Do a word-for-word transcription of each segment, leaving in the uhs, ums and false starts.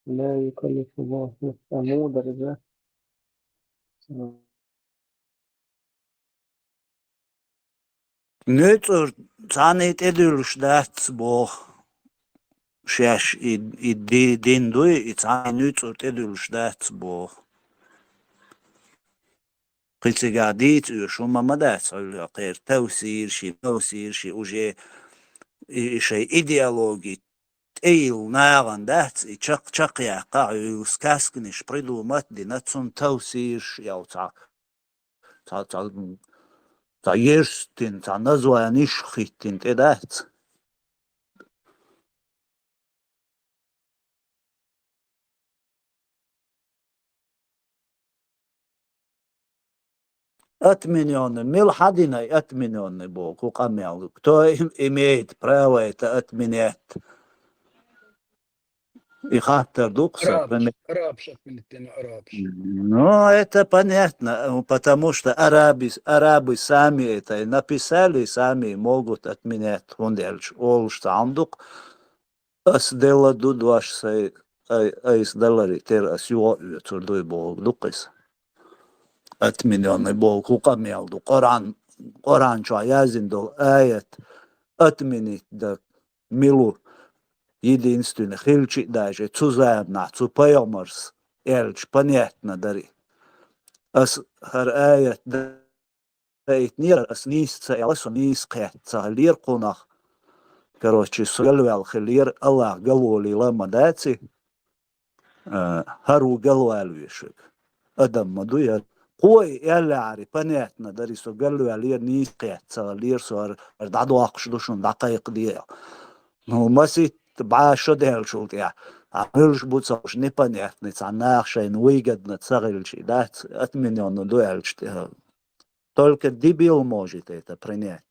لا يكلف الله نفسا, а мудар, да? НуьцӀур цхьанне тӀедуьллуш дац боху. Шаьш и, и ди-, дин дуй, и цхьанне нуьцӀур тӀедуьллуш дац боху. Кхин цигахь дийца оьшу хӀума ма дац хьуьлла, кхеран тавсир ши, мавсир ши, уже и, и шайн идеологи тӀейилла нахана дац, и чакх-, чакхъяккха хьуьлла, сказканаш придумать дина, цунна тавсирш ял цхьа, цхьа, цхьа, цхьа ерш тина, цхьа названиш хӀиттина тӀе дац. Отменённый. Мила хьан дина и отменённый боху къамел? Кто им-, имеет право это отменять? И хаттар ду-кх сан, Арабаш, поме- арабаш отменить дина, арабаш. Ну, это понятно, потому что арабы, арабы сами это и написали, сами могут отменять, хӀунда аьлча олуш цхьа хӀума ду-кх. Ас делла ду дош сайн, ай, айса даларе терра ас юха а оьцур дуй бохург ду-кх иза. Отменённый боху хӀун къамел ду? Къуръан, Къуръан чохь яздина долу аят отменить дан мила ву? Единственный, хилча а даже цу заманахь, цу пайхамарс аьлча, понятно дари. Ас хӀара аят даийтинера, ас нийса ца аьлла, со нийса кхетта ца хиллера кхунах. Короче, со галваьлла хиллера, Аллах галволийла ма даци, а, хӀара ву галвала вешиг. Адам ма ду яра. Кхо и аьллехьара, понятно дари, со галваьллера, нийса кхетта ца хиллера, со хӀара, хӀара дӀадоккхуш ду шуна, дӀакхайкхаде аьлла. Ну, маситта бӀе шо даьллачул тӀаьхьа, а, муьлш бу ца хууш, непонятный, цхьа наха шайна выгодно ца хилча, дац, отменённый ду аьлча тӀе. Только дебил может это принять.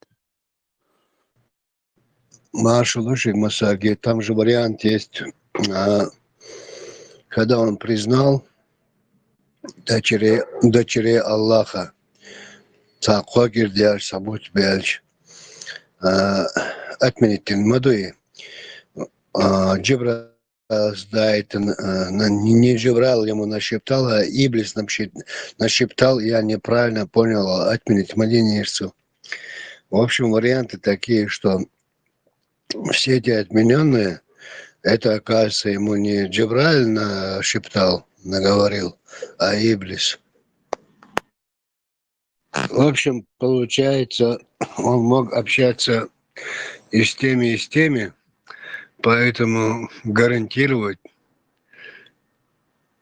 Маршал Ушик Масаги, там же вариант есть, а, когда он признал дочерей, дочерей Аллаха, цхьа кхо гирдеш, цхьа бутт баьлча, а, отменить дина ма дуй. А, Джибра-, а, сдаит, а, на-, не, не Джибраил ему нашептал, а Иблис нашеп-, нашептал, я неправильно понял, отменить ма динера цо. В общем, варианты такие, что все эти отменённые, это, оказывается, ему не Джибраил нашептал, наговорил, а Иблис. В общем, получается, он мог общаться и с теми, и с теми, поэтому гарантировать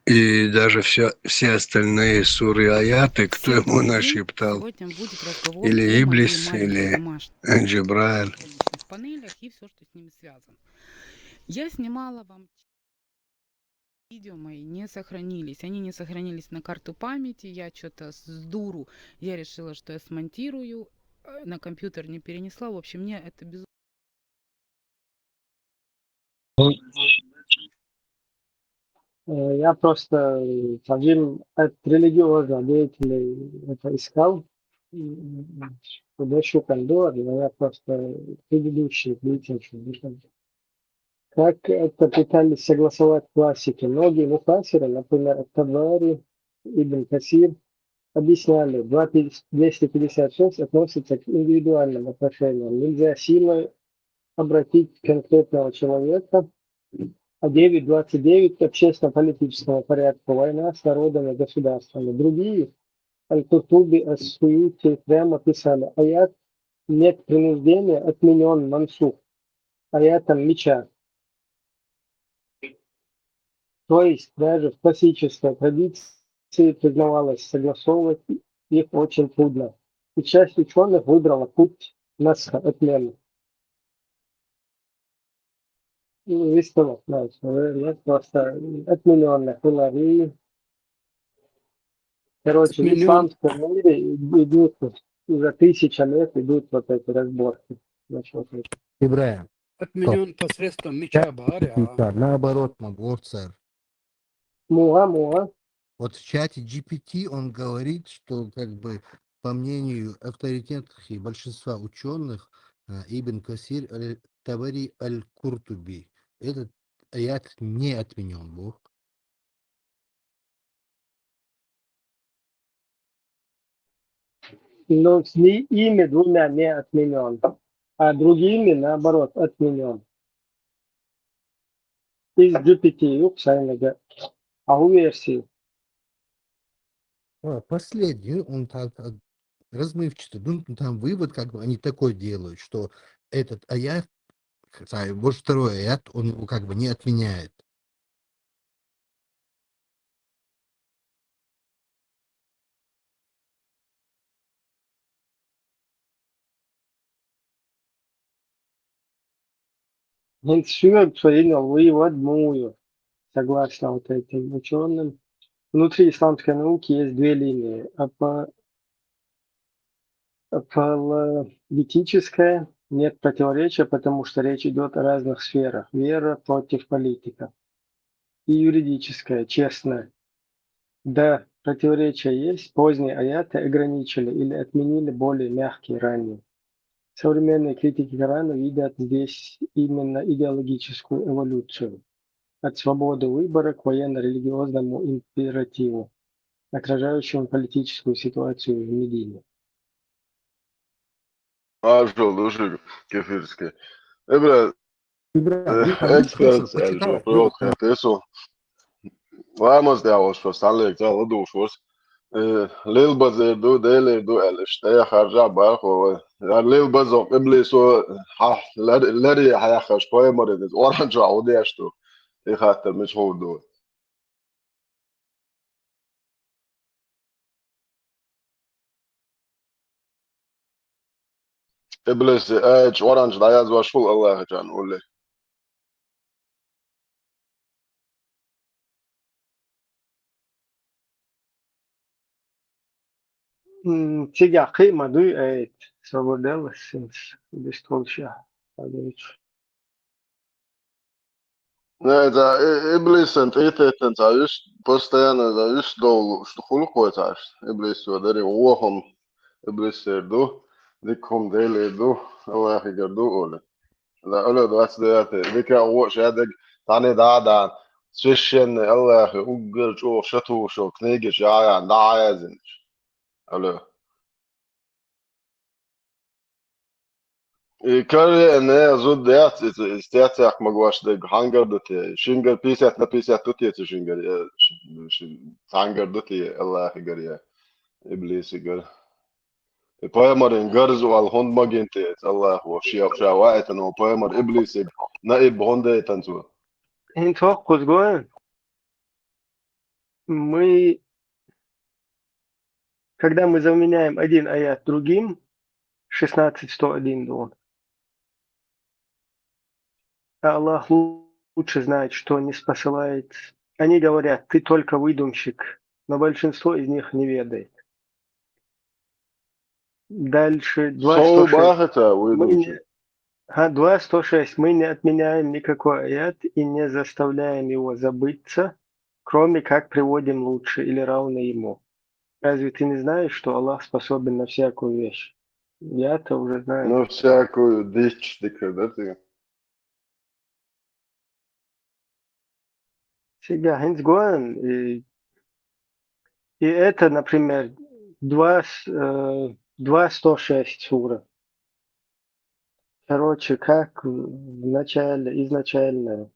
и даже всё, все остальные суры, аяты, кто ему нашептал, или Иблис, или Джибраил. Панелях и всё, что с ними связано. Я снимала вам видео мои, не сохранились. Они не сохранились на карту памяти. Я чё-то с дуру, я решила, что я смонтирую, э, на компьютер не перенесла. В общем, мне это безумно Э, я просто, э, один от религиозных деятелей это искал, м, м, м, куда ещё кандидат, но я просто предыдущий деятель, что ли, как это пытались согласовать классики. Многие муфассиры, например, Ат-Табари, Ибн Касир, объясняли, два пи-, двести пятьдесят шесть относится к индивидуальным отношениям. Нельзя силой обратить конкретного человека, а девять двадцать девять к общественно-политическому порядку, война с народами и государствами. Другие, Аль-Куртуби, Ас-Суюти, прямо писали, аят «нет принуждения» отменён, мансух, аятом меча. То есть даже в классической традиции признавалось, согласовывать их очень трудно. И часть учёных выбрала путь насха, отмены. Ну, истина, знаешь, э, ну, просто отменённых было. И, короче, в Отменён- исламском мире идут, уже тысяча лет идут вот эти разборки. Значит, вот это. Ибрагим, Отменён посредством меча бара, а? Наоборот, набор, сэр. Муха, муха. Вот в чате G P T он говорит, что, как бы, по мнению авторитетных и большинства учёных, э, Ибн Касир, Аль-Табари, Аль-Куртуби, это аят не отменён был. Ну, с ни-, ими двумя не отменён, а другими, наоборот, отменён. Из G P T, ух, сайнага. А у версии? А, последний, он так, а, размывчатый. Ну, там вывод, как бы, они такой делают, что этот аят, хотя, вот второй аят, он его как бы не отменяет. ХӀинца шуьга цо йина вывод муха ю, согласно вот этим учёным. Внутри исламской науки есть две линии. Апо-, апологетическая, нет противоречия, потому что речь идёт о разных сферах. Вера против политика. И юридическая, честная. Да, противоречия есть. Поздние аяты ограничили или отменили более мягкие ранее. Современные критики Корана видят здесь именно идеологическую эволюцию. От свободы выбора к военно-религиозному императиву, отражающему политическую ситуацию в Медине. Ажал души кефирский. Эбра, Ибрагим, э, а ну, эксперт, спросил, почитал, э, привет, откуда Хатесу. Ламаз дявол, что стали, где ладушвоз. Э, лил базер ду, делер ду, элиш, да я харжа бархо. Я лил базо, иблисо, ха, лари, лари, ха, я хаш, пой, морин, оранжа, удешту. И хатта, мич худу. Иблис, э, чоранч, да я звашул Аллаха чан, улли. М, цигахъи ма дуй, э, свободалась, бистолча, Павлович. Не, да, э, иблисен, тетен, да, ис, постоянно, да, ис дол, что хулу кой таш. Иблис, вот, дари, уохом, иблис, ду, дикхом, дели, ду, Аллахи, гарду, оле. Да, оле, двадцать девятый, вика, о, шадег, тани, да, да, священный, Аллахи, уггар, чо, шату, шо, книги, шаян, да, язин. Оле. И кар не зуд яц, из, из тяцяк магваш дег хангар дути. Шингар пятьдесят на пятьдесят дути, ци шингар, э, ши-, ши-, хангар дути, Аллахи гар я. Иблиси гар. И пайгамбарин гарзу ал хонд магин те, Аллах ва шияб шава, это но пайгамбар иблиси на иб хонде танцу. Ин тох кузгоен. Мы, когда мы заменяем один аят другим, шестнадцать сто один дун. А Аллах лучше знает, что не спосылает. Они говорят: «Ты только выдумщик», но большинство из них не ведает. Дальше, два сто шесть. Сау бахата, Мы выдумщик. не, ага, два сто шесть. Мы не отменяем никакой аят и не заставляем его забыться, кроме как приводим лучше или равный ему. Разве ты не знаешь, что Аллах способен на всякую вещь? Я-то уже знаю. Ну, всякую дичь, ты когда ты. Сега хинц гоан, и, и это, например, два, с- э, два сто шесть сура. Короче, как в начале, изначально.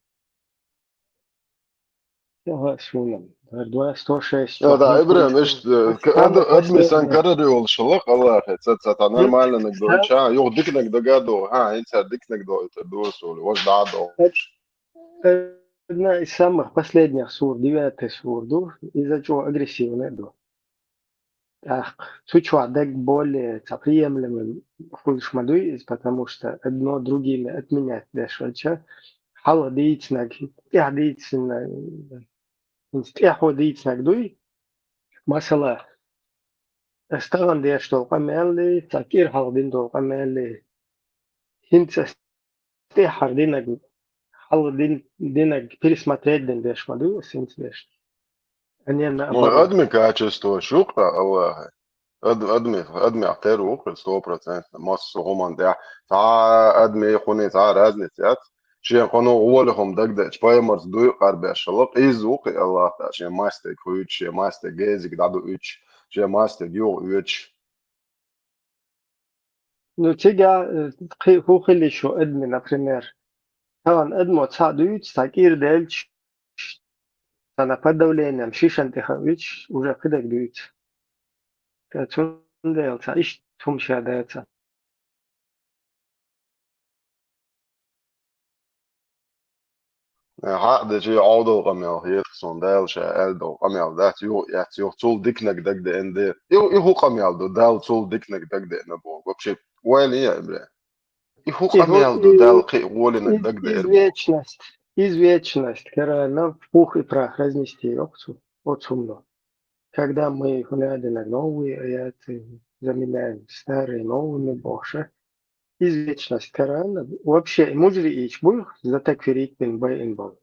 Ага, суна. Два сто шесть. Я, да, Ну, Ибрахим, короче, ишт, э, самый адми сан последний. Карари ол шылык, Аллах, цаца, та нормально нагдо, Са- ча, юх дик нагдо гадо, ха, инца дик нагдо, это дуо соли, вож дадо. Одна из самых последних сур, девятый сур, ду, из-за чего агрессивный, ду. Так, цу чуа дег более ца приемлемым хулш ма дуй из, потому что одно другими отменять дешвача. Хала дийцнаг, тя дийцнаг, тя хо дийцнаг дуй. Масала, стаган деш дол къамели, ца кир хала дин дол къамели. Хинца стехар динаг, хала дин, динаг пересмотреть дин деш ма дуй, синц деш. А не Ну, наоборот. адми качество шукра, Аллах. Ад-, адми, адми ахтер укра, сто процентов. Массу хуман дя. Та адми хуни, та разница яц. Шен кхано гӀоле хӀума дагадеъча пайхамарца дуй къарбеш хилла, къиза ву кхы Аллахь Дала шен мастег хуьйцуш, шен мастег гезиг дӀадуьйцуш, шен мастег юха оьцуш. Ну, цига, э, кхы-, хӀун хили шу адми, например, тахана адамо цхьаъ дуьйцу, цхьа кӀира делча, цхьана под давлением шишан тӀе хьаьвча, уже кхидерг дуьйцу. Ткъа цундела цхьа иштта хӀума ша дацахь. Э, хьаъ дечи, Ӏовдал къамел хеташ суна, Дала ша аьлла долу къамел дац, юха эцна, юха цул диканиг дагадеана де. И, и хӀун къамел ду, Дала цул диканиг дагадеана боху? Вообще, ойла е, бля. И хӀун къамел ду, Дала кхин а гӀоле дагадеана боху? Извечность. Извечность. Корана в пух и прах разнести, йоху цо. Оцу хӀумано. Когда мы, хӀунда аьлла, новые аяты заменяем старые новыми, бохуш, извечность Корана, вообще, мужрииш буй, за такфирит бин байин болу.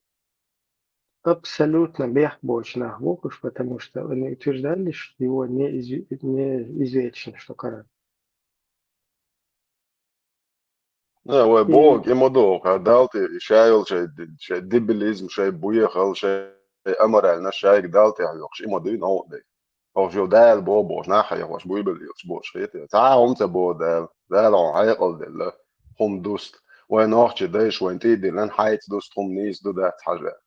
Абсолютно бехк боцу нах бохуш, потому что они утверждали, что его не изв-, не извечно, что Коран. Э, вай бохург и ма ду, кхара Далла тӀе ша йолу шайн, шайн дебилизм, шайн бехал, шайн аморальность шайга Далла тӀе йохуш, и ма дуьйна хӀокху дерг. Хьо шу Дала боху бохуш, нах хьехош, буйбал йолуш бохуш хетий? Цхьа а хӀума ца боху Дала. Дала хьуна хьекъал делла, хӀума дуста. Вайн нохчийн дайша вайна тӀе а диллина, хьайца дуста хӀума нийса ду дац хьажа.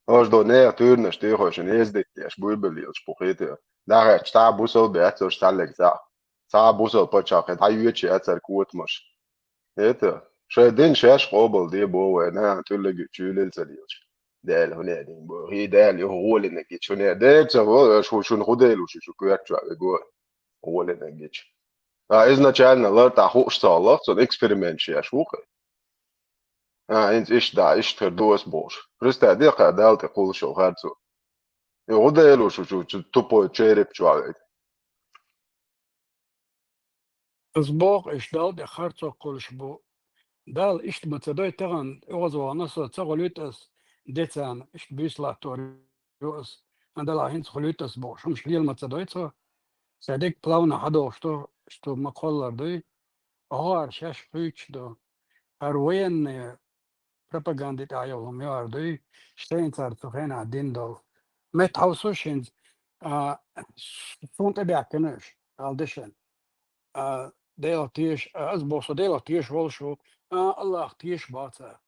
Хьожа до нехан туьйранаш тӀехойшина ездить деш, буйбал йолуш бу хетий? Дахарчу цхьа а бусал бац, уьш цхьаьллиг цхьаъ. Цхьа а бусал пачхьалкхе дӀайоьдуш яц церан котамаш. ХӀета, шайн дин шаьш къобал де боху вайна, тӀуллиг чуьйлил ца лелаш. Дала хӀун дин боху? ХӀий, Дала юха гӀолиниг гича хӀун? Дера ца во, аша хӀу-, шуна хӀун Дела ву шу, шу коьртачохь вегой? ГӀолиниг гича. А, изначально лартӀахь хууш ца хилла, цунна эксперимент шаьш ву кхин. А, хӀинца иштта да, иштта хир ду ас бохуш. Представь, де кхара Далла тӀе кхуллуш йолу харцо. И хӀун Дела ву шу, шу, шу тупой череп чохь вегой? Ас боху, иштта Далла тӀе харцо кхуллуш бу. Дала иштта ма ца дой тахана, оьгӀазвахана со ца гӀулуьйту ас, децарна иштта буьйса латтор ю ас. Ан Дала хӀинца гӀулуьйту ас бохуш, хӀумаш лела ма ца дой цо. Сан дерг плавно хьадогӀуш ду, иштта ма кхоллар дуй. ГӀора шаьш хуьйцуш ду. ХӀара военная пропаганда тӀехь йолу хӀума юьхьар дуй, шайна цара цу хенахь дина долу. Метта хьовсуш хӀинца, а, суна тӀебаьхкина уьш, Далла дешан. А, Делах теша, а, ас боху, со Делах теша волуш ву, а, Аллахах теша боху цара.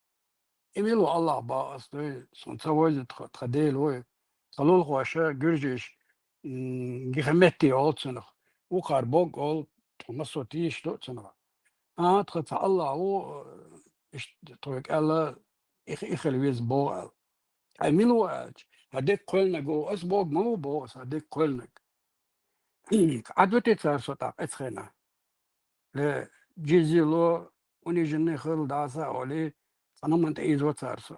И мила ву Аллах боху ас дуй, суна ца вевза тха, тха Дела вуй. Тха лулахоша, гуьржиша, м, гиха метте олу цунах. Вукхара бог олу, тхо массо а тийша ду цунах. А, тхан цхьа Аллах ву, иштта тхоьга аьлла, и хи-, и хила веза боху аьлла. Хьайн мила ву аьлча, хьан дерг кхоьллинарг ву, ас бог ма ву боху ас, хьан дерг кхоьллинарг. Ӏад вити цара со тӀаккха эцу хенахь? Ле, джизья ло, униженный хила дӀаса а олий, цхьа наман тӀе ийзо цара со.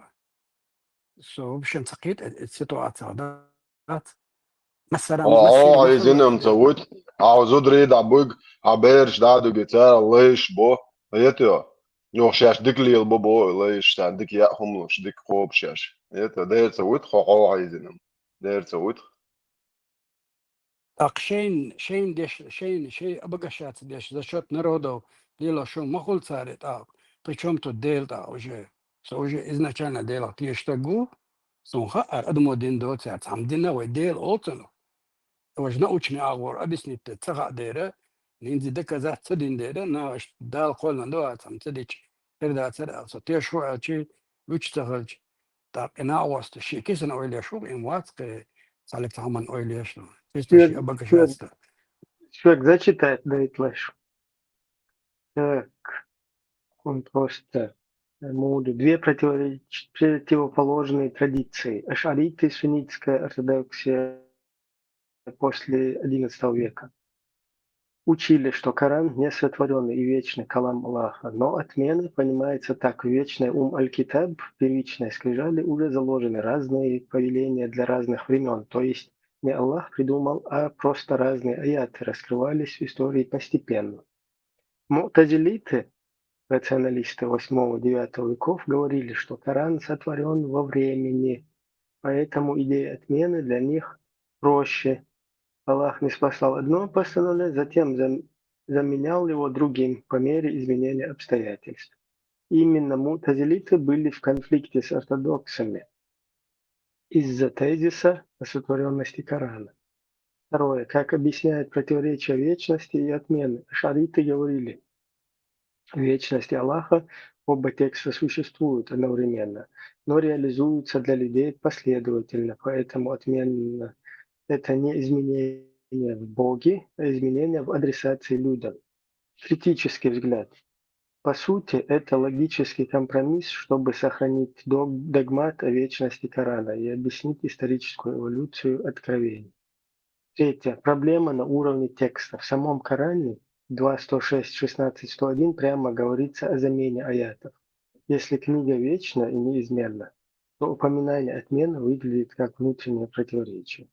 Со вообще ца кхета э, э, ситуацех дац. Массара, о, массара, о, массара изинам ца вуьту. Хьо зударий дӀа буьг, хьан бераш дӀа а дуьгий, цара лайш бо. Хетайо? Юха шаьш дика лела бо бо, лайш, царна дика яа хӀума луш, дика кхобу шаьш. Хета, дера ца вуьту, хьо хьо хьо изинам. Дера ца вуьту. ТӀаккха шайна, шайна деш, шайна, шай обогащаться деш, за счёт народов лело шун ма хуьлу цара тӀаккха. Причём тут Дела тӀаккха уже? Со уже изначально Делах теша стаг ву, суна хаьара, адамо дина доцу, цхьамма дина вай Дела олу цунах. Важа научный агӀор объяснить ца хаьа дера, нинзи доказать ца дина дера, наха иштта Дала кхоьллина ду а цхьамма ца дича, хир дацара аьлла, со теша ву аьлчи, вуьтуш ца хилча, тӀаккха и накъост шен кисана ойла еш ву, им вац кхин цхьаллиг цхьамма ойла еш ду. Чисто шен обогащаться. Шуьга зачитать дайта лайш. Так, он просто, э, муду. Две противореч-, противоположные традиции. Аш'ариты, суннитская ортодоксия, после одиннадцатого века учили, что Коран — несотворённый и вечный калам Аллаха, но отмена понимается так: вечный Ум Аль-Китаб, первичные скрижали, уже заложены разные повеления для разных времён, то есть не Аллах придумал, а просто разные аяты раскрывались в истории постепенно. Му'тазилиты, рационалисты восьмого-девятого веков, говорили, что Коран сотворён во времени, поэтому идея отмены для них проще. Аллах ниспослал одно постановление, затем зам-, заменял его другим по мере изменения обстоятельств. Именно мутазилиты были в конфликте с ортодоксами из-за тезиса о сотворенности Корана. Второе. Как объясняют противоречия вечности и отмены? Ашариты говорили: вечность Аллаха, оба текста существуют одновременно, но реализуются для людей последовательно, поэтому отмена — это не изменение в Боге, а изменение в адресации людям. Критический взгляд. По сути, это логический компромисс, чтобы сохранить дог- догмат о вечности Корана и объяснить историческую эволюцию откровений. Третье. Проблема на уровне текста. В самом Коране два сто шесть, шестнадцать, сто один прямо говорится о замене аятов. Если книга вечна и неизменна, то упоминание отмены выглядит как внутреннее противоречие.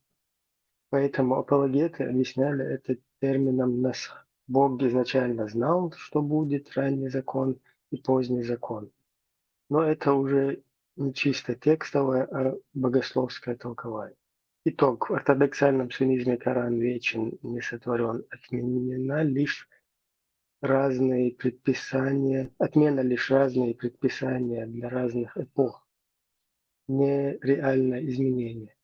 Поэтому апологеты объясняли это термином насх. Бог изначально знал, что будет ранний закон и поздний закон. Но это уже не чисто текстовое, а богословское толкование. Итог. В ортодоксальном суннизме Коран вечен, не сотворен. Отменена лишь разные предписания, отмена лишь разные предписания для разных эпох. Нереальное изменение.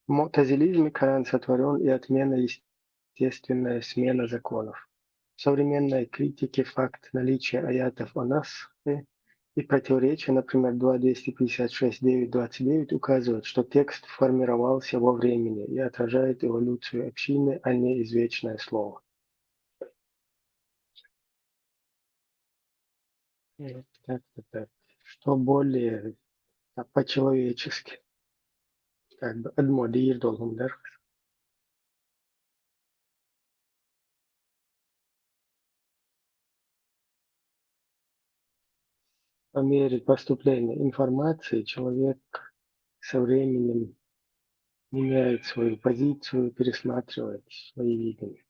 В мутазилизме Коран сотворен и отмена — естественная смена законов. В современной критике факт наличия аятов о насхе и противоречия, например, два двести пятьдесят шесть, девять двадцать девять, указывает, что текст формировался во времени и отражает эволюцию общины, а не извечное слово. Вот как-то так. Что более, а, по-человечески. Как бы адмодир должен, да? По мере поступления информации человек со временем меняет свою позицию, пересматривает свои видения.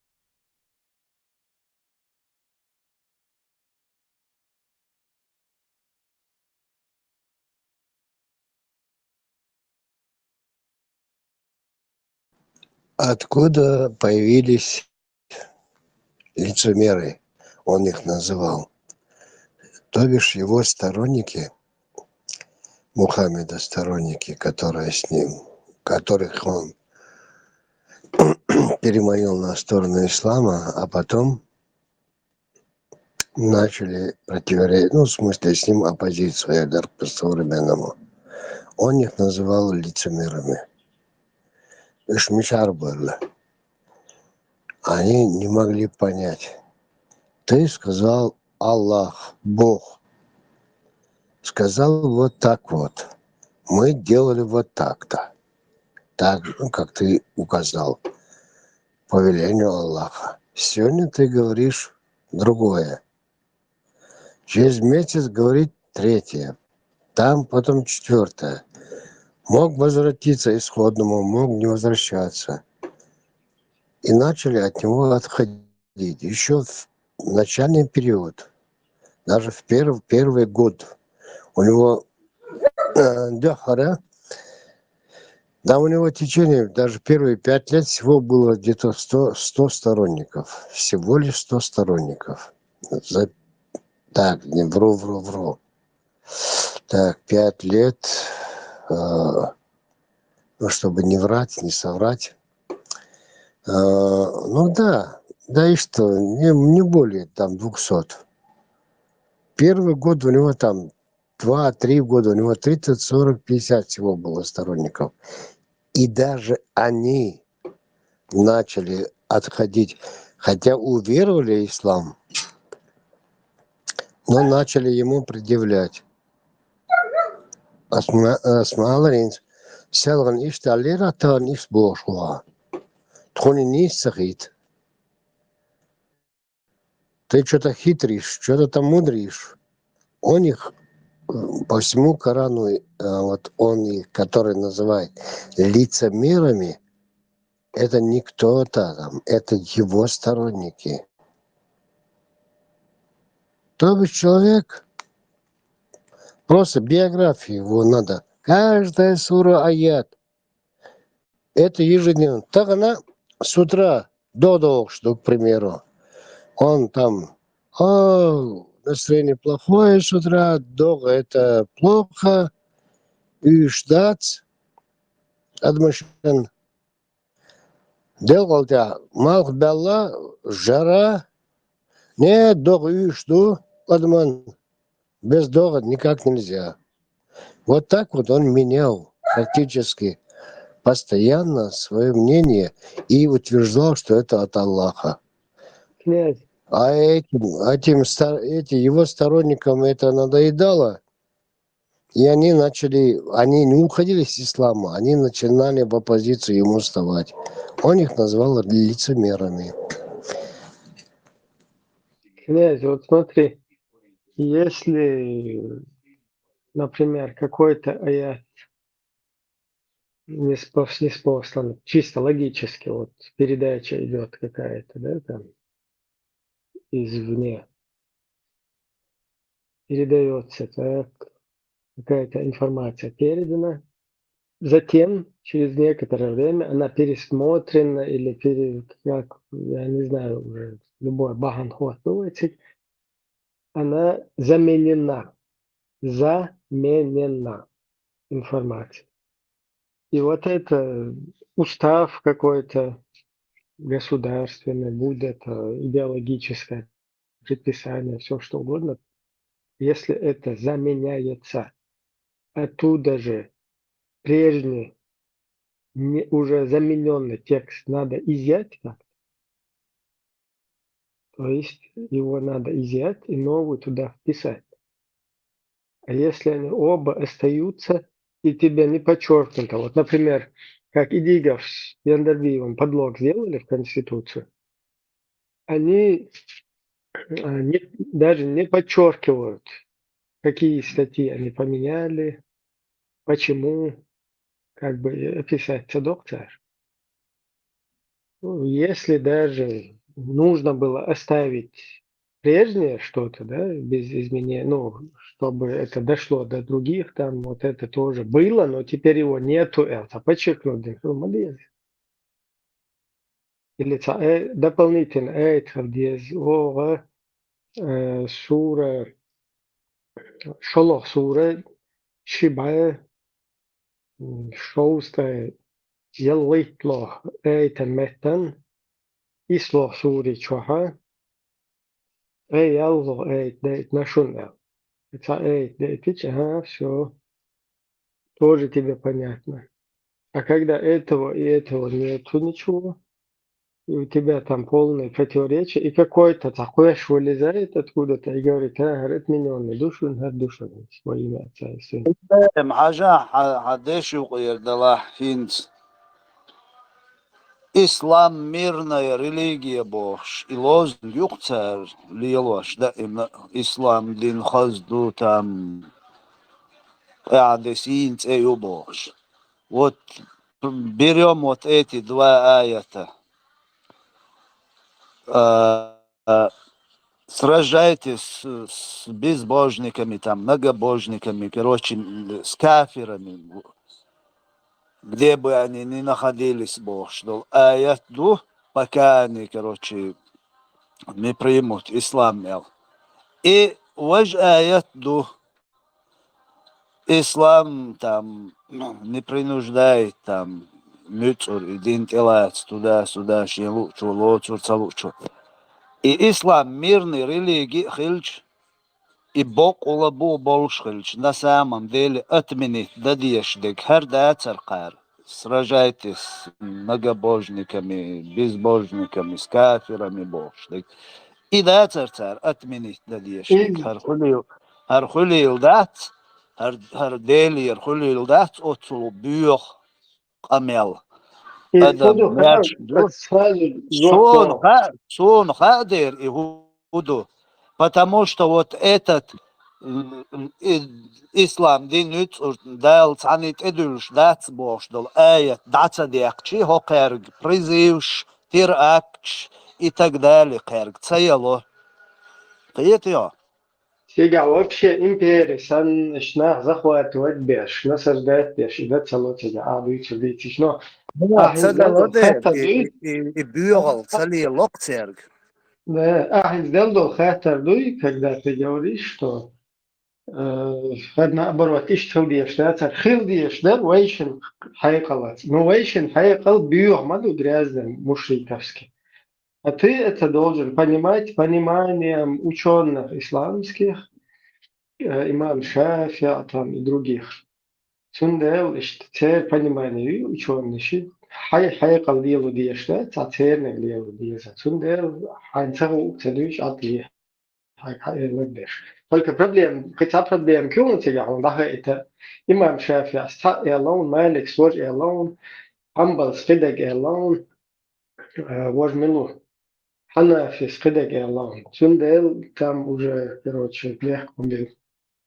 Откуда появились лицемеры, он их называл, то бишь его сторонники, Мухаммеда сторонники, которые с ним, которых он переманил на сторону ислама, а потом начали противоречить, ну, в смысле, с ним оппозицию, я говорю, по-современному. Он их называл лицемерами. Ишмишар было. Они не могли понять. Ты сказал Аллах, Бог. Сказал вот так вот. Мы делали вот так-то. Так же, как ты указал. По велению Аллаха. Сегодня ты говоришь другое. Через месяц говорит третье. Там потом четвертое. Мог возвратиться исходному, мог не возвращаться. И начали от него отходить. Еще в начальный период, даже в перв, первый год, у него э, Дохара, да, у него в течение даже первые пять лет всего было где-то сто, сто сторонников. Всего лишь сто сторонников. За, так, не вру, вру, вру. Так, пять лет. Э, ну, чтобы не врать, не соврать. Э, ну да, да и что, не, не более там двухсот. Первый год у него там два-три года, у него тридцать, сорок, пятьдесят всего было сторонников. И даже они начали отходить, хотя уверовали в ислам, но начали ему предъявлять. Асма-, асмаларин, селган ишта лира тан иш бошуа. Тхуни нис сахит. Ты что-то хитришь, что-то там мудришь. Он их, э, по всему Корану, э, вот он их, который называет лицемерами, это не кто-то там, это его сторонники. То есть человек, просто биографию его надо, каждая сура аят, это ежедневно. Так она с утра до, до, что, к примеру, он там, а, настроение плохое с утра, догӀа — это плохо, уьш дац адамашан. Делкъал тӀехь малх баьлла, жара, не, догӀа уьш ду адаман, без догӀа никак нельзя. Вот так вот он менял практически постоянно свое мнение и утверждал, что это от Аллаха. Князь, А этим, этим стар- эти его сторонникам это надоедало, и они начали, они не уходили с ислама, они начинали в оппозицию ему вставать. Он их назвал лицемерами. Князь, вот смотри, если, например, какой-то аят не спос- не спослан, чисто логически, вот передача идет какая-то, да, там, извне, передается, так, какая-то информация передана, затем, через некоторое время, она пересмотрена или, пере- как, я не знаю, уже любой багьан хӀотта вайцига, она заменена, заменена информация. И вот это устав какой-то государственный, будь это идеологическое предписание, все что угодно, если это заменяется, оттуда же прежний, не- уже замененный текст надо изъять как-то. То есть его надо изъять и новый туда вписать. А если они оба остаются, и тебе не подчеркнуто, вот, например, как Идигов с Яндарбиевым подлог сделали в Конституцию, они а, не- даже не подчеркивают, какие статьи они поменяли, почему, как бы описать цадокъ цар. Ну, если даже нужно было оставить прежнее что-то, да, без изменения, ну, чтобы это дошло до других, там вот это тоже было, но теперь его нету, это подчеркнуть, ну, молодец. Или ца- э, дополнительно, э, это здесь, о, э, сура, шоллагӀа сура, ши бӀаь, м, шовзткъе ялхиттлагӀа аятан меттан, ислагӀа сури чохьа, ткъе ялхлагӀа аят дайтина шуна аьлла. Ца аят дайтича, ага, все, тоже тебе понятно. А когда этого и этого нету ничего, и у тебя там полное противоречие, и какой-то такой вылезает откуда-то и говорит: а, говорит, отменённый, душун, гьар душун, во имя Отца и Сына. Хьажа, хьа- хьан деши юкъера далахь хӀинца. Ислам мирная религия бохуш, и лозунг юкъа цара лелош, даима ислам дин хаза ду, там, тӀаьхьа десийна цӀе ю бохуш. Вот берём вот эти два аята. А, а, сражайтесь с, с безбожниками, там, многобожниками, короче, с кафирами, где бы они ни находились, бохуш долу аят ду, пока они, короче, не примут ислам, аьлла. И важа аят ду, ислам там не принуждает, там, муьцӀур и дин тӀелаца туда-сюда, шен луучо, лоцур ца луучо. И ислам мирный религи а хилча, и боккъала бу болуш хилча, на самом деле отменить дан дезаш дерг хӀара дацара кхара. Сражайтесь с многобожниками, безбожниками, с кафирами бохуш дерг. И дацара цара отменить дан дезаш дерг. ХӀара хуьлийла, хӀара хуьлийла дац, хӀара, хӀара Делера хуьлийла дац оццул боьха къамел. Адам маьрша ду. Суна хаа, суна хаа дера и хӀу ду. Потому что вот этот, м, м, и- ислам дин муьцӀур, Дала цхьанна тӀедуьллуш дац бохуш долу аят дӀа ца дехчи, хӀокхаьрга призывш, терактш и так далее кхаьрга ца яло. Кхетий хьо? Цигахь вообще империя санна, нах захватывать беш, насаждать беш, и дан ца ло цигахь, а дуьйцур дийцича. Но ца дало дера, и, и, и боьхалла ца лело-кх цаьрга. Да, ахьа иза делла долу хаттар дуй, когда ты говоришь, что, э, хӀара наоборот, иштта хила дезаш дацара. Хила дезаш дара вайшин хьекъалаца. Но вайшин хьекъал боьха ма ду грязный, мушриковский. А ты это должен понимать пониманием учёных исламских, э, имам ШафиӀа там и других. Цундела иштта церан понимание ю учёнаши, хьай хьекъал лело дезаш дац, цхьа церниг лело деза. Цундела хьайна ца хууш ца дуьйш Ӏа тӀе, хьайга хьаэлларг деш. Только проблема, кхин цхьа проблема кхин ю цигахь, хьуна дӀахаийта. Имам ШафиӀас цхьаъ аьлла ву, Маликас важа аьлла ву, Хьанбалас кхидерг аьлла ву, а, важа мила ву? Хьанафис кхидерг аьлла ву. Цундела там уже, короче, легко бил.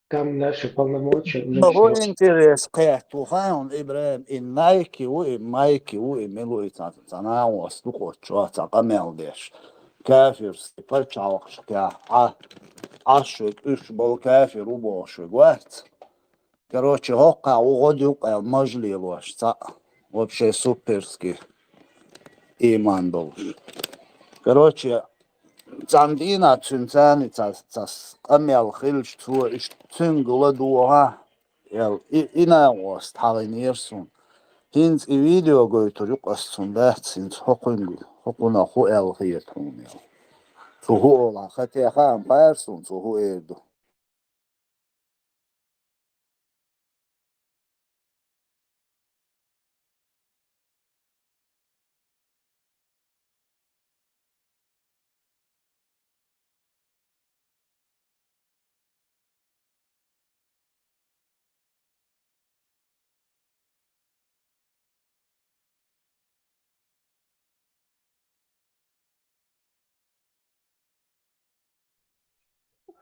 Там наши полномочия уже ХӀун все. Интерес кхетта ву хаьий хьуна, ИбрахӀим, и Nike ву, и Nike ву, и мила ву, и цхьа, цхьа нахьост дукхаччо, цхьа къамел деш. Кафирский пачхьалкхашкахь Ӏа, Ӏаш верг, уьш болу кафир ву бохуш верг вац. Короче, хӀоккхахь ву гӀо ду къел маж лелош цхьаъ, вообще суперский иман долуш. Короче, цхьана дийнахь цуьнан царна цхьа, цхьа къамел хилча, цо иштта цуьнга ладогӀа, аьлла, и, и нахьост хьахийнера суна. ХӀинца и видео гойтур ю-кх ас цунна, дац, хӀинца хӀокхуьнга, хӀокхунах хӀун аьлла хета хьуна, аьлла. Цо хӀун олу, хӀан, хан тӀе хаам кхаьра суна, цо хӀун эр ду.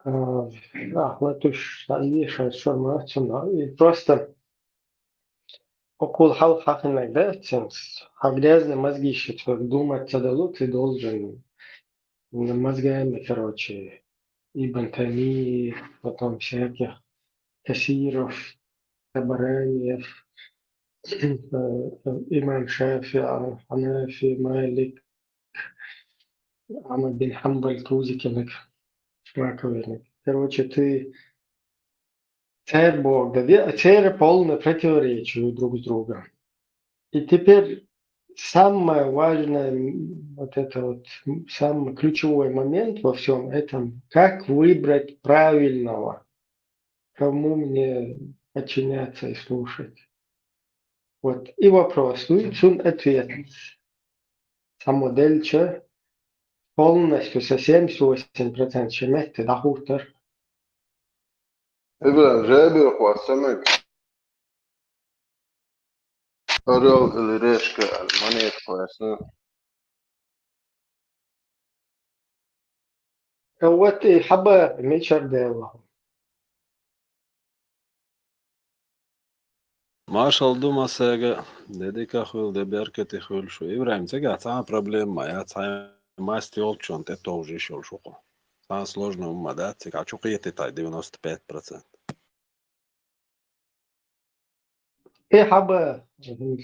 А, ахлатуш, а, и шайн шура ма цунна. И просто окхул хьал хьахиннарг дац цуьнца. Хьан грязный мозги ши, цо думать ца далу, ты должен мозгами, короче, Ибн Таймии, потом всяких Касиров, Табараниев, э, э, имам ШафиӀа, Хьанафи, Малик, Ахьмад бин Хьанбал, кузикинаг, шлаковерник. Короче, ты церан бохург дан де, а церан полное противоречие друг с другом. И теперь самое важное, м, вот это вот, м, самый ключевой момент во всём этом, как выбрать правильного, кому мне подчиняться и слушать. Вот. И вопрос, ну, и цун ответ. Само делча, полностью со семьдесят восемь процентов шен метте дӀахӀуттар. Ибрахим, жайбирхо ца мега? Орел или решка, аьлла, монетку аса. Вот и хьаба мичара делла. Маршалла ду массаьрга, де дика хуьлу, де беркате хуьлу шу. Ибрахим, цигахь цхьа а проблема ма яц, хьайн маст йолчунна тӀетовжа йиш йолуш ву-кх. Цхьа а сложно хӀума ма дац, цигахь чу кхетий тхьай девяносто пять процентов. И хьаба,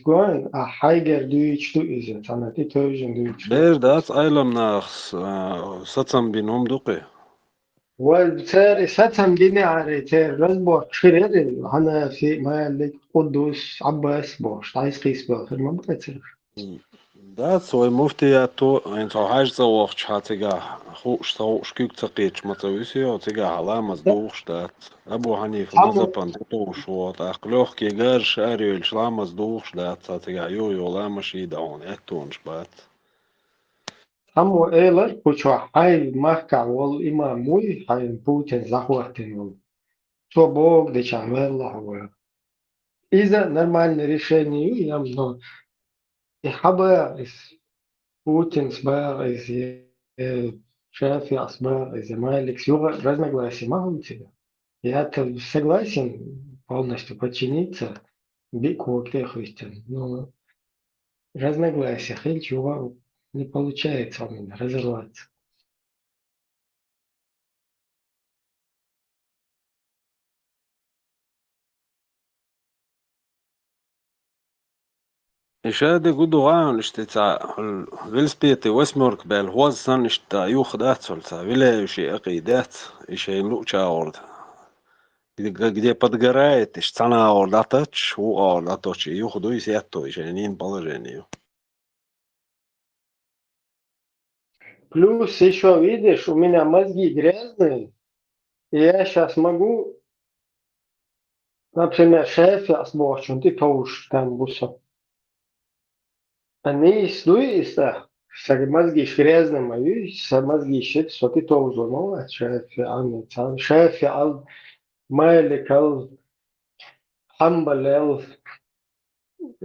гон, а хьайгара дуьйцуш ду иза, цхьана тӀе тевжина дуьйцуш ду. Бер дац, Ӏелам нахас, а, сацам бина хӀума ду-кх и. Вай церан сацам динехьара, церан разборкаш хир яра, Хьанафи, Малик, Къуддус, Ӏаббас бохуш, дӀайса кхийсабелла хир ма бу церан. М, дац, вай муфтиято, хӀинца хьо хьаьжцӀа вахча хьан цигахь хууш, ца хууш, куьг ца кхеташ ма ца вуьсу хьо, цигахь хьан ламаз духуш дац. Абу Хьанифа мазхӀабан тӀетовжаш ву, тӀаккха лёгкий гараш арайоьлуш ламаз духуш дац, хьан цигахь юха-юха ламаз йийда хьуна, аьттонаш бац. Цхьаммо элира кху чохь, хьайн махкахь волу имам вуй, хьайн Путин захватина волу. Цо богу дечахь ваьлла хьо вара. Иза нормальное решение ю, я, но и хьан багӀа иза, Путинс багӀа иза, э, ШафиӀас багӀа иза, Маликс, юха разногласия ма хуьлу цигахь. Я-то согласен полностью подчиниться, биъ кога тӀе а хӀоьттина. Но разногласия хилча, юха не получается у меня разорваться. И ша де гу дугӀа хьуна иштта цхьа, хьуна велосипеде восьмёрка баьлла хӀоз санна иштта юха дац хьуна цхьа, вилаьвши акъий дац, и шайна луъча гӀорда. Где, где подгорает, иштта цхьана гӀорда дӀатача, вукха гӀорда дӀаточа, и юха дуй сетто, и шайна йина положение ю. Плюс ещё, видишь, у меня мозги грязные, и я щас могу, например, ШафиӀас бохучун тӀе товш там бу со. А нийса дуй иза тӀаккха? Са мозгиш грязный ма юй, са мозгиш со тӀе товш ма вац ШафиӀан, ШафиӀал, Маликал, Хьанбалел,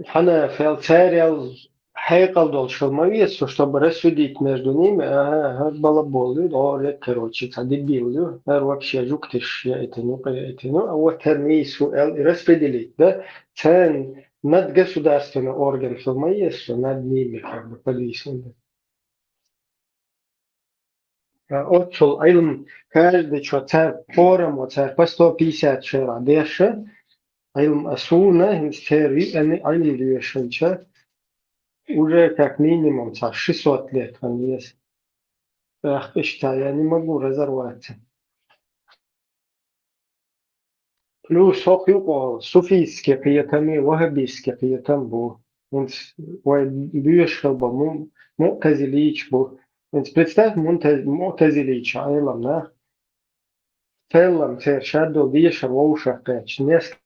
Хьанафел, царел хьекъал долчул ма веза со, чтобы рассудить между ними, ага, хӀара балабол ю, догӀур я, короче, цхьа дебил ю, хӀара вообще жугтиш я это, ну, это, ну, а вот хӀара нийса ву аьлла и распределить, да? Царна над государственный орган хила ма еза со, над ними как бы подвиснуть. А оццул Ӏилма, каждый чо цар форум, цар по сто пятьдесят шера деша, Ӏилма а суна, хӀинца церан йиъанна Ӏилма доьшанча, уже как минимум цхьа шестьсот лет хьан еза. ТӀаккха иштта я не могу разорваться. Плюс хӀокху юкъа суфийский кхетам, ваххабистский кхетам бу. ХӀинца вай буьйш хила бу му-, муътазилийча бу. ХӀинца представь, мунтаз-, муътазилийча Ӏелам нах. Целлам церан шаддал дешар вовшах кхетча, несколько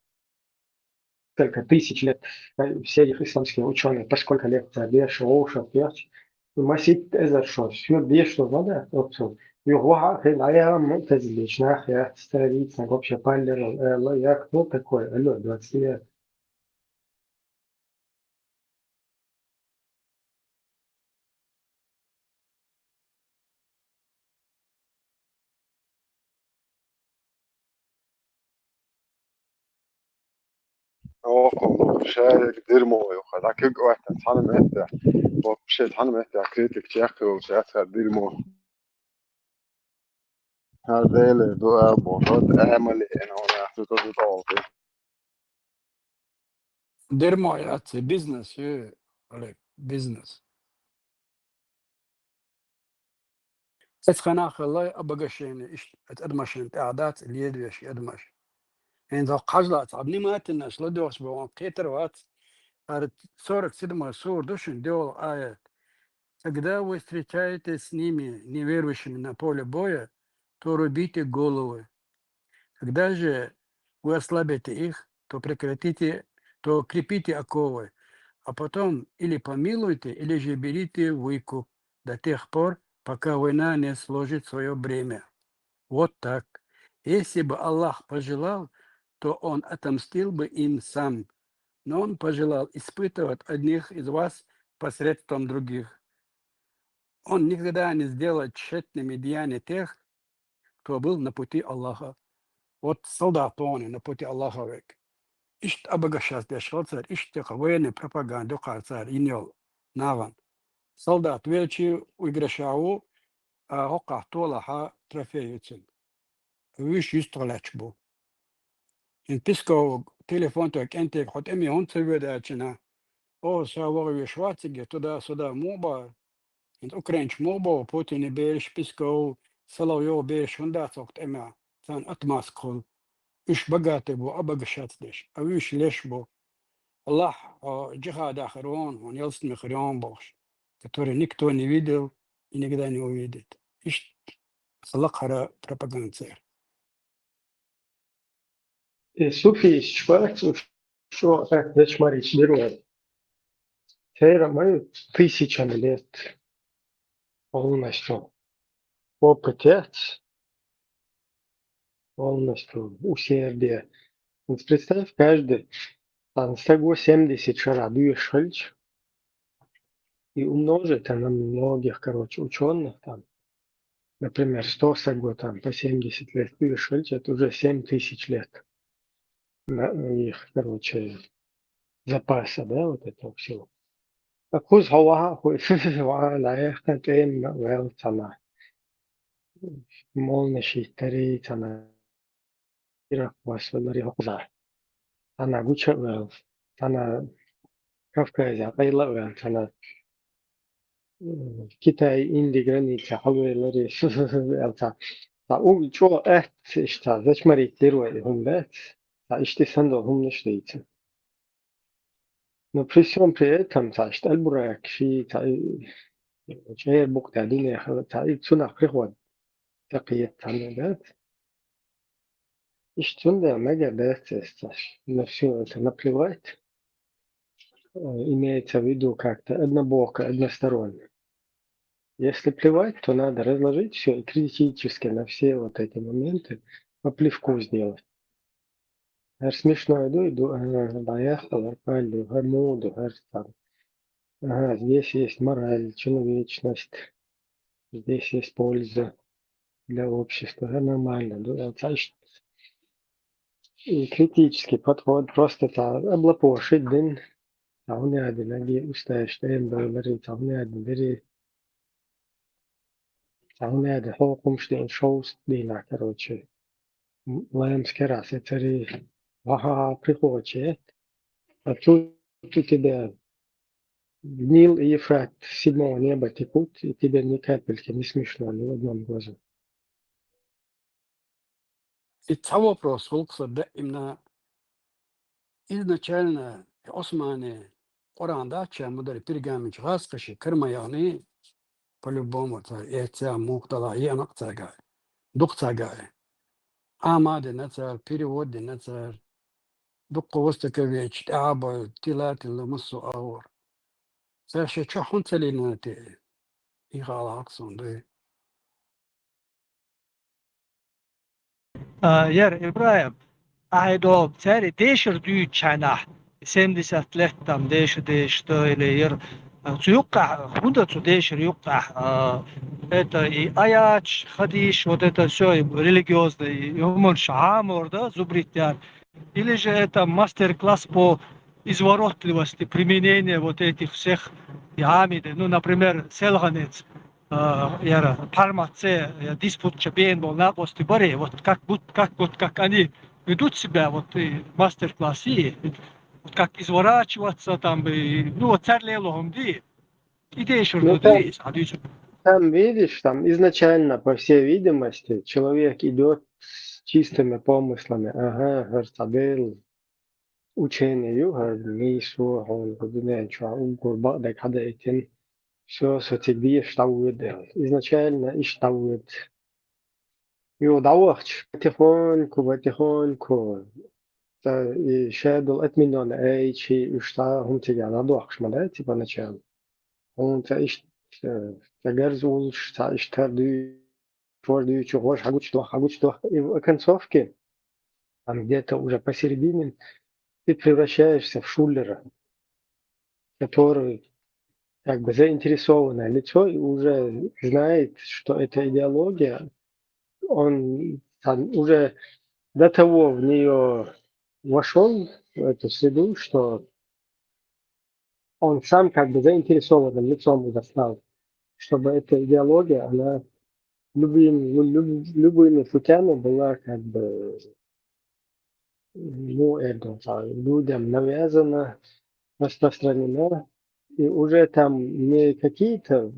тысяч лет, э, все их исламские учёные, по сколько лет цара дешар вовшах кхетча, и масийтта эзар шо, шуьра дешар ма дац оццул. Юха ваха а хилла, Ӏелам муътазилийча нах яц, цара йийцинарг вообще паллерал аьлла, як, ну, такой, алло, двадцать лет. Охьа, шаьртахь дерьмо ю, хьан дӀа куьг оьттина цхьана меттехь, вообще цхьана меттехь критик чекхйолуш яц хьан дерьмо. ХӀара Деле ду а боху, амале, эн хьуна ахча ду тӀе. Дерьмо яц, бизнес ю, Олег, бизнес. Эцхьанахаллай обогащение, иштта адамашна тӀехь дац ледвеш адамаш. ХӀинца хьажа лаца, внимательно ладоьгӀуш боху, кхетар вац, хӀара сорок седьмой сура ду шуна, доьалгӀа аят. Когда вы встречаетесь с ними, неверующими, на поле боя, то рубите головы. Когда же вы ослабите их, то прекратите, то крепите оковы, а потом или помилуйте, или же берите выкуп до тех пор, пока война не сложит свое бремя. Вот так. Если бы Аллах пожелал, то Он отомстил бы им сам. Но Он пожелал испытывать одних из вас посредством других. Он никогда не сделает тщетными деяния тех, кто был на пути Аллаха. Вот солдат тоне на пути Аллаха век. Иштта обогащать деш хилла цара, иштта тӀекха военный пропаганда ю кхара цара йина йолу нахана. Солдат велчи уьграша ву, а хӀокхахь толахьа трофей ю цуьнан. Вуьш юьстах лаьтташ бу. ХӀинца Песков телефон тӀе кӀентега хьо тӀеме хӀунда ца воьду аьлча, о, ша ваха веш вац цига, туда-сюда муха бахара. ХӀинца украинчу муха боху, Путине бераш, Песков, Соловьев бераш хӀунда дац хӀокху тӀемехь, царна отмазка хуьлу. Уьш богатый бу, обогащаться деш, а вуьш леш бу. Аллахь, о, джихадах хир вон, хьуна ялсамани хир вон бохуш, который никто не видел и никогда не увидит. Иштта аса лакхара пропаганда церан. И суфийчу бац уьш, чӀогӀа хӀоьттинчу марийча дира вай. Церан ма ю тысячами лет полностью опыт яц, полностью усердие. Вот представь, каждый, там, стаго семьдесят шарахь доьшуш хилча, и умножить на многих, короче, учёных, там, например, сто стаго там по семьдесят лет доьшуш хилча, это уже семь тысяч лет. На, их, короче, запаса, да, вот этого всего. А кхуза хьо ваха а хуьйсу, ваха а лаьхна, тӀеман а ваьлла цхьана. Молнаш хӀиттарий цхьана. Ирак вас валаре хьо кхузахь. Цхьана гуча а ваьлла. Цхьана Кавказе къайла а ваьнна цхьана, э, Китай, Инди граница хьалвелари, аьлла цхьа. Цхьа у чӀогӀа атта иштта, зачмарить дир вай и хӀума дац. Цхьа иштта санна долу хӀуманаш дийца. Но при всём при этом, цхьа иштта аль-бурак, ши, цхьа, э, чӀера букъ тӀе дуьне хала, цхьа и цунах приход тӀекхета цхьанна дац. Иштта цундела мегар дац эс цхьа на всё это наплевать. Э, имеется в виду как-то однобоко, односторонне. Если плевать, то надо разложить всё и критически на все вот эти моменты поплевку сделать. ХӀара смешное ду, и ду, ага, дӀаяххал, хӀара паль ду, хӀара муха ду, хӀара там. Ага, здесь есть мораль, человечность, здесь есть польза для общества, хӀара нормально ду, аьлла цхьа иштта. И критический подход, просто цхьа облапошить дина, цхьа хӀума яа дина, аги устаьраш тӀема бевлари, цхьа хӀума яа дина дери, цхьа хӀума яа дина хьокхумаш дина, шовзткъа дийнахь, короче, м-, лайнаш кара сецари, ва-ха-ха, приходчи, а тут у тебя Нил и Ефрат с седьмого неба текут, и тебе ни капельки не смешно ни в одном глазу. И цхьа вопрос, гӀуллакх сан даимна, изначально Ӏусмане Къуръан дац, ша ма дарра, пергаменташ гӀазкхаша кара ма яхний, по-любому цара эццехь муха далахь еана-кх цаьрга, ду-кх цаьрга. Ӏама а дина цара, перевод а дина цара, дуккха востоковедчаш тӀаьхьа а бевлла, тила а тилла массо а агӀор. Цара шайн чохь хӀунда ца лийнара те? И хала хьакъ суна дуй. А, яра, ИбрахӀим, ахьа и долу цаьрга дешар дуьйцучу хенахь, семьдесят лет там деша, деша, или яра, а, цу юккъехь, хӀунда цу дешар юккъехь, а, это и аяташ, хадисаш, вот это всё, и религиозный, и хӀуманаш Ӏамор дан зубрить яра, или же это мастер-класс по изворотливости применения вот этих всех, и Ӏамийна, ну, например, селханец, а, яра пхьармаца, я диспут чу беана болу накъостий барий, вот как будто, как, вот как они ведут себя, вот и мастер-класс, и вот как изворачиваться там, и, ну, вот цара лело хӀума ди, и дешар ду ди, там, схьадуьйцу. Там, видишь, там изначально, по всей видимости, человек идёт с чистыми помыслами. Ага, хӀара цхьа Дела учение ю, хӀара нийсо, хьуна кху дуьнен чохь уггар бакъдерг хьадаийтина, всё, со цига дешаш дӀавоьду аьлла. Изначально иштта дӀавоьду. Юха дӀавахча, потихоньку, потихоньку, цкъа и шадолу отменённый аяташ, уьш цхьа а хӀума цигахь дӀадохкуш ма дац, типа, начало. Хьуна цкъа иштта, э, цкъа гарза уллуш, цхьа иштта хӀара дуьйцуш, хӀара дуьйцуш, хӀара хьагучудохку, хьагучудохку. И в оконцовке, там где-то уже посередине, ты превращаешься в шулера, который как бы заинтересованное лицо и уже знает, что эта идеология, он там уже до того в неё вошёл, в эту среду, что он сам как бы заинтересованным лицом уже стал, чтобы эта идеология, она любым, ну, люб-, любыми путями была как бы, ну, это, там, людям навязана, распространена, и уже там не какие-то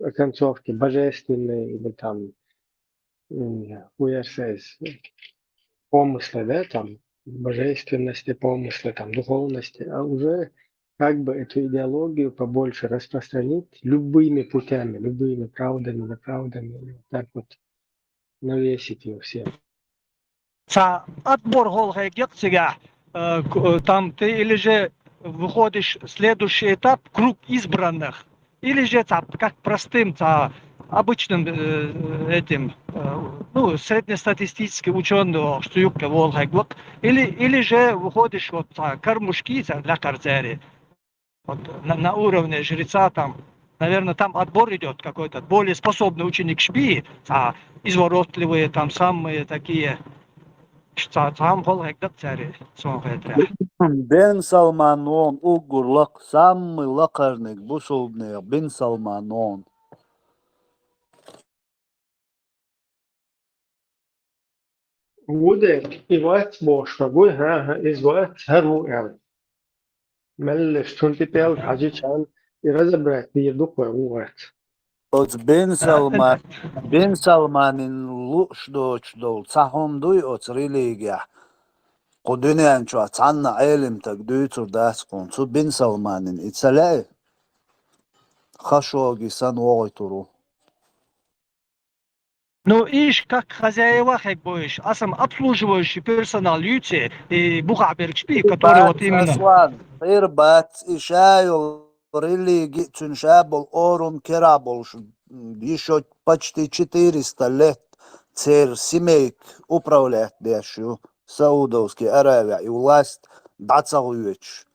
оконцовки божественные или там, м, who says, помыслы, да, там, божественности, помыслы, там, духовности, а уже как бы эту идеологию побольше распространить любыми путями, любыми правдами, неправдами, и вот так вот навесить её всем. Цхьа отбор хьалха хьегна-кх цигахь, э, к-, э, там ты или же выходишь в следующий этап, круг избранных, или же цхьа как простым, цхьа обычным, э, этим, э, ну, среднестатистический учёный, что юккъе волу хьегна-кх, или, или же выходишь вот цхьа кормушки, цхьа лакхара цаьрга. Вот на, на уровне жреца там, наверное, там отбор идёт какой-то. Более способные ученики шби, а изворотливые там самые такие. Цхьа, цхьа хьалха хьегна-кх цаьрга, суна хетарехь. Бен Салман вон уггар лакха, самый лакхарниг бусулбанех Бен Салман вон. Ву дера, и вац бохуш хьо гуй, хӀан-хӀа, иза вац, хӀара ву аьлла. Меллиш, цунна тӀе пӀелг хьажича, и разобрать дийр ду-кх вай вугӀац. Оцу Бен Салман, Бен Салманин лууш доцуш долу цхьа хӀума дуй оцу религехь, кху дуьнен чохь цхьанна Ӏелимстаг дуьйцур дац кхуна, цу Бен Салманин и ца лаьий? Хашогги санна вогӀуьйтур ву. Ну, иш как хозяева хьегбо иш, а сам обслуживающий персонал юьйцу, и бухахь бергаш бий, который вот именно. Аслан, хир бац, и ша йолу религи, цуьнан ша болу орум керахь болуш, м, ещё почти четыреста лет церан семейка управлять деш ю, Саудовский Аравия, и власть дӀа ца гӀоьтуш.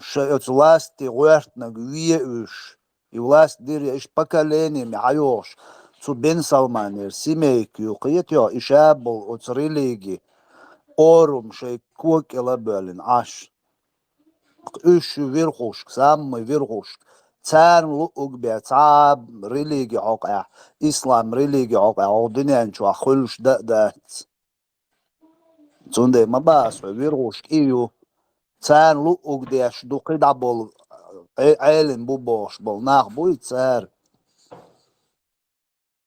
Ша оцу власти гӀоьртинарг ве уьш. И власть дира, я иштта поколение ма хьайогӀуш, цу Бен Салманера семейка ю, кхетий хьо, и ша болу оцу религи орум шайн кога кӀел а боьллина Ӏаш. Уьш ю верхушка, самый верхушка. Царна луъург бен цхьа а религи хьокъехь, ислам религи хьокъехь, хӀокху дуьнен чохь хуьлуш дан а дац. Цундела ма боху ас хьоьга, верхушка и ю. Царна луъург деш ду кхидӀа болу, Ӏе-, Ӏелим бу бохуш болу нах буй цара.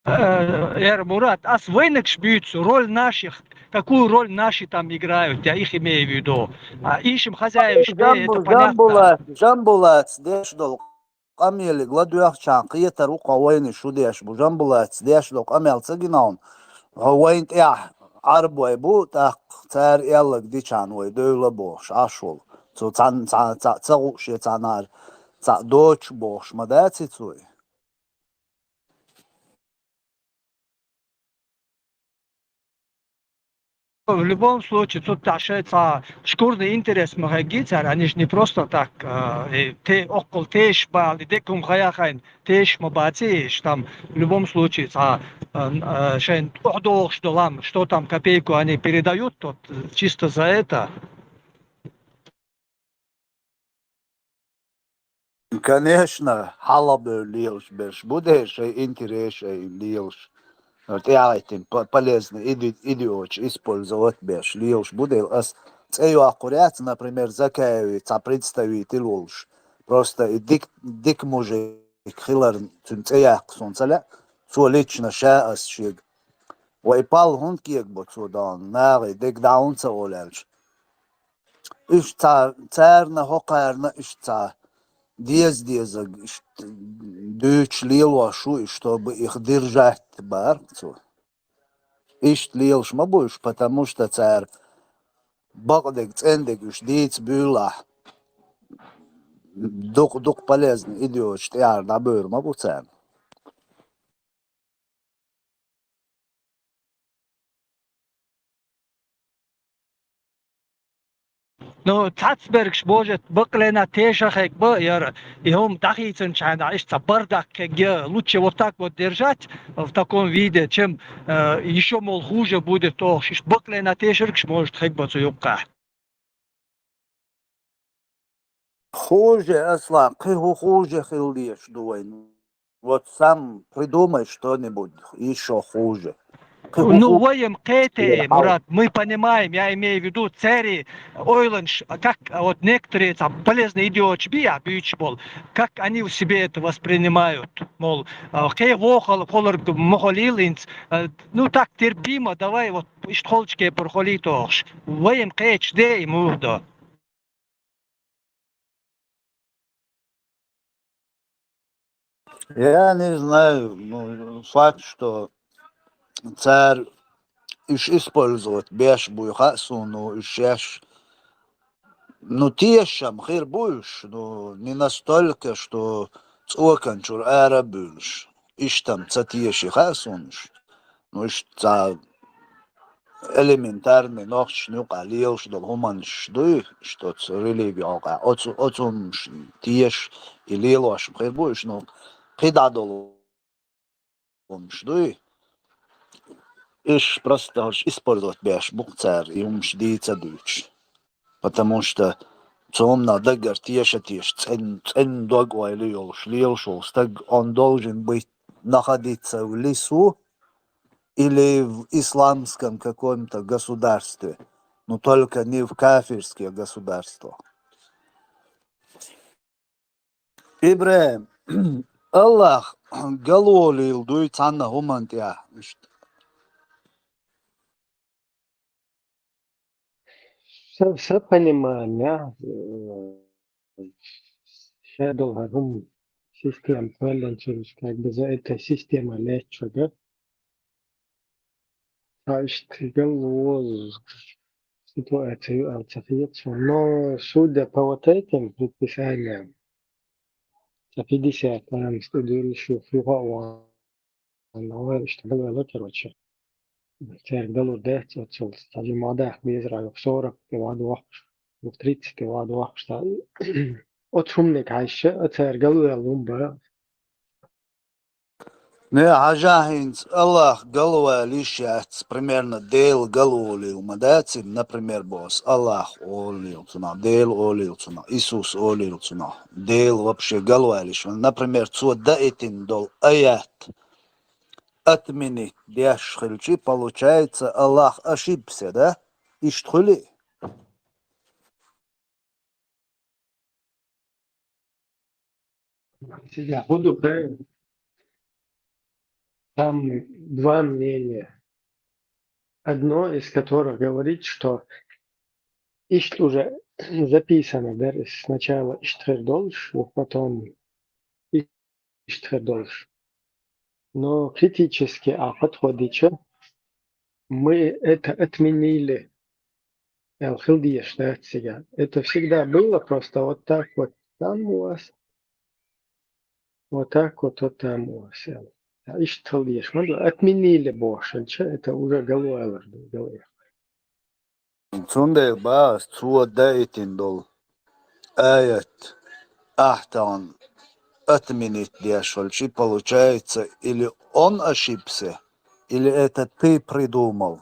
Э, эр Мурат, ас вайнагаш буьйцу, роль наших, какую роль наши там играют, я их имею в виду. А ишим хозяеваш, э, это понятно. Жамбулац, Жамбулац деш долу къамелиг ладоьгӀчхьана кхетар ву-кх хьо, вайна шу деш бу. Жамбулаца деш долу къамел ца гина хьуна, хьо вайна тӀехь Ӏарбой бу, тӀаккха цара аьлларг дичхьана вай девлла бохуш Ӏаш волу. Цо цхьаьна, цхьа, цхьа ца гуш я цхьанхьара цхьаъ доцуш бохуш ма дац и цо и? В любом случае, цу тӀехь шайн цхьа шкурный интерес ма хьеггий цара, они же не просто так, а, и те-, оккхул тешаш бала, и декум хаяхайн тешаш ма баций, иш там, в любом случае, цхьа, а, а, шайн охьадогӀуш долу ам, что там копейку они передают, вот, э, чисто за это. Конечно, хьалхабевлла лелаш берш бу дела, шайн интерес шайн лелаш, тӀаьхьахӀиттина по-, полезный иде-, идеочка использовать беш лелаш бу дела. Ас цӀе йоккхур яц, например, Закаевый цхьа представитель волуш. Просто и дик-, дика мужик хиларна цуьнан цӀе яккха суна ца лаьа, цо лично ша ас шега. Вай пал хӀунда кегабо цо дона, нахе дега дӀа хӀунда ца олу аьлча. Иштта цхьа, царна, хӀокхарна иштта цхьа деза-дезаг, иштта дуьйцуш лелош ву, и чтобы их держать бара цо. Иштта лелаш ма бу уьш, потому что цара бакъдерг, цӀендерг уьш дийца буьйлахь, дукха-дукха полезный идеочка тӀаьхьара дӀабевр ма бу царна. Ну, цхьацбергаш, может, бакълена теша хьегба яра, и хӀума дӀахийцинчхьана иштта цхьа бардак хьегга, лучше вот так вот держать в таком виде, чем, э, ещё, мол, хуже будет, ох, иштта бакълена тешаргаш, может, хьегба цу юккъехь. Хуже, Аслан, кхин хӀун хуже хила дезаш ду вайна? Вот сам придумай что-нибудь ещё хуже. Кхин хӀун ху-. Ну, вай-м кхетий, Мурат, мы понимаем, я имею в виду, церан ойланаш, как, а, вот некоторые там полезные идеочки, я буьйцуш болу, как они в себе это воспринимают, мол, а, кхин вохал, холарг ма холийла хӀинца, а, ну, так, терпимо, давай, вот, иштта холчу кепара холий тохуш. Вай-м кхеташ де и муха до. Я не знаю, ну, факт, что цара уьш использовать беш буй хаьа суна, ну, уьш шаьш, ну, тешам хир бу уьш, ну, не настолько, что цӀокан чуьра ара а буьйлуш. Иштта-м ца теший хаьа суна уьш. Ну, иштта цхьа элементарный нохчашна юкъахь лелаш долу хӀуманаш дуй, иштта оцу религи хьокъехь. Оцу, оцу хӀуманаш теша и лелош-м хир бу уьш, ну, кхидӀа долу хӀуманаш дуй. Уьш просто хӀорш использовать беш бу-кх цара, и хӀуманаш дийца а дуьйцуш. Потому что цу хӀуманах даггара теша а теша, цӀен-, цӀена дог-ойла йолуш лелаш волу стаг, он должен быть, находиться в лесу или в исламском каком-то государстве, но только не в кафирских государствах. ИбрахӀим, Аллах гало лелдуй цхьанна хӀуман тӀехь. Иштта. Са, са понимание, э, ша долу хӀара хӀума система кхоьллинчуьра, как бы за эта система лечуга. Ша иштта гало ситуация ю аьлла ца хета суна. Но судя по вот этим предписаниям, ца пятьдесят, наверное, студенташ ю, юха а ван. Вай иштта гало, короче. Церан гало дац, оццул цхьа жима даккха безара, юха сорок тӀе ван дохкуш, юха тридцать тӀе ван дохкуш, цхьа. Оцу хӀуманиг хьаьжча, а цара гало яьлла хӀума бан. Не, хьажа хӀинца Аллах галвалийш яц, примерно, Дела галволийла ма даций, например, боху ас, Аллах олийла цунах, Дела олийла цунах, Исус олийла цунах, Дела вообще галвалийш ван. Например, цо даийтина долу аят отменить деш хилчи, получается, Аллах ошибся, да? Иштта хуьлий? Цигахь хӀун ду хаьий? Там два мнения. Одно из которых говорит, что иштта уже записано дара, сначала иштта хир долуш, а потом иштта хир долуш. Но критически а подходича, мы это отменили, аьлла хила дезаш дац цигахь. Это всегда было, просто вот так вот там у вас, вот так вот, вот там у вас, аьлла. Иштта хила дезаш ма ду, отменили бохуш хилча, это уже гало алар ду, гало. Цундела боху ас, цо даийтина долу аят ахь тахана отменить деш хилчи, получается, или он ошибся, или это ты придумал.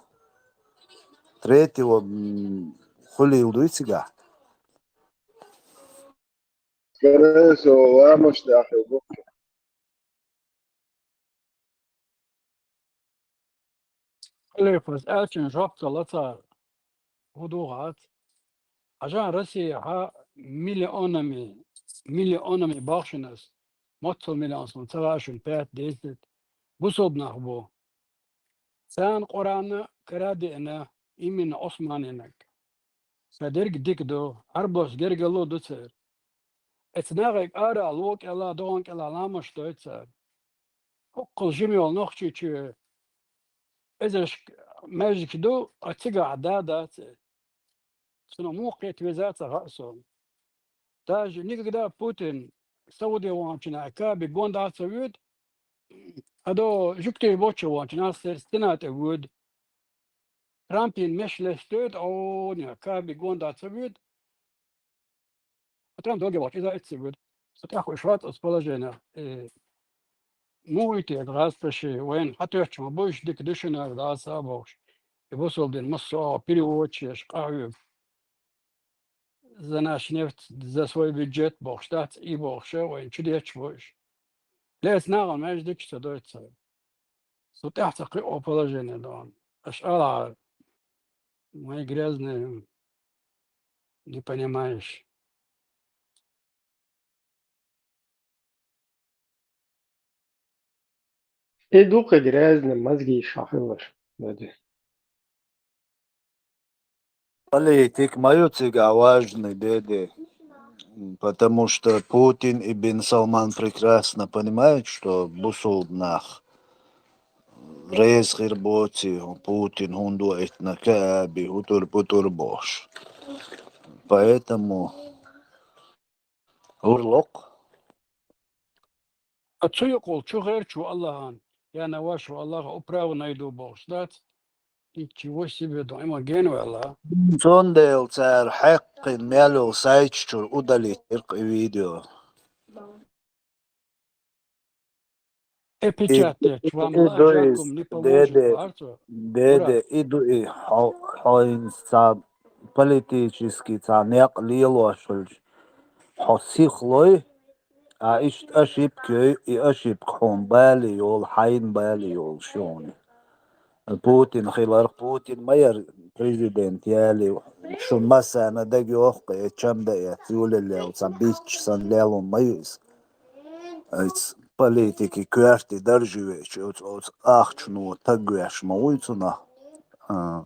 Третьего, м, хуьлийла дуй цигахь? Скорее всего, ламаш тӀехь ю бу. Халифас аьллачун жоп ца ло цара. ХӀун ду хац? Хьажа, Россияхьа миллионами, миллионами бахшинас, моццул миллионс ма ца хаьа шуна, пять-десять бусулба нах бу. Царна Къуръан кара а деана, именно Ӏусманинаг. Сан дерг дика ду, Ӏарбош гергарло ду церан. Эцу нахе ара а ло кӀела, догӀан кӀела ламаш дой цара. ХӀоккхул жима йолу Нохчийчоь эзарш маьждиг ду, а цигахь да дац. Цунах муха кхета веза а ца хаьа суна. Даже никогда Путин Сауди ваханчу наха Каабе гонда а ца воьду, а до жуьгтий боча ваханчу наха Сенате воьду. Трампин меш лестойта, оне Каабе гонда а ца воьду. А Трамп доге вахча, иза а эцци воьду. Со тӀаьхьа уьш вац оцу положенех. Э, муха вуьйту гӀазкхаша, вайна хьатоьттуш ма бу уьш, дика ду шуна, дӀаса а бохуш. И бусулба дин массо а переводчеш къахьоьгу. За наш нефть, за свой бюджет бохуш дац, и бохуша вайна чу детташ бу уьш. Леца нахана маьждигаш ца дойту цара. Со тӀаьхьа ца кхио положение дан. Аша ала, мои грязные, не понимаешь. И дукха грязный мозги шахилаш, дадя. Политик ма ю цигахь важный, дедий, потому что Путин и Бен Салман прекрасно понимают, что бусулба нах реза хир боций, Путин хӀунда ваийтина Кааби, хӀутур-путур бохуш. Поэтому урлокх. А цу юкъал чу гӀерташ ву Аллахьан, я на вашего Аллаха управу найду бохуш дац? Ничего себе, ду, има ген ваьлла. Цундела цара хьаькхина мел йолу сайташ чуьра удалить дира-кх и видео. Э, печать дечу, вам и ду иза, лаьжалкум не поможет, деде, варцо. Деде, и ду и, хьо, хьо хӀинца цхьа политически цхьа некъ лелош хилча, хьо сихлой, а иштта ошибка йой, и ошибка хьуна бале йолу, хьайна бале йолуш ю хьуна. Путин хиларх, Путин ма яра президент яле, шун массарна дага йоху-кх, э, чамда эцна, юлаллел цхьа бичча санна лело ма ю иза. Оцу политикин коьрте даржа веача, оцу, оцу ахчано таг веш ма вуй цунах. А,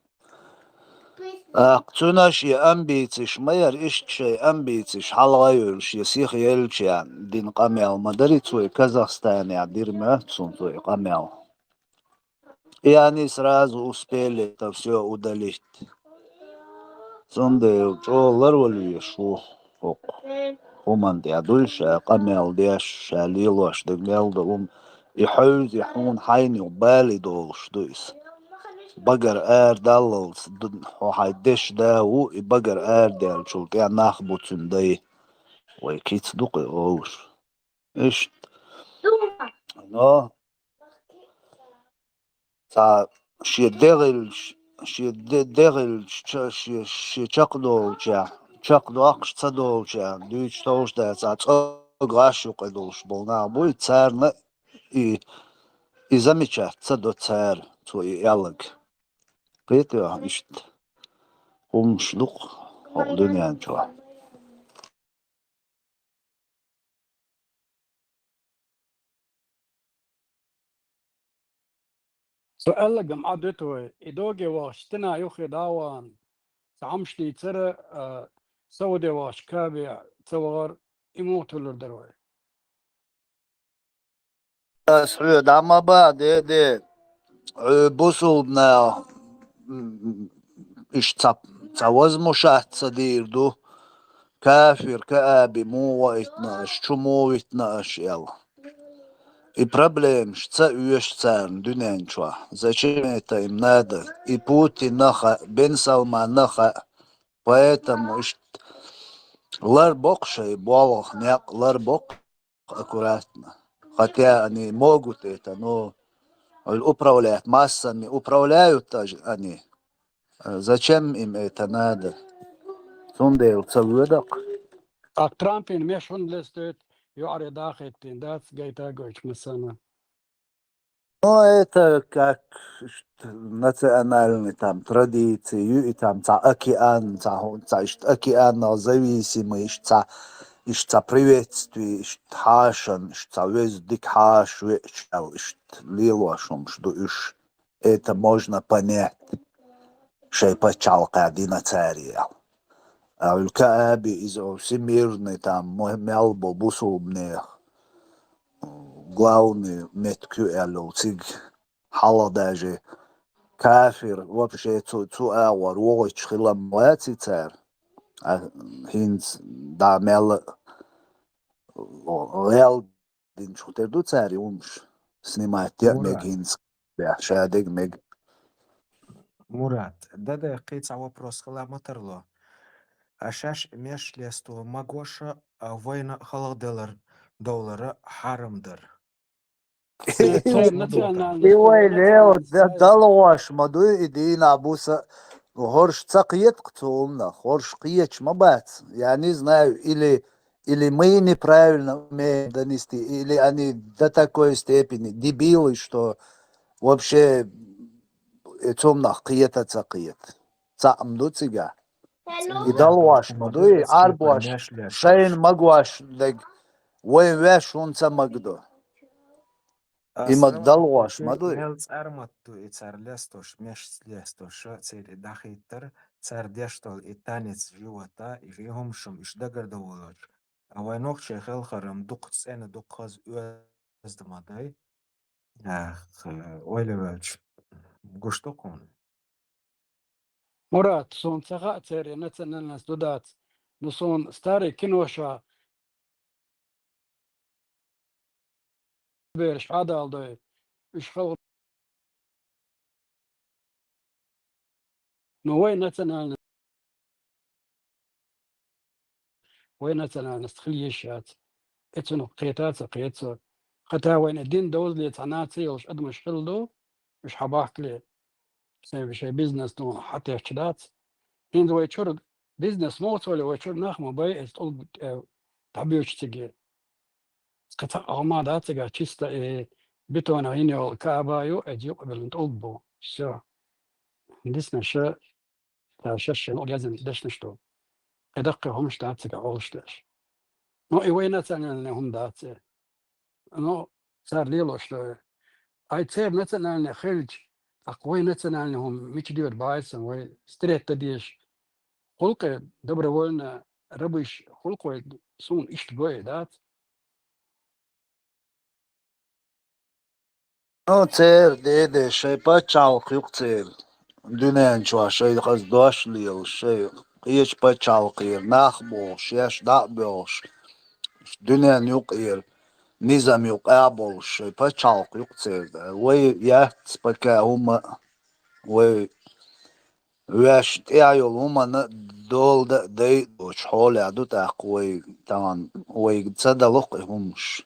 тӀаккха цуьнан шен амбицеш ма яра, иштта шайн амбицеш хьалха а йолуш, шен сиха еллачохь дина къамел ма дарий цо, и Казахстанехь дира моьтту суна цо и къамел. И они сразу успели это всё удалить. Цундела чӀогӀа ларвала везаш ву хӀокху хӀуманна тӀехь дуй ша къамел деш, ша лелош дерг мел долу хӀума. И хьевзий хьуна хьайна юкъа бале долуш ду иза. Багара арадаллалц ду-, хьо хьайн дешан да ву, и багара арадаьллачул тӀаьхьа нах бу цуьнан дай. Вай кица ду кхин олуш. Иштта. Но цхьа шен дегӀ хилча, шен де-, дегӀ хилча, ча-, шен, шен чекхдолчехь, чекхдоккхуш ца долчехь, дуьйцуш товш дац, цхьа цӀогӀа гӀаш юкъа долуш болу нах буй, царна и, и замечать ца до цара, цо и аьлларг. Кхетий, иштта хӀуманаш ду-кх хӀокху дуьнен чохь. Со аьлларг-м Ӏа дуьту вай, и доге вахча стенна юххе дӀа а вахана, цхьа Ӏамаш дийцара, а, Сауде вахча Каабе ца вахара, и муха туьллур дара вай? Ас хьоьга дӀа ма баха, де, де. Хьоьга бусулба наха, м, иштта цхьа, цхьа возмущаться дийр ду. Кафир, Кааби муха ваийтина аша, чу муха витина аша аьлла. И проблемаш ца оьшу царна дуьнен чохь. Зачем это им надо? И Путинна хаьа, Бен Салманна хаьа. Поэтому иштта лар боккху шайн болх, некъ лар боккху аккуратно. Хотя они могут это, но управлять массами управляют даже они. Э, зачем им это надо? Цундела ца воьдакх. А Трампин меш хӀунда лестойту, юьхьаре дахийтина дац, гайта а гойтуш массарна? Ну, это как ш-, национальный там традиции, ю-, и там цхьа океан, цхьа хӀу-, цхьа иштта океанах зависимый, иштта цхьа, иштта цхьа приветствие, иштта хьашан, иштта цхьа веза дика хьаша веача аьлла, иштта лелош хӀумаш ду уьш. Это можно понять. Шайн пачхьалкхехь дина цара аьлла. А уьлка аби иза всемирный там мо-, мел бо бусулбанех главный меттиг ю аьлла цига. Хьалха даже кафир вообще цу, цу агӀор вогӀуьйтуш хилам ваций цара. А хӀинца дӀа мел гӀел динчух тера ду цара и хӀумаш снимать яа мега Мурат. ХӀинца. Бехь, ша дега мега. Мурат, дан дай кхин цхьа вопрос хила ма тарло. А шаьш меш лесто магоша, а вайна халхаделар довлара хьарам дар. Церан национальность И вай, Лео, да-, далгӀош ма дуй и дийнахь буса, хӀорш ца кхетакх цу хӀуманах, хӀорш кхеташ ма бац. Я не знаю, или, или мы неправильно умеем донести, или они до такой степени дебилы, что вообще и цу хӀуманах кхета а ца кхета. Цхьаъ ма ду цигахь. И далгӀош ма дуй, Ӏарбош шайна магош дерг вайн ваьш хӀунда ца магадо? И ма далгӀош ма дуй. Мел цӀармат ду и цара лестош, меш лестош, церан и дӀахӀиттар, цара деш долу и танец живота, и хӀумаш-м уьш дагардан волуш. А вайн нохчийн хелхар-м дукха цӀена, дукха хаза оьзда ма дай. Эх, ойла ваьлча, гуш ду кхуна. Мурат, суна ца хаьа церан национальность ду дац. Ну, суна старый киноша бераш хьадалдой, уьш хала. Ну, вай национальность, вай национальность хила йиш яц. И цунах кхета а ца кхета цо. Хата вайна дин довзале цхьа наци йолуш адамаш хила ду, уьш хьабахкале, сайн шайн бизнес ну хьатехча дац. ХӀинца вай чуьра бизнес муха ца вале, вай чуьра нах ма бай, эцу тӀулг, э, дӀабоьдуш циге. Кхин цхьа а хӀума дац цигахь, чисто и бетонах йина йолу Кааба ю, эцу юкъабиллина тӀулг бу. Всё. Дисна ша, ша шайна язйина дешнаш ду. Кхин даккхий хӀумаш дац цигахь олуш деш. Ну, и вай национальный хӀума дац и. Ну, цара лелош ду. Ай, церан национальный хилча, тӀаккха вай национальный хӀума мича дера баьлча санна, вай стрет дан дезаш. Гулкъе, добровольно рабыш гулкъе, суна иштта го, дац? Ну, церан деде, шайн пачхьалкх ю-кх церан. Дуьнен чохь шайн хаза дош лелаш, шайн кхечу пачхьалкхера нах бохуш, шаьш дӀа а боьлхуш, дуьнен юкъера низам юкъа а болуш, шайн пачхьалкх ю-кх церан. Вай яц пока хӀума а, вай ваьш тӀехь йолу хӀуманна а дола дан а дайа а доцу хьолехь ду тӀаккха вай, тахана вайга ца далу-кх и хӀумаш.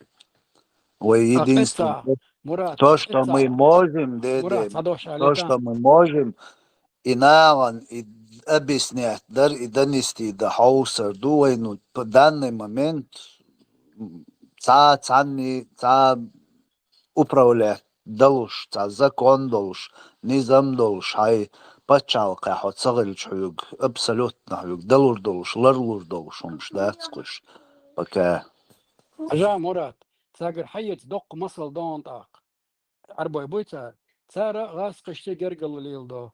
Вай единственное, Мурат, то, что мы можем, деде, то, что мы можем, и нахана и объяснять дар, и донести дан хьовсур ду вай, ну, по данный момент, м, цхьа, цхьанний, цхьа управлять далуш, цхьа закон долуш, низам долуш, хьайн пачхьалкхехь хьо ца хилча хьоьга, абсолютно хьоьга далур долуш, ларлур долуш хӀумаш дац кхуьш. Пока. Хьажа, Мурат, цаьргара хьаэца доккха масал ду хьуна тӀаккха. Ӏарбой буй цара. Цара гӀазкхашций гергарло леладо.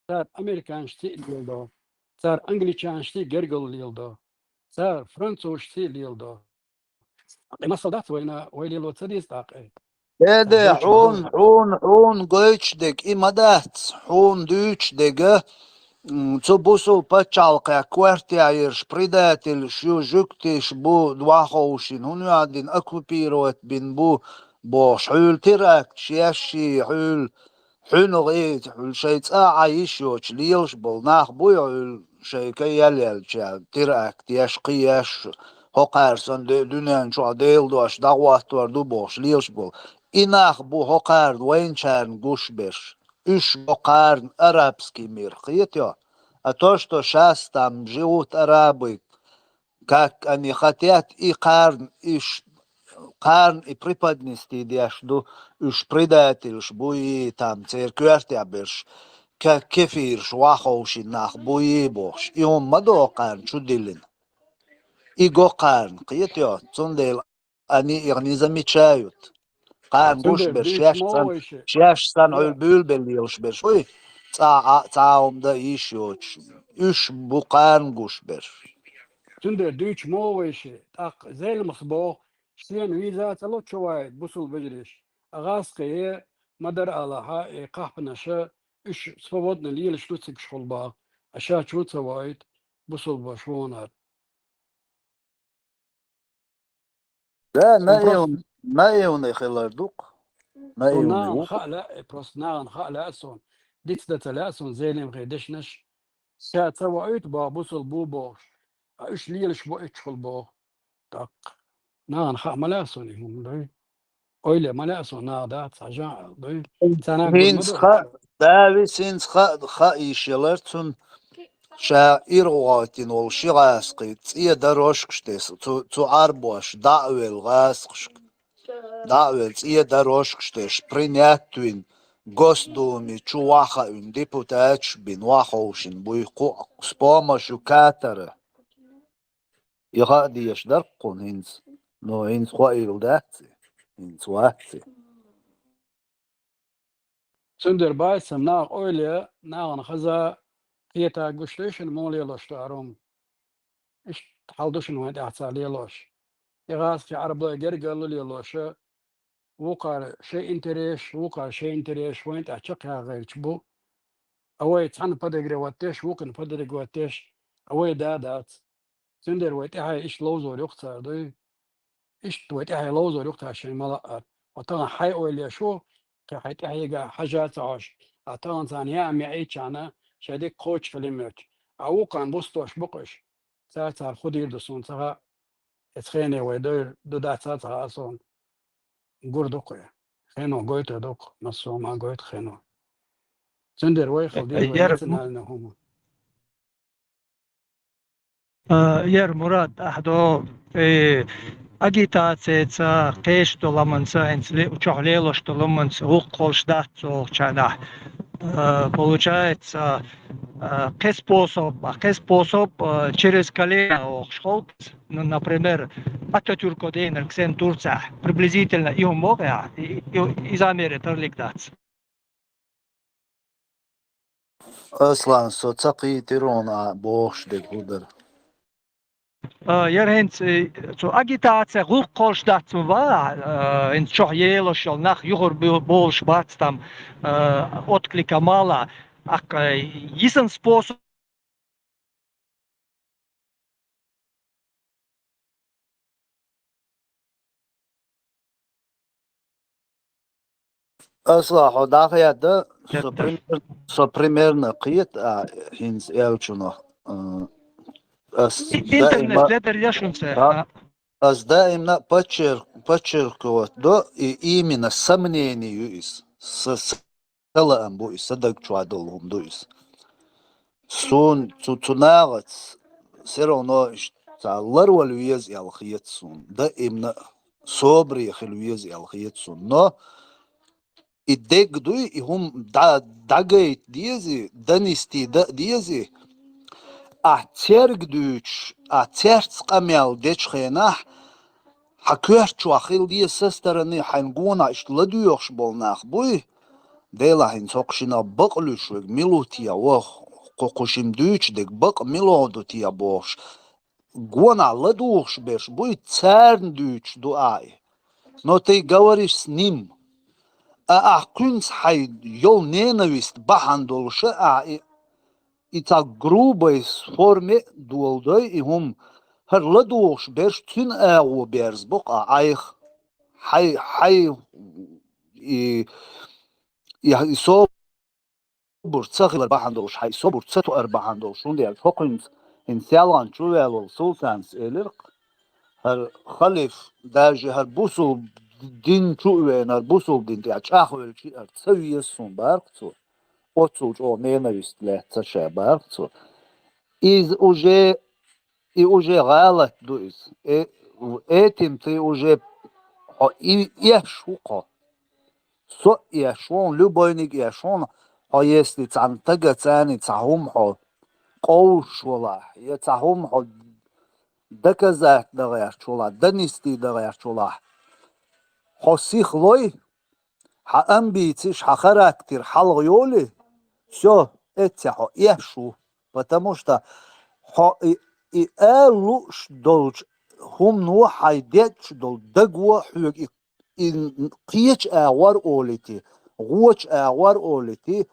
Цара американцашций а леладо. Цара англичанашций гергарло леладо. Цара французашций а леладо. И масал дац вайна, вай лело ца деза тӀаккха? Деде, хьуна, хьуна, хьуна гойтуш дерг и ма дац, хьуна дуьйцуш дерг, м, цу бусул пачхьалкхехь кортехь ерш предательш ю, жуьгтиш бу, дӀаховшийна, хӀун яа дина, оккупировать бина бу бохуш, хьуьлла теракташ еш, хьуьлла, хьуьнах а, хьуьлла шайн цӀа а Ӏан йиш йоцуш лелаш болу нах буй хьуьлла шайн кай ял яьлча, теракт еш, кхин еш, хӀокхара санна де-, дуьнен чохь Делан дош дӀахӀоттор ду бохуш лелаш болу. И нах бу хӀокхарна вайначарна гуш берш. Уьш бу кхарна арабский мир, кхетайо? А то, что щас там живут арабы, как они хотят, и кхарна, и ш-, кхарна и преподнести деш ду, уьш предательш бу, и там церан коьртехь берш, ка-, кефирш, ваховши нах бу, и бохуш. И хӀума ма до кхарна чу диллина. И го кхарна, кхетайо? Цундела они их не замечают. Кхарна гуш берш, шаьш санна, шаьш санна хьуьлла буьйлабелла лелаш берш. Уй, цхьа а, цхьа а хӀума дан йиш йоцуш. Уьш бу кхарна гуш берш. Цундела дуьйцуш ма ву вайша, тӀаккха Зеламхас боху, шена виза а ца ло чу вай бусул вежариш. А гӀазкхе ма дара алахьа, и кхахпанаша, уьш свободно лелаш ду цига школа баху. А ша чу ца воуьйту бусул баша вонар. Да, наивн-, наивный хилар ду-кх. Наивный нахана ву-кх. Хаа лаьа, просто нахана хаа лаьа суна. Диц дан ца лаьа суна Зеламхе дешнаш. Ша ца воуьйту боху, бусул бу бохуш. А уьш лелаш бу эччахула боху. ТӀаккха. Нахана хаа ма лаьа суна и хӀума, дуй. Ойла ма лаьа суна наха дац, хьажа, дуй. Царна хӀинца хаа, Давис хӀинца хаа, хаа йиш ялар цунна. Ша иргӀоттина волу ши гӀазкхи цӀен дорожкаш тесна, цу, цу Ӏарбош дӀа а велла гӀазкхашка, дӀа а велла цӀен дорожкаш тесна, принять вина, Госдуме чу вахавина, депутаташ бина, ваховшина буй кху с помощью катара. И хаа дезаш дара-кх кхунна хӀинца, но хӀинца хоийла дац и, хӀинца вац и. Цундела баьссам наха ойла, нахана хаза, кхета гуш ду шуна муха лелош ду хӀара хӀума. Иштта хьал ду шуна вайн тӀехь цара лелош. И гӀазкхи Ӏарбой гергарло лелоша, вукхара шайн интересаш, вукхара шайн интересаш вайн тӀехь чекхъяхьа гӀерташ бу. А вай цхьанна подогревать деш, вукхунна подогревать деш, а вай да дац. Цундела вай тӀаьхье иштта ловзор ю-кх цара, дуй? Иштта вай тӀаьхье ловзор ю-кх цара шайн ма-лаъара. Ва тахана хьайн ойла еш ву, кхин хьайн тӀаьхьега хьажа а ца Ӏаш, а тахана царна яа меӀийчхьана шайн дика кхочуш хила моьтту. А вукхарна бустош бу-кх уьш. Цара цара хӀун дийр ду суна ца хаьа. Эцу хене вай дойр ду дац а ца хаьа суна. Гур ду-кх вай. Хено гойтур ду-кх, массо а ма гойту хено. Цундела вай хила деза вай национальный хӀума. Э, яр Мурат, ахьа до, э, агитацица, кхечу долу ламанца, хӀинца ле-, чохь лелош долу ламанца, вукху холуш дац цу хьолчарнахь. Э, получается, а, кхе способ, а, кхе способ, а, через колено охуш ховтац. Ну, например, Ататюрко дейнар ксен Турцахь, приблизительно и хӀума боху, и, и, иза мере тарлиг дац. Аслан, со ца кхийтира хьуна а бохуш дерг хӀун дара. А, яра хӀинца, э, цу агитация гӀуллакх кхолуш дац ма бан, а, хӀинца чохь елош йолу нах юхур бу-, болуш бац там, а, отклика мала, аккха, э, йисан способ. Аслан, хьо дӀахаьдда, со пример-, со примерно кхета, а, хӀинца аьллачунах, а, ас И-, интернет даима-, ледар я шуна цара, да, а? Ас даимна подчер-, подчеркивать до, и именно сомнение ю иза. Са, са лаам бу иза, са даг чохь долу хӀума ду иза. Суна цу, цу нахаца все равно иш-, цхьа ларвала веза аьлла хета суна. Даимна а собаре хила веза аьлла хета суна. Но и дерг дуй, и хӀума дӀа-, дӀагайта дезий, данисти дан а дезий, ахь церга дуьйцуш, ахь церца къамел дечу хенахь, хьан коьрта чохь хила деза со стороны, хьайна гонах иштта ладоьгӀуш болу нах буй, Делахь хӀинца хӀокху шинах бакъ луьйш верг мила ву те, ваха, кху, кху шимма дуьйцуш дерг бакъ мила ду те бохуш, гонах ладугӀуш берш буй, царна дуьйцуш ду ахь и. Но ты говоришь с ним. А ахь кхуьнца хьайн йолу ненавист бахьана долуш а ахь и, и цхьа грубой форме а доладой и хӀума, хӀара ладугӀуш берш цуьнан агӀо берзабо-кх ахь, айхьа, хьай, хьай, и, и, и со- собар ца хилар бахьана долуш, хьайн собар ца тоар бахьана долуш, хӀунда аьлча хӀокхуьнца хӀинца селхана чу ваьлла волу султанас элира-кх, хӀара халиф, даже хӀара бусул дин чу а веана, хӀара бусул дин тӀехь чӀагӀвелча а хӀара ца веза суна, бара-кх цо. Оццул чӀогӀа ненавист лаьцна ша, бара-кх цо. Иза уже, и уже гӀалат ду иза. Э, этим ты уже хьо и эш ву-кх хьо. Со а эш ву, любойниг эш ву, хьо если цхьана стага царна цхьа хӀума хьо къовсуш валахь, я цхьа хӀума хьо доказать дан гӀерташ валахь, данисти дан гӀерташ валахь, хьо сиха лой, хьан амбициш, хьан характер хьалха йолий, всё, эццехь хьо эш ву, потому что хьо и, и ала лууш долчу хӀумано хьайн детташ долу даго хьоьга и и кхечу агӀор олий те, гӀочу агӀор олий те,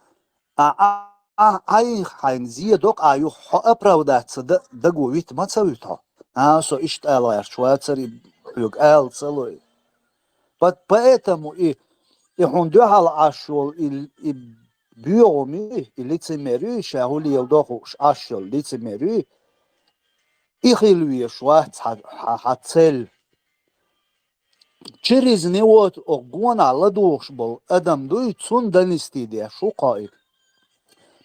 а, а, а, айхьа хьайна зен до-кх а юха, хьо оправдаться дан даго вита ма ца вуьту хьо. А, со иштта ала гӀерташ вацара, и хьоьга ала ца лой. По-, поэтому и, и хьуна дуьхьал Ӏаш йолу и, и боьгӀум ю, и лицемер ю, ша хӀун леладо хууш Ӏаш йолу лицемер ю, и хила везаш вац хьан, хьан, хьан цель. Через него оха гонах ладугӀуш болу адам дуй, цунна данисти деш ву-кх хьо и.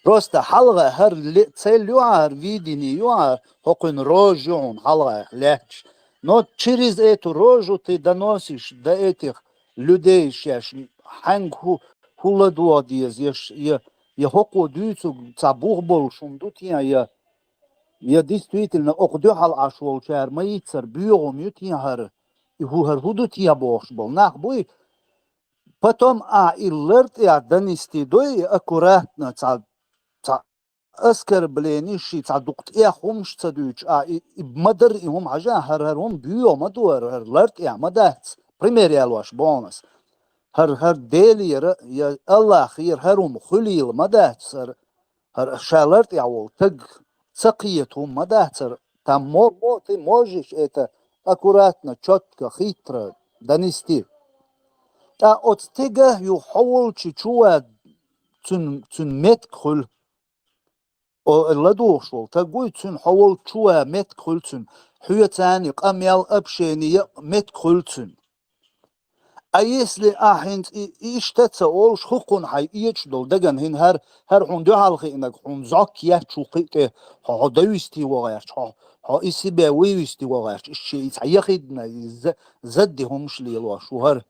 Просто хьалха хӀара ле-, цель ю хьан, хӀара видение ю хьан, хӀокхуьнан рожа ю хьуна хьалха лаьтташ. Но через эту рожу ты доносишь до этих людей шаьш хьаьнга хӀу-, хӀун ладогӀа деза, я ш-, я, я хӀокхо дуьйцург цхьа бух болуш хӀума ду те, я, я действительно оха дуьхьал Ӏаш волчара ма йиццара боьгӀум ю те хӀара. И хӀу-, хӀара хӀун ду те бохуш болу нах буй. Потом а и лар тӀехь данисти дой, и аккуратно цхьа, цхьа оскорбление ши, цхьа дукха тӀех хӀумаш ца дуьйцуш, а и, и ма-дарра и хӀума хьажа, хӀара, хӀара хӀума боьгӀа ма ду, хӀара, хӀара лар тӀехь ма дац. Пример ялош боху ас. ХӀара, хӀара Делера, я Аллахера хӀара хӀума хуьлийла ма дац, хӀара, хӀара ша лар тӀехь волу таг ца кхета хӀума ма дац, хӀара. Там мо-, мо-, ты можешь это аккуратно, чётко, хитро донести. ТӀаккха оцу стеган юха хьо волчу чу ван цуьнан, цуьнан метка хуьлу. О, ладугӀуш волу таг вуй, цуьнан хьо волчу чу ван метка хуьлу цуьнан. Хьоьца царна къамел, общение метка хуьлу цуьнан. А если ахь хӀинца и, и иштта ца олуш, хӀокхунна хьайн эцаш долу дагана хӀинца хӀара, хӀара хьуна дуьхьал хиънарг хьуна зӀок етташ ву кхин а тӀе, хьо, хьо довести ван гӀерташ, хьо, хьо и себя вывести ван гӀерташ, иштта шен и цхьа яхидна, и за-, задди хӀумаш лелош ву хӀара,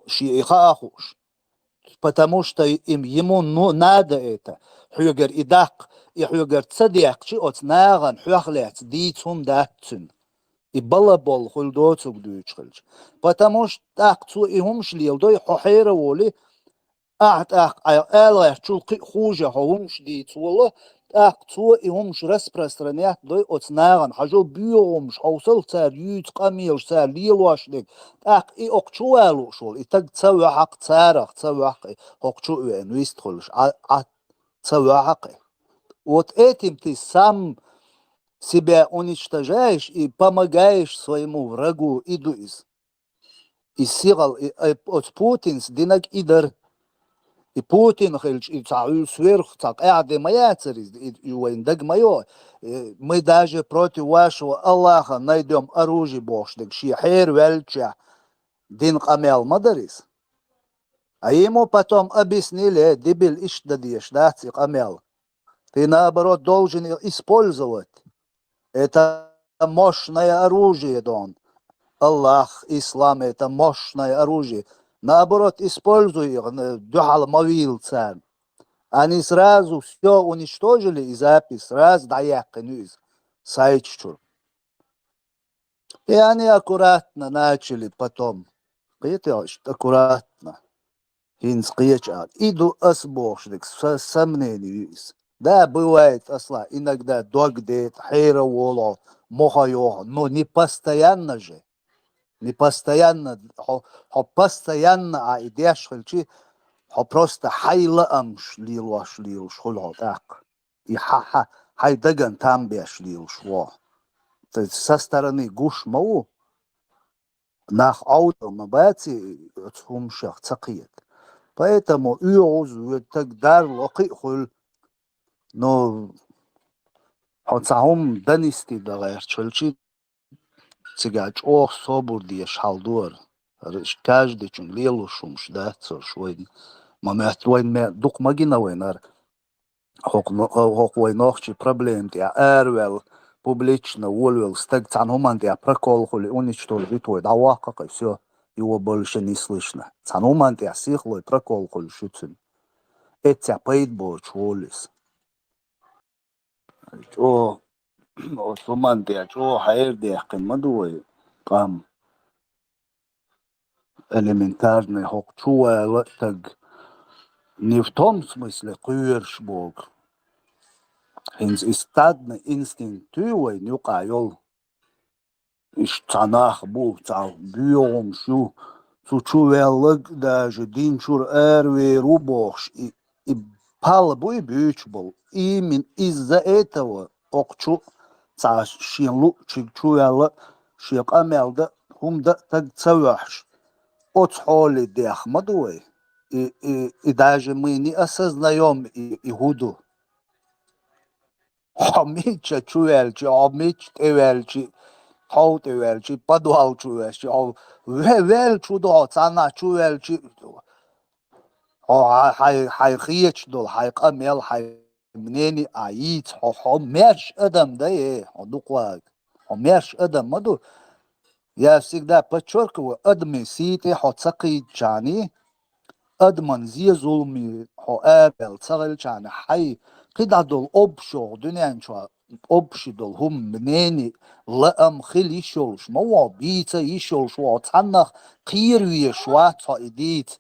шен и хаа хууш. Потому что им, ему ну, надо это. Хьоьгара и даккха, и хьоьгара ца даккхача, оцу нахана хьох лаьцна дийца хӀума дац цуьнан. И балаболла хуьлу доцург дуьйцуш хилча. Потому что тӀаккха цо и хӀумаш леладой, хьо хьера а волий, ахьа тӀаккха Ӏай ала гӀертачул кхин а хуже хьо хӀумаш дийца волу, тӀаккха цо и хӀумаш распространять дой оцу нахана, хьажал боьха хӀумаш хьовсал цара юьйцу къамелаш, цара лелош дерг, тӀаккха и окху чу валуш волу, и таг ца воьхьакх, царах ца воьхьакх, и хӀокху чу а веана вист хуьлуш, Ӏа, Ӏа ца воьхьакх. Вот этим ты сам себя уничтожаешь и помогаешь своему врагу, и ду иза. И сигӀал, и, и оцу Путинс динарг и дара. И Путин хилча, и цхьа уьлла сверху, цхьа къаьхьа де ма яцара иза, и, и вайн даг ма йо. Э, мы даже против вашего Аллаха найдём оружие бохуш дерг, шен хьера ваьллачехь дина къамел ма дара иза. А ему потом объяснили, э, дебил, иштта дан дезаш дац и къамел. Ты, наоборот, должен их использовать. Это мощное оружие, дон. Аллах, ислам, это мощное оружие. Наоборот, используй их, н-, дуьхьал ма вийла царна. Они сразу всё уничтожили, и запись сразу дӀаяьккхина ю иза сайташ чуьра. И они аккуратно начали потом. Кхетий, аккуратно. ХӀинца кхеча а. И ду ас бохуш дерг, са, са мнение ю иза. Да, бывает, асла, иногда дог дета, хьера волу, мохо йоху, но не постоянно же. Не постоянно, хьо, хьо постоянно а и деш хилчи, хьо просто хьайн лаамаш лелош лелаш хуьлу хьо тӀаккха. И хьа, хьа, хьайн даган там беш лелаш ву. То есть со стороны гуш ма ву. Нах Ӏовдал ма бац и оцу хӀуманашах ца кхета. Поэтому оьгӀаз вуьтаг дарла кхин а хуьлу. Ну, хьо цхьа хӀума донести дан гӀерташ хилчи, цигахь чӀогӀа собар дезаш хьал ду хӀара. Каждыйчуьнга лелош хӀумаш дац хӀорш вайна. Ма моьтту вайна ме-, дукха ма гина вайна хӀара. ХӀокху но-, хӀокху вайн нохчийн проблема тӀехь араваьлла, публично волавелла стаг цхьана хӀуманна тӀехь прокол хуьлий, уничтожить вой, дӀаваккха-кх и, всё, его больше не слышно. Цхьана хӀуманна тӀехь сихлой прокол хуьлуш ю цуьнан. Эццехь пайда боцуш волу иза. ЧӀогӀа, оцу хӀуманна тӀехь чӀогӀа хьердаьккхина ма ду вай, къам. Элементарный хӀокху чу вала а таг. Не в том смысле кхоьруш боху. ХӀинца и стадный инстинкт ю вайна юкъахь йолу. Иштта цхьа нах бу, цхьа боьха хӀумаш ю. Цу чу ваьлларг даже дин чуьра аравер ву бохуш, и, и пал бу и буьйцуш болу. Именно из-за этого окху чу цхьа шен луъучуьнга чу ваьлла, шен къамел дан, хӀума дан таг ца воьхьуш, оцу хьоле дехна ма ду вай. И, и, и даже мы не осознаём и, и хӀун ду. Хьо мичча чу ваьлчи, хьо мичча тӀе ваьлчи, тхов тӀе ваьлчи, подвал чу ваьлчи, хьо ве-, ваьлча хӀун ду хьо, цхьаннахь чу ваьлчи, хьо хьай, хьай, хьайн хеташ долу, хьайн къамел, хьайн мнение а йийца, хьо, хьо маьрша адам дай, э, хьо дукха вага. Хьо маьрша адам ма ду. Я всегда подчеркиваю, адамийн сий тӀе хьо ца кхийдачарний, адаман зе-зуламе хьо араваьлла ца хилчарна, хьайн кхидӀа долу общий дуьнен чохь, общий долу хӀума, мнение, лаам хила йиш йолуш ма ву хьо, бийца йиш йолуш ву хьо, цхьаннах кхера везаш вац хьо и дийца,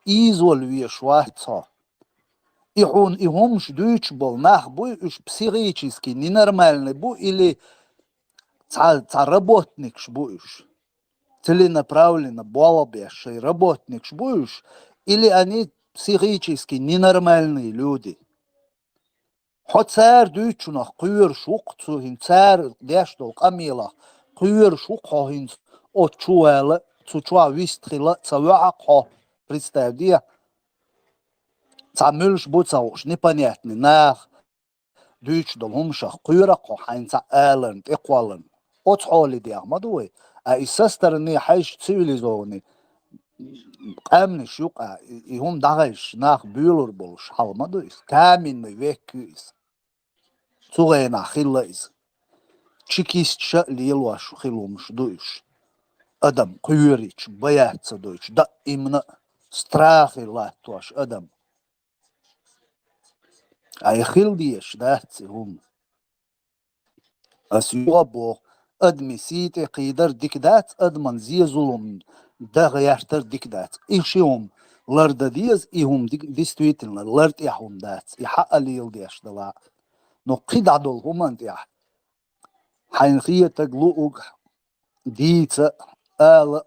ийзавала везаш вац хьо. И хьуна и хӀумаш дуьйцуш болу нах буй, уьш психически ненормальный бу или цхьа, цхьа работникаш бу уьш. Целенаправленно болх беш шайн работникаш бу уьш, или они психически ненормальные люди. Хьо цара дуьйцучунах кхоьруш ву-кх цу хӀинца, цара деш долу къамелах кхоьруш ву-кх хьо хӀинца, оцу чу вала, цу чохь вистхила а ца воьхьа-кх хьо, представь де, цхьа муьлш бу ца хууш, непонятный нах, дуьйцуш долу хӀуманашах кхоьра-кх хьо хьайна цхьа аларна, тӀекхолларна. Оцу хьоле дехна ма ду вай. А и со стороны хьайша цивилизованный къаьмнаш юкъа, и, и хӀума дӀахьаьжча, нах буьйлур болуш хьал ма ду иза. Каменный век ю иза. Цу гӀенахь хилла иза. Чекистша а лелош хила хӀумаш ду уьш. Адам кхоьрича, бояться дойтуш, даимна а. страхе латтош адам. Ай хила дезаш дац и хӀума. Ас юха а боху, адамийн сий тӀе кхийдар дика дац, адаман зе-зулам дан гӀертар дика дац. И ши хӀума лардан деза, и хӀума ди-, действительно лар тӀехь хӀума дац. И хьаа леладеш далахь а. Но кхидӀа долу хӀуманна тӀехь хьайна хетаг луъург, дийца а, ала а,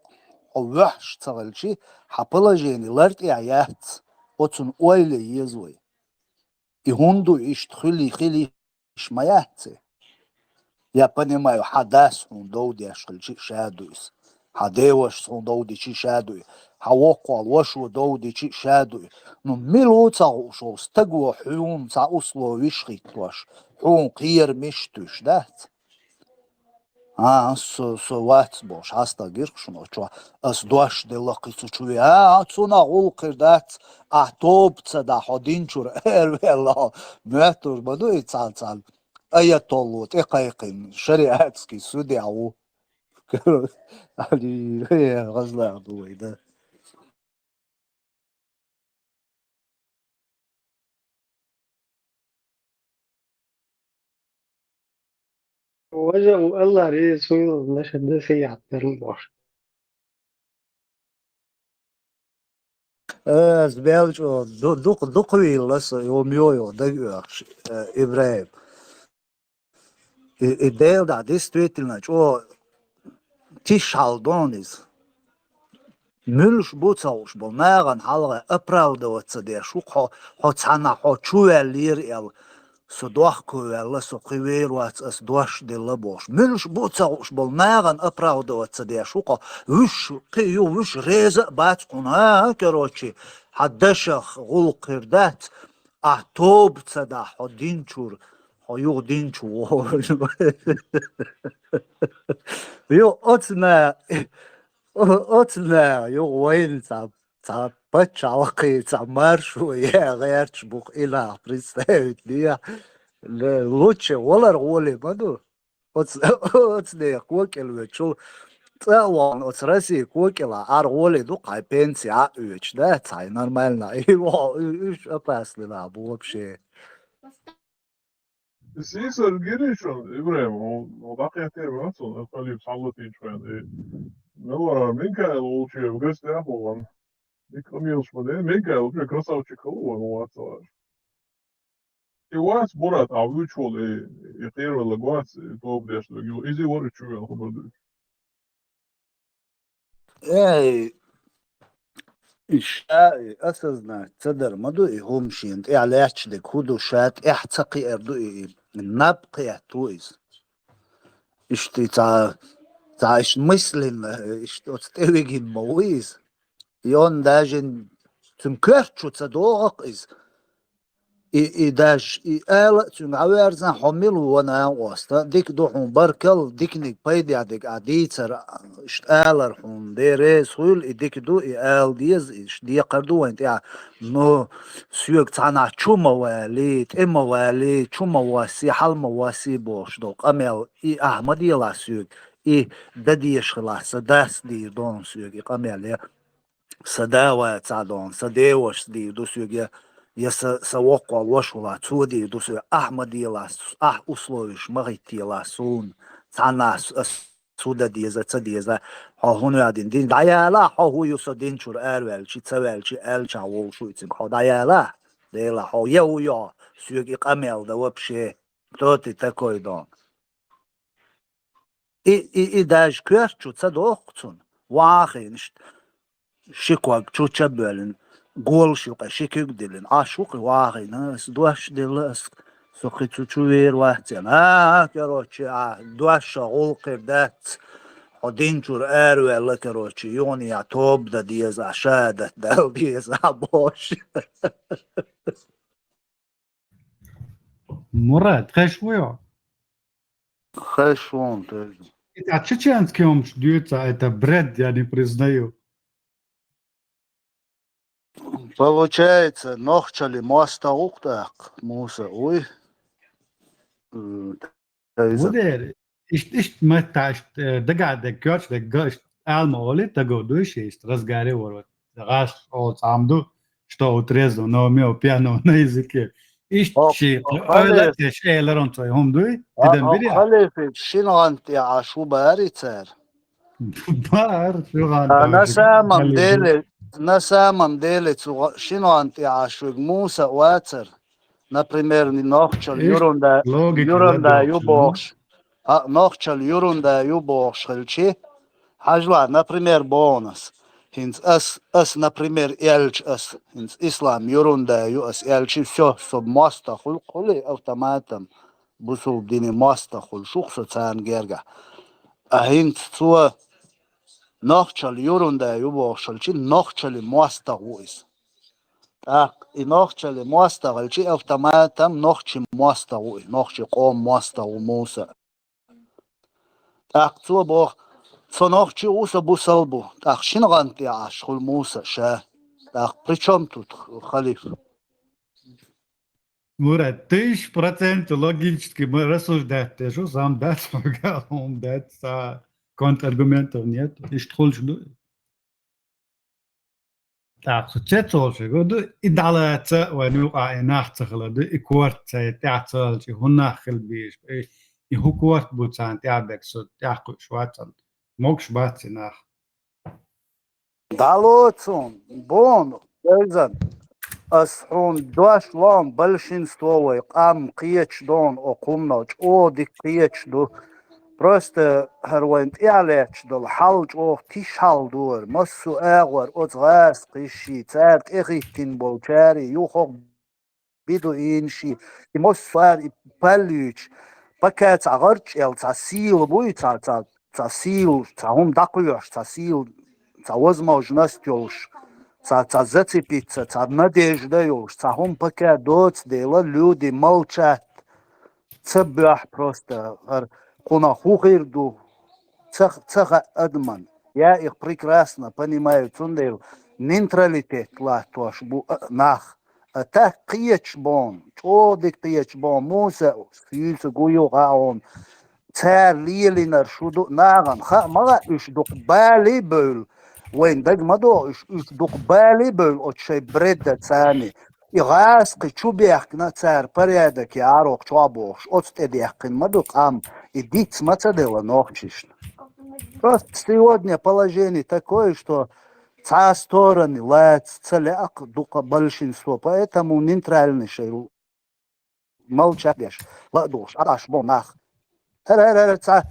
хьо ваьхьаш ца хилчи, хьан положение лар тӀехь яц, оцунна ойла е еза вай. И хӀунда ду иштта, хуьлий, хилий иш ма яц и? Я понимаю, хьан дас хьуна дов деш хилчи а ша ду иза. Хьан девашас хьуна дов дичи а ша ду и. Хьан воккхал вашо дов дичи а ша ду и. Ну, мила ву ца хууш волу стаго хьуна цхьа условиш хӀиттош, хьуна кхерам миш туьш дац? А, со, со вац бохуш, хьастагӀ гира шуна оцу чохь, ас дош делла кхин цу чу ве. А, цунах гӀуллакх хир дац, ахь тоба ца дахь, хьо динчура араваьлла хьо. Моьттур ма ду и цхьана-цхьана аятолло тӀекхайкхина, шариатский судья ву. Али, э, гӀазлах ду вай, да. Важа у Аллах реза хуьлу, наша да се яхтарна бохуш. Ас белчӀо ду-, дукха, дукха вийла со, йо, йо, йо, дага оьхуш, э, ИбрахӀим. И, и Дела дӀа, действительно, чӀогӀа тиша хьал дона иза. Муьлш бу ца хууш болу нахана хьалха оправдываться деш ву хьо, хьо цхьанна хьо чу ваьллера аьлла, со дохко ваьлла, со кхин вер вац, ас дош делла бохуш. Муьлш бу ца хууш болу нахана оправдываться деш ву хьо, вуьш, кхин ю, вуьш реза а бац хьуна, а, короче, хьан дашах гӀуллакх хир дац, ахь тоба ца дахь, хьо динчура, хьо юха динчу вогӀур. Ю, оцу на-, оцу наха юха вайна цхьа, цхьа пачхьалкхе, цхьа маршо ян гӀерташ бу-кх и нах, представить де. Лучше валар гӀоле ма ду. Оцу, оцу нехан кокӀал воьдучул цӀа а вахана, оцу Россия кокӀалахь ара гӀоле ду-кх хьайн пенси а оьцуш, да, цхьа нормально. И во-, уьш опасный нах бу вообще. Сийсара гири шуна, ИбрахӀим, хьо, хьо дӀакхетийра вац хьуна, Халипа схьалатийча хьуна, и мел вара Минкаил волчу в гостях ву ван. Дика къамелаш ма дена, Минкаил вообще красавчик хала ву ван, вац ца вац. И вац Мурат, а вуьйцуш волу и, и кхеравелла гоц, и тоба деш дерг ю. Иза вара чу вен хабар ду. Эй, и ша и осознать ца дар ма ду и хӀума шена тӀехь лаьтташ дерг хӀун ду, ша тӀехь ца кхиар ду и, и наб кхетта ву иза. Иштта и цхьа, цхьа иштта мысленно, иштта оцу тӀе вигина ма ву иза. И он даже цуьнан коьрта чу ца догӀу-кх иза. И, и даже и ала а цуьнга Ӏаверзан, хьо мила ву, ван накъост, дика ду хьуна, баркалла, диканиг пайдехь дерг ахь дийцар, иштта алар хьуна, Дела реза хуьлда, и дика ду, и ала деза, и иштта декхар ду вайн тӀехь. Ну, соьга цхьанхьа чу ма валий, тӀе ма валий, чу ма воссий, хьал ма воссий бохуш долу къамел, и ахь ма делахь соьга, и дан дезаш хилахь, сан дас дийр ду хьуна соьга и къамел, я сан да вацахь дона, сан девашас дийр ду соьга, я, я сан, сан воккхал ваша валахь, цо дийр ду соьга. Ахь ма делахь, ахь условиш ма хӀиттаелахь суна. Цхьаннахьа ас хӀун дан деза, ца деза, хьо хӀун ваьдина дин дӀаяла, хьо хӀун ю со динчуьра араваьлчи, ца ваьлчи, аьллачохь волуш ву и цуьнга, хьо дӀаяла, Дела, хьо я хӀун ю хьо, соьга и къамел дан вообще, кто ты такой дона? И, и, и даже коьрта чу ца дохку цунна. Вахийна иштта, ши ког чу ча а боьллина, голаш юкъе ши куьг а диллина, Ӏаш ву-кх и вахийна, ас дош делла, ас со кхин цу чу вер вац аьлла. А, а, короче, а, дош а гӀуллакх хир дац, хьо динчуьра араваьлла, короче, юханехьа тоба дан деза, а, шахӀадат дала деза, а, бохуш. Мурат, хезаш вуй хьо? Хезаш ву, теза. Это чеченский хӀумаш дуьйцу, это бред, я не признаю. Получается, нохчаллин мостагӀа ву-кх тӀаккха, Муса, вуй? М, теза. Ву дера, иштта, иштта маттахь, иштта, э, дагахь дерг, коьртачу дерг, га, иштта ала ма олий, таго дуй ши, иштта разгаре вара. гӀаш олу цхьа хӀума ду, что у трезвого, но у пьяного на языке. Иштта ши ойла а теш, эларан цой хӀума дуй? Тидан биря? Халифа шин гӀан тӀе Ӏаш ву баьри цара? Бар, шу гӀан тӀе. На самом деле, на самом деле, цу гӀа-, шин гӀан тӀе Ӏаш вуьг Муса а вацара. Например, нохчал юрунда, юрунда ю бохуш. А, нохчал юрунда ю бохуш хилчи. Хьажла, например, бонус. ХӀинца ас, ас, например, элча ас. ХӀинца ислам юрунда ю ас элчи, всё, со моста хуьлу, хуьлу автоматом. Бусул дини моста хуьлу, шух со царна герга. А хӀинца цо нохчал юрунда ю бохуш хилчи, нохчали моста ву иза. ТӀаккха и нохчали моста хилчи, автоматом нохчи моста ву и, нохчи къом моста ву Муса. ТӀаккха цо боху, со нохчи ву, со бусал бу. ТӀаккха шин гӀан тӀе Ӏаш хуьлу Муса ша. ТӀаккха при чём тут халиф? Мурат, тысяча процентов логически мы рассуждать деш ву, сам дац хьуьга, хӀума дац, ца контраргументов нет. Иштта хуьлуш ду. ТӀаккха цецолшига ду, и дӀалаца вайн юкъа и нах ца хила ду, и корта ца тӀаьхьа ца хилча, и хӀун нах хила безаш, и, и хӀун корта бу царна тӀаьхьа бег со тӀаьхьа кхуьуш вацан. Могуш бац и нах. ДӀало цунна, боху, Эльзан, ас хьуна дош лом, большинство вай къам кхеташ доху, оха хӀуманал чӀогӀа дика кхеташ ду. Просто хӀара вайн тӀехь лаьтташ долу хьал чӀогӀа тиша хьал ду хӀара, массо а агӀор оцу гӀазкхашший, цара тӀехӀиттина болчарий, юха бедуинший, и массо а и паллуьйтуш, пока цхьа гӀарчӀел, цхьа сила буй, цхьа, цхьа, цхьа сила, цхьа хӀума дӀакхоьхьуш, цхьа сила, цхьа возможность йолуш, цхьа, цхьа зацепиться, цхьа надежда йолуш, цхьа хӀума пока доцу дела, люди молчат, ца боьхь просто, хӀара кхунах хӀун хир ду, ца, ца хаьа адаман. Я их прекрасно понимаю, цундела нейтралитет латтош бу, а, нах. А так кхеташ боху, чӀогӀа дика кхеташ боху, Муса, суьйса гу юха а хьуна. Цара лелийнарш шу ду нахана. Хаа ма хаьа, уьш дукха бале а бевлла. Вайна дага ма догӀу, уьш, уьш дукха бале а бевлла оцу шайн бредда царний. И гӀазкхи чу бехкина цара порядок яхьарх чохь бохуш, оцу тӀе дехкина ма ду къам, и диц ма ца делла нохчишна. Просто сегодня положение такое, что цхьа стороны лаца ца лаьа дукха большинство, поэтому нейтральный шайн молчать деш, ла а духуш, Ӏаш бо нах. ХӀара, хӀара, хӀара, цхьа,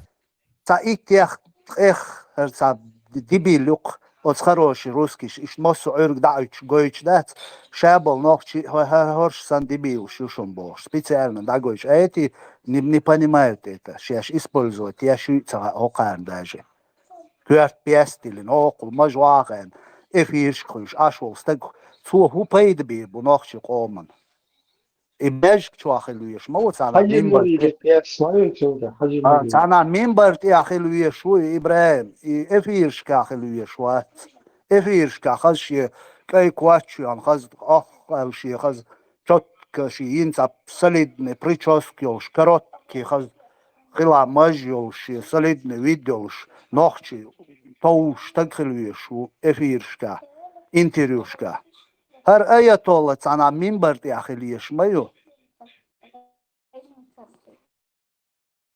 цхьа иттех, ткъех, хӀара, цхьа дебил юккъе, оцу хороший русскиш, иштта массо а Ӏуьрг дӀа а оьцуш гойтуш дац, ша болу нохчий, хӀо-, хӀо-, хӀорш санна дебилаш ю шуна бохуш, специально дӀагойтуш. А эти не, не понимают это, шаьш использовать еш ю ца хаьа хӀокхарна даже. Коьрта пестилина, хӀокхул ма жохьа хаьна, эфиршка хуьйш, Ӏаш волу стаг, цо хӀун пайда бийр бу нохчий къоман? И бежка чохь хила веш ма ву, цхьана минбар тӀе-, а, цхьана минбар тӀехь хила веш ву и ИбрахӀим, и эфиршкахь хила веш вац. Эфиршкахь хаза шен кӀай коч а йоьхна, хаза охьа аьлла шен хаза чотка шен йина цхьа солидный прическа йолуш, короткий хаза хила маж йолуш шен солидный вид йолуш, нохчий товш стаг хила веш ву эфиршкахь, интервьюшкахь. ХӀара аятолла цхьана минбар тӀехь хила еш ма ю.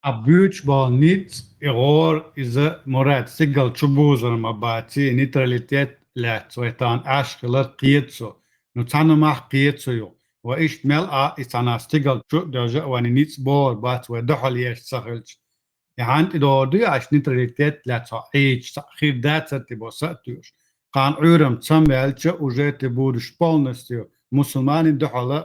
А буьйцуш болу ницкъ, и гӀора, иза, Мурат, стигала чу бузар ма баций, нейтралитет лаьцна вай тахана Ӏаш хилар кхета со. Ну, цхьана мах кхета со ю. Вай иштта мел а, и цхьана стигала чу а доьжа а вайн ницкъ богӀур бац, вай дуьхьал еш ца хилча. И хьан тӀе догӀу дуй аьш нейтралитет лаьцна хьо Ӏийча, цхьаъ хир дацар ти бо са а туьйш. Кхана Ӏуьйрам цам ваьлча, уже ти будуш полностью мусульманийн дуьхьала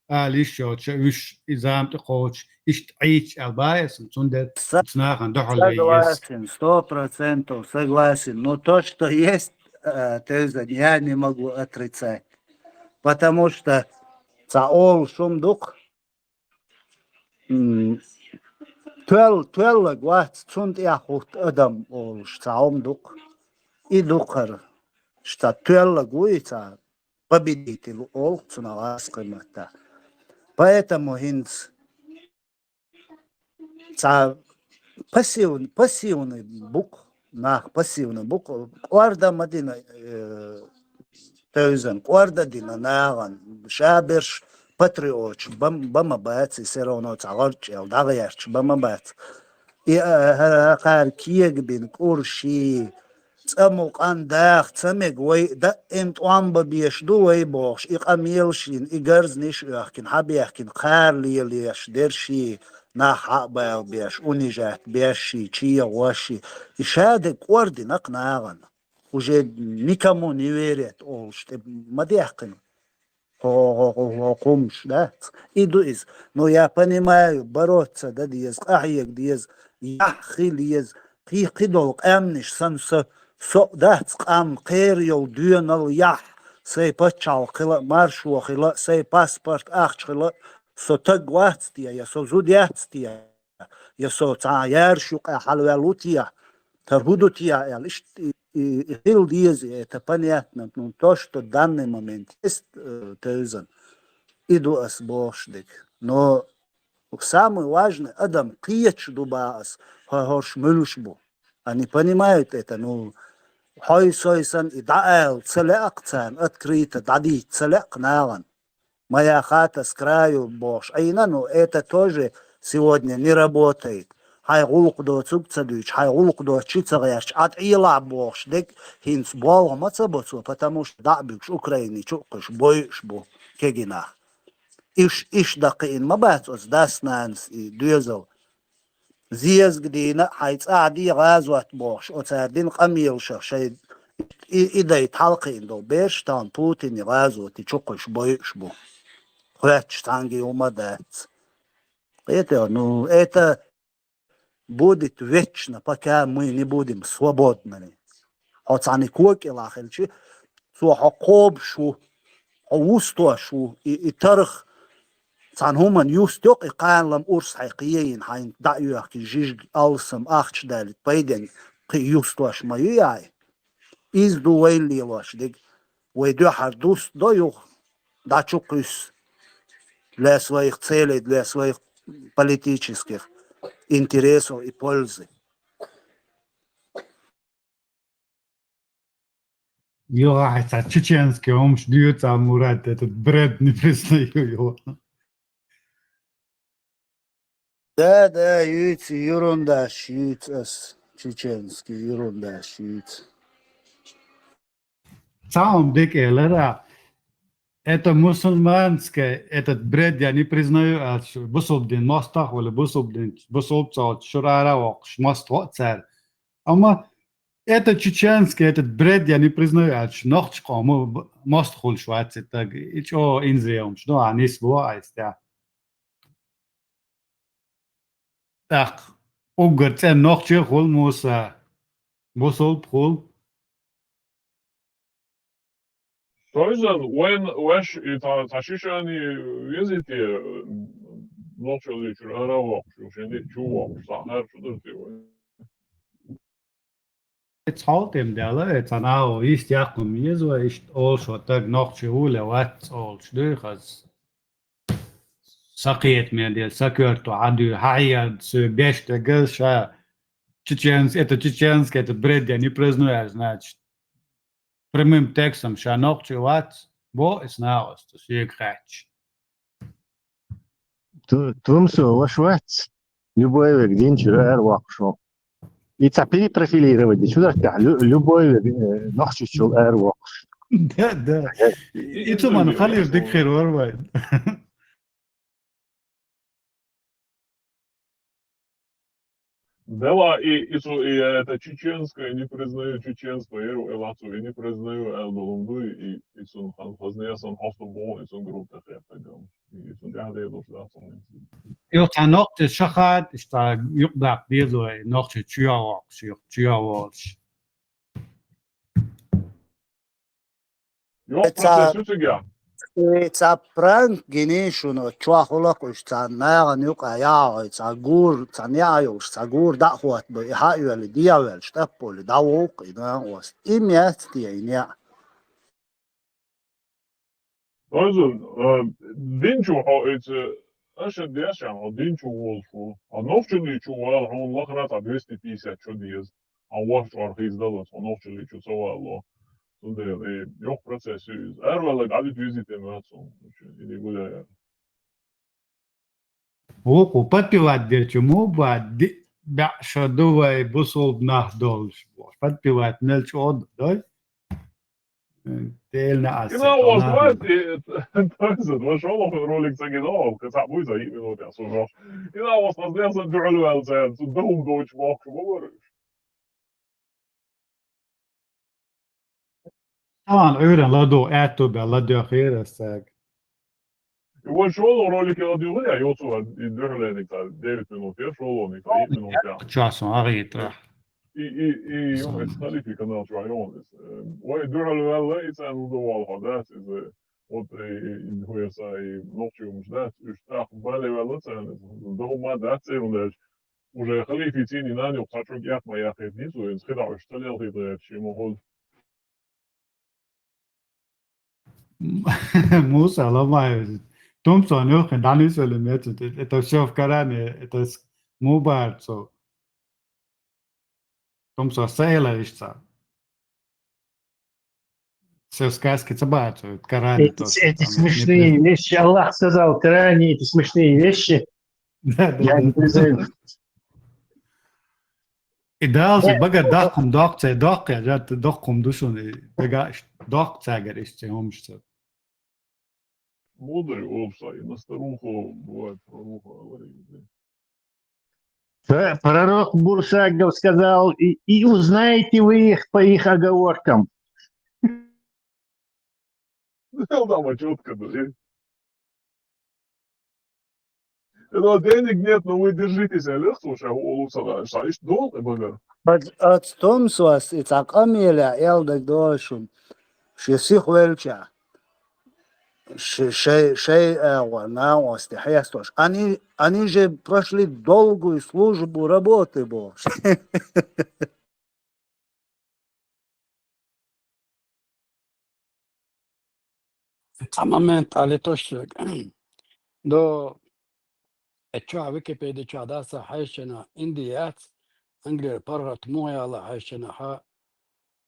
ала йиш йоцуша, уьш и зама тӀе кхочуш, иштта Ӏийча аьлла баьсса, цундела Са-, цу нахана дуьхьал вей еза. Согласен, сто процентов согласен. Но то, что есть, э, теза, я не могу отрицать. Потому что цхьа олуш хӀума дукха, м, тоьл-, тоьллаг вац, цунна тӀехь хӀутту адам олуш цхьа хӀума дукха. И дукхара, ша тоьллаг ву и цхьа победитель олу цунах гӀазкхийн маттахь. Поэтому хӀинца цхьа пассивный, пассивный бу-кх, нах пассивный бу-кх, кӀорда ма дина, э, тевзан, кӀорда дина нагӀан, шаберш патриотш, ба, ба ма бац, и всё равно ца гӀорчӀел дагӀерч, ба ма бац. И, а, а, а, кхар кегабин кӀурши, цӀа мукъан дах, ца мег вай, да, эн тӀом ба беш ду вай бохуш, и къамелшин, и гарзниш оьхкин, хьабехкин, кхар лелеш дерши, нах хьа а бала беш, унижать беш ши, чегӀош ши. И шадерг кӀордина кху нагӀан. Уже никому не верят, олуш, тӀе ма дехкина. Хо-, хо-, хо-, хо-, хумш, да? И ду иза. Но я понимаю, бороться дан деза, къахьега деза, яхь хила еза, кхий-, кхидолу къаьмнаш санна со, со а дац къам, кхера йолу доьналла яхь, сайн пачхьалкх хила а, маршо хила а, сайн паспорт, ахча хила а, со таг вац те, я со зуда яц те? Я со цхьа яраш юкъа хьалаваьлла ву те, тара хӀун ду те аьлла, иштта и, и, и хила деза, это понятно, ну, то, что данный момент есть, э, тевзан, и ду ас бохуш дерг. Но самый важный адам кхеташ ду бах ас, хӀо-, хӀорш муьлш бу. Они понимают это, ну, хьой-сой санна и дӀаала ца лаьа-кх царна, открыто дӀадийца ца лаьа-кх нагӀан. Моя хата с краю бохуш Ӏийна, но это тоже сегодня не работает. Хьайн гӀуллакх доцург ца дуьйцуш, хьайн гӀуллакх доцуш ца гӀерташ, Ӏа тӀелахь бохуш дерг хӀинца болх ма ца бо цо, потому что дӀа а буьгуш Украине чу а кхуьуш бойуш бу кегий нах. Иш, иш дан кхиъна ма бац оцу дас-нанас и доьзал. Зезаг дийна а, хьайн цӀахь де гӀазот бохуш, оцара дина къамелашах шайн и, и дай тхьалкхиъна долу бераш тахана Путине гӀазоте чу кхуьуш бойуш бу. Хоьттуш цхьаьнгге хӀума дац. Кхетий, ну, это будет вечно, пока мы не будем свободными. Хьо цхьаьна кокӀалахь хилча, цо хьо кхобуш ву, хьо вустош ву, и, и тарх цхьана хӀуманна юстайо-кх, и кханалан урс хьайн кхийна, хьайна дӀа а йоьхкина, жижиг, алсам, ахча далийта, пайденна кхин юстош ма ю ахь. Иза ду вайна лелош дерг. Вай дуьххьара дустадо юха, дӀа чу кхуьссу для своих целей, для своих политических интересов и пользы. Юха хьайца чеченский хӀумаш дуьйцу, а Мурат этот бред не признаю его. Да, да, юьйцу, ерундаш юьйцу ас. Чеченский ерундаш юьйцу. Цхьа хӀума дика элира, это мусульманское, этот бред я не признаю, аьлча, бусулба дин мостагӀа вала, бусулба дин, бусулба ца волчу шура ара а воккхуш, мостагӀа а цара. Амма это чеченское, этот бред я не признаю, аьлча, нохча къоман б-, мостагӀа хуьлуш вац и стаг, и чӀогӀа инзаре хӀумаш ду, ахьа нисбо айса тӀехь. ТӀаккха уггар цӀена нохчи а хуьлу, Муса, бусулба хуьлу. Тойзан, вайн ваьш и цхьа, цхьа шишани везий те, нохчалличуьра ара а воккхуш, шен де чу а воккхуш, цхьа хӀара чу дара те вай? Цхьа тема даьлла, э, цхьа нагӀо йист яккха ма еза вай, иштта олуш ван таг нохчи ву ле вац олуш дуй хаза. Сакхетаме дела, сакоьрто хьан дуьйна, хьан хьеда соь беш дегаза ша чеченс-, это чеченское, это бред я не признаю, значит. Прямым текстом ша нохчи вац, бо и снагӀос, то шега хаьтташ. Ту-, тумсо ваша вац, любой вег динчуьра ара воккхуш ву. И ца перепрофилировать де, чу дартехь, лю-, любой вег, э, нохчичул ара воккхуш. Да, да. Э, и цу ман халир дик хир вар вай. Дела и, и цу, и это чеченское, не признаю чеченство, я говорю, и лацу, и не признаю, э, долун дуй, и, и цун хан хазне, сан хосту бон, и цун группа хеттагам. И цун дяде душ да цун. Юха цхьа нохчи шахат, иштта юкъ даккха деза вай, нохчи чу йогӀокхуш, юха чу йогӀолуш. Йо, ца, процесс ю цига. И ца пранк гини шуна, чохь хула кхуьш, цхьа нагӀана юкъа яхьой, цхьа гур, цхьа неӀа йолуш, цхьа гур дӀа а хӀоттабой, и хьа а йоьлли, дехьа а ваьллаш, тӀаппули, дӀавуккху и нагӀана ост. И меца те и неӀа? Ойзун, а, динчу хьо оьцу, аша дешан, хьо динчу волуш ву. А нохчалличу вала хьуна лахара цхьа двести пятьдесят чу деза. А вахча ор хийздаллац, хьо нохчалличу ца вало. Цундела, э, йоккха процесс ю иза. Араваьлларг Ӏадит визите моьтту суна. Или гуляя. Вукху подпевать дерчу му ба ди баьша ду вай бусулба нах долуш бохуш. Подпевать мел чӀогӀа дой? Делна аса. Ина вос вати, тойзат, ва шолоху ролик ца гина, ка ца буй за йимин вот я сужо. Ина вос хас дяса дуьхьал вал ца, цу дом доч бохуш ма вара. Тан Ӏуьйран ладу, аьтту бел ладоьхира саг. Вон шоло ролик я дюгъу я, йоцу и дуьхьаленик ца, девять минут я, шолоник ца, йимин вот я. Часон агӀитра. И, и, и, ю, эс халифи канал чу айон, эс, э, вай дуьхьал вал, и ца, ну, довал хадас, эс, э, вот, э, и, и, хуя са, и, нохчи умуш дас, уж так бале вал, ца, эс, дома дас, э, ундаш. Уже халифи цини нани, ца чу як ма як, эс, низу, эс, хида, уж талел хида, эс, ши ма хол. Муса, ломаю. Тумсон, нюхин, да, не сели, это всё в Коране, это с-, мубарцу. Тумсон, сейла ишца. Все сказки ца бацу, в Коране Эти, эти смешные вещи. Аллах сказал в Коране, эти смешные вещи. Да, да, да. И дальше бага дахкум докце, докце, я дохкум душун, и бага докце, говорит, что он что. Мудрый овца, и на старуху бывает, старуха говорит. Пророк Бурсагов сказал, и, и узнаете вы их по их оговоркам. Ну, там четко, да. Но денег нет, но вы держитесь, а легче, слушай, улу сага, шаиш дол, и багар. Ацтомсвас, и цакъамеля, эл даг дошум. Ши сих велча. Шей, шей, агъо, наос, те хьестош. Они, они же прошли долгую службу, работы, бо. Цхьа момент али тошсаг. До, э, чохь Википеди чохь дац хьаьжчана Инди яц, Англера паргӀат муха яла хьаьжчана хьа,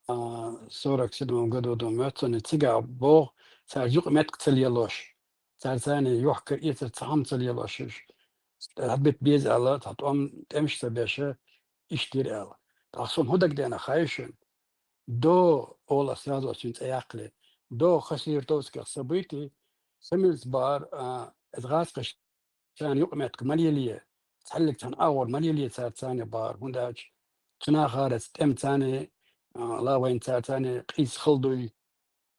а, сорок седьмом году ду моьтту цигахь боху, цара юкъа меттиг ца лелош, цара царна юьхькар эцар цхьа хӀума ца лелош, уьш хьадбит беза аьлла, цхьа тӀом тӀемаш ца беша, иштта дира аьлла. ТӀаккха суна хӀун дагадеана хаьий шуна? До, ола сразу цуьнан цӀе яккхале, до Хасавюртовских событий, Шемалца бахара, а, иза гӀазкхаша царна юкъаметтиг ма лелае, цхьаьллиг цхьана агӀор ма лелае цара царна бахара, хӀунда аьлча цу нахаца тӀем царна, а, ла вайн цара царна къийса хала дуй.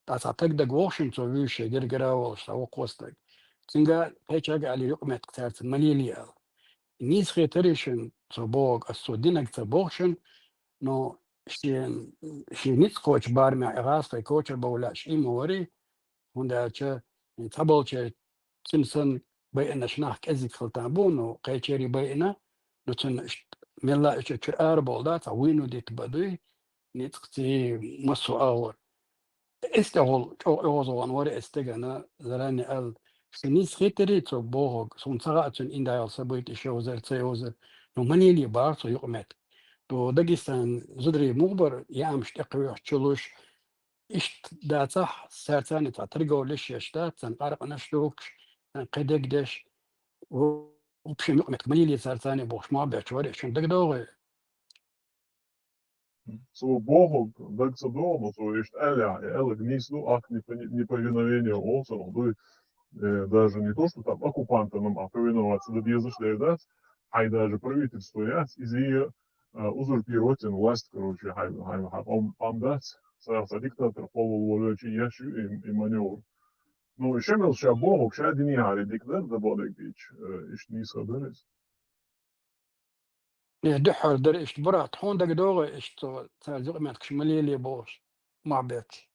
Ткъа цхьа таг дага воху шуна цо вуьйш, гергара а волуш, цхьа воккхо стаг. Цуьнга кхечаьрга аьлла юкъаметтиг цаьрца ма лелае аьлла. Нийса хетарий шуна цо бохург, ас цо динарг ца боху шуна, но шен, шен ницкъ кхочу барамехь и гӀазкхий кочара бовла лаьаш и ма варий, хӀунда аьлча цхьаболчеран цуьнан санна байинарш нах кӀезиг хила там бу, но кхечерий байина, но цуьнан мелла а чуьра арабовла дац, цхьа вуйну дита бан дуй, ницкъ ций массо а агӀор. Эс тӀехула чӀогӀа оьгӀазвахана вара эс стегана, заранее аьлла, сан нийса хетарий цо бохург, суна ца хаьа цуьнан индагӀал событий иш йовзар, ца йовзар, но ма лелае бахара цо юкъаметтиг. То Дагестан зударий муха бара, яамаш тӀекхуьйхьуш чулуш, иштта дацахь, цара царна цхьа торговлеш еш дац, царна къаркъанаш дохкуш, царна кхин дегдеш, в общем, юкъаметтиг ма лелае цара царна бохуш, мохь бетташ вара, шуна дагадогӀий? Цо бохург дага ца догӀу, но цо иштта аьлла, и аьлларг нийса ду, акт непо-, неповиновения олу цунах дуй, э, даже не то, что там оккупантам а повиноваться дан дезаш дер дац, хьайн даже правительство яц, иза, а, узурпировать йина власть, короче, хьайн, хьайн, хьайн къам, къам дац, цара цхьа диктатор кхоллал волавелча еш ю и, и маневр. Ну, и Шемал ша бохург, ша динехьара дика дара, дан бохург дийча, э, иштта нийса дара иза. Э, дуьххьара дара иштта, Бурат, хьуна дагадогӀий иштта цо цара юкъаметтигаш ма лелае бохуш, мохь бетташ?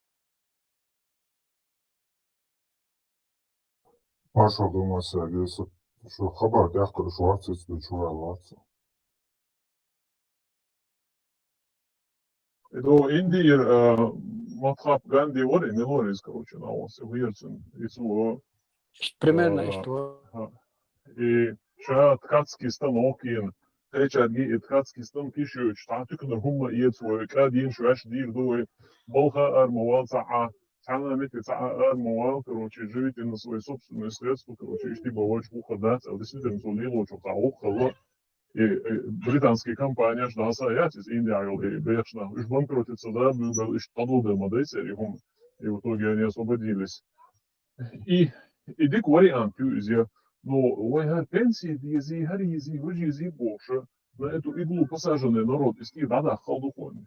Маршо ду, Масаьрга, со шу хабар тӀехкара шу вац, иза ду чу ваьлла вац. Иду Индира, э, Махатма Ганди вара, и мила вара иза, короче, наха ван сел вера цуьнан. И цо, Примерно э, иштта вара. ха. И ша ткацкий станок йина, кхечаргий и ткацкий станкий шуьйчу, цхьа туьканара хӀумма а эца вай, кӀа дийна шу ваьш дийр ду вай, балха ара ма вала цхьа а, цхьана а метте цхьа а ара ма вала, короче, живительность вай собственное средство, короче, иштта бан вайчу гӀуллакх дац, а действительно, цо лелочух цхьа гӀуллакх хилла. И, и британский компанеш дӀаса яц иза Индия йолу и бехаш нах. Уьш банкротиться да, буьйгал иштта къадалда ма дай церан и хӀума. И в итоге они освободились. И, и дика вариант ю иза. Но вай хӀара пенсии дезий, хӀара езий, важа езий бохуша, на эту иглу посаженный народ, из кӀира дӀадаххал ду кхунна.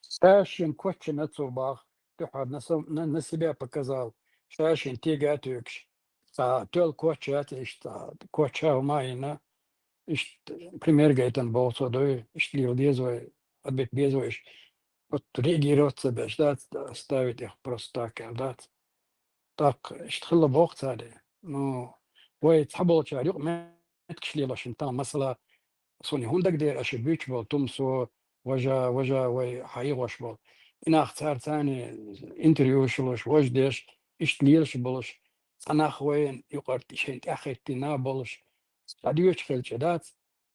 Ша шен коччина цо бах, дуьхьал на сам-, на, на себя показал, ша шен тига а туьгуш. Цхьа тоьлла кочча яц иштта, цхьа кочча хӀума а йина, иштта пример гайтан боху цо дуй, иштта лела деза вай, отбить беза вай иштта. Вот реагировать ца беш дац, ставить их просто так аьлла дац. ТӀаккха иштта хилла боху цара. Ну, вай цхьаболчара юкъаметтигаш лелош ю тахана, масала, суна хӀунда дагадеара аша буьйцуш болу Тумсо, важа, важа вай хьайгӀош болу. И нах цара царна интервьюш луш, важа деш, иштта лелаш болуш, цхьа нах вайна юкъара шайна тӀаьхьахӀиттина болуш, дӀадоьдуш хилча дац,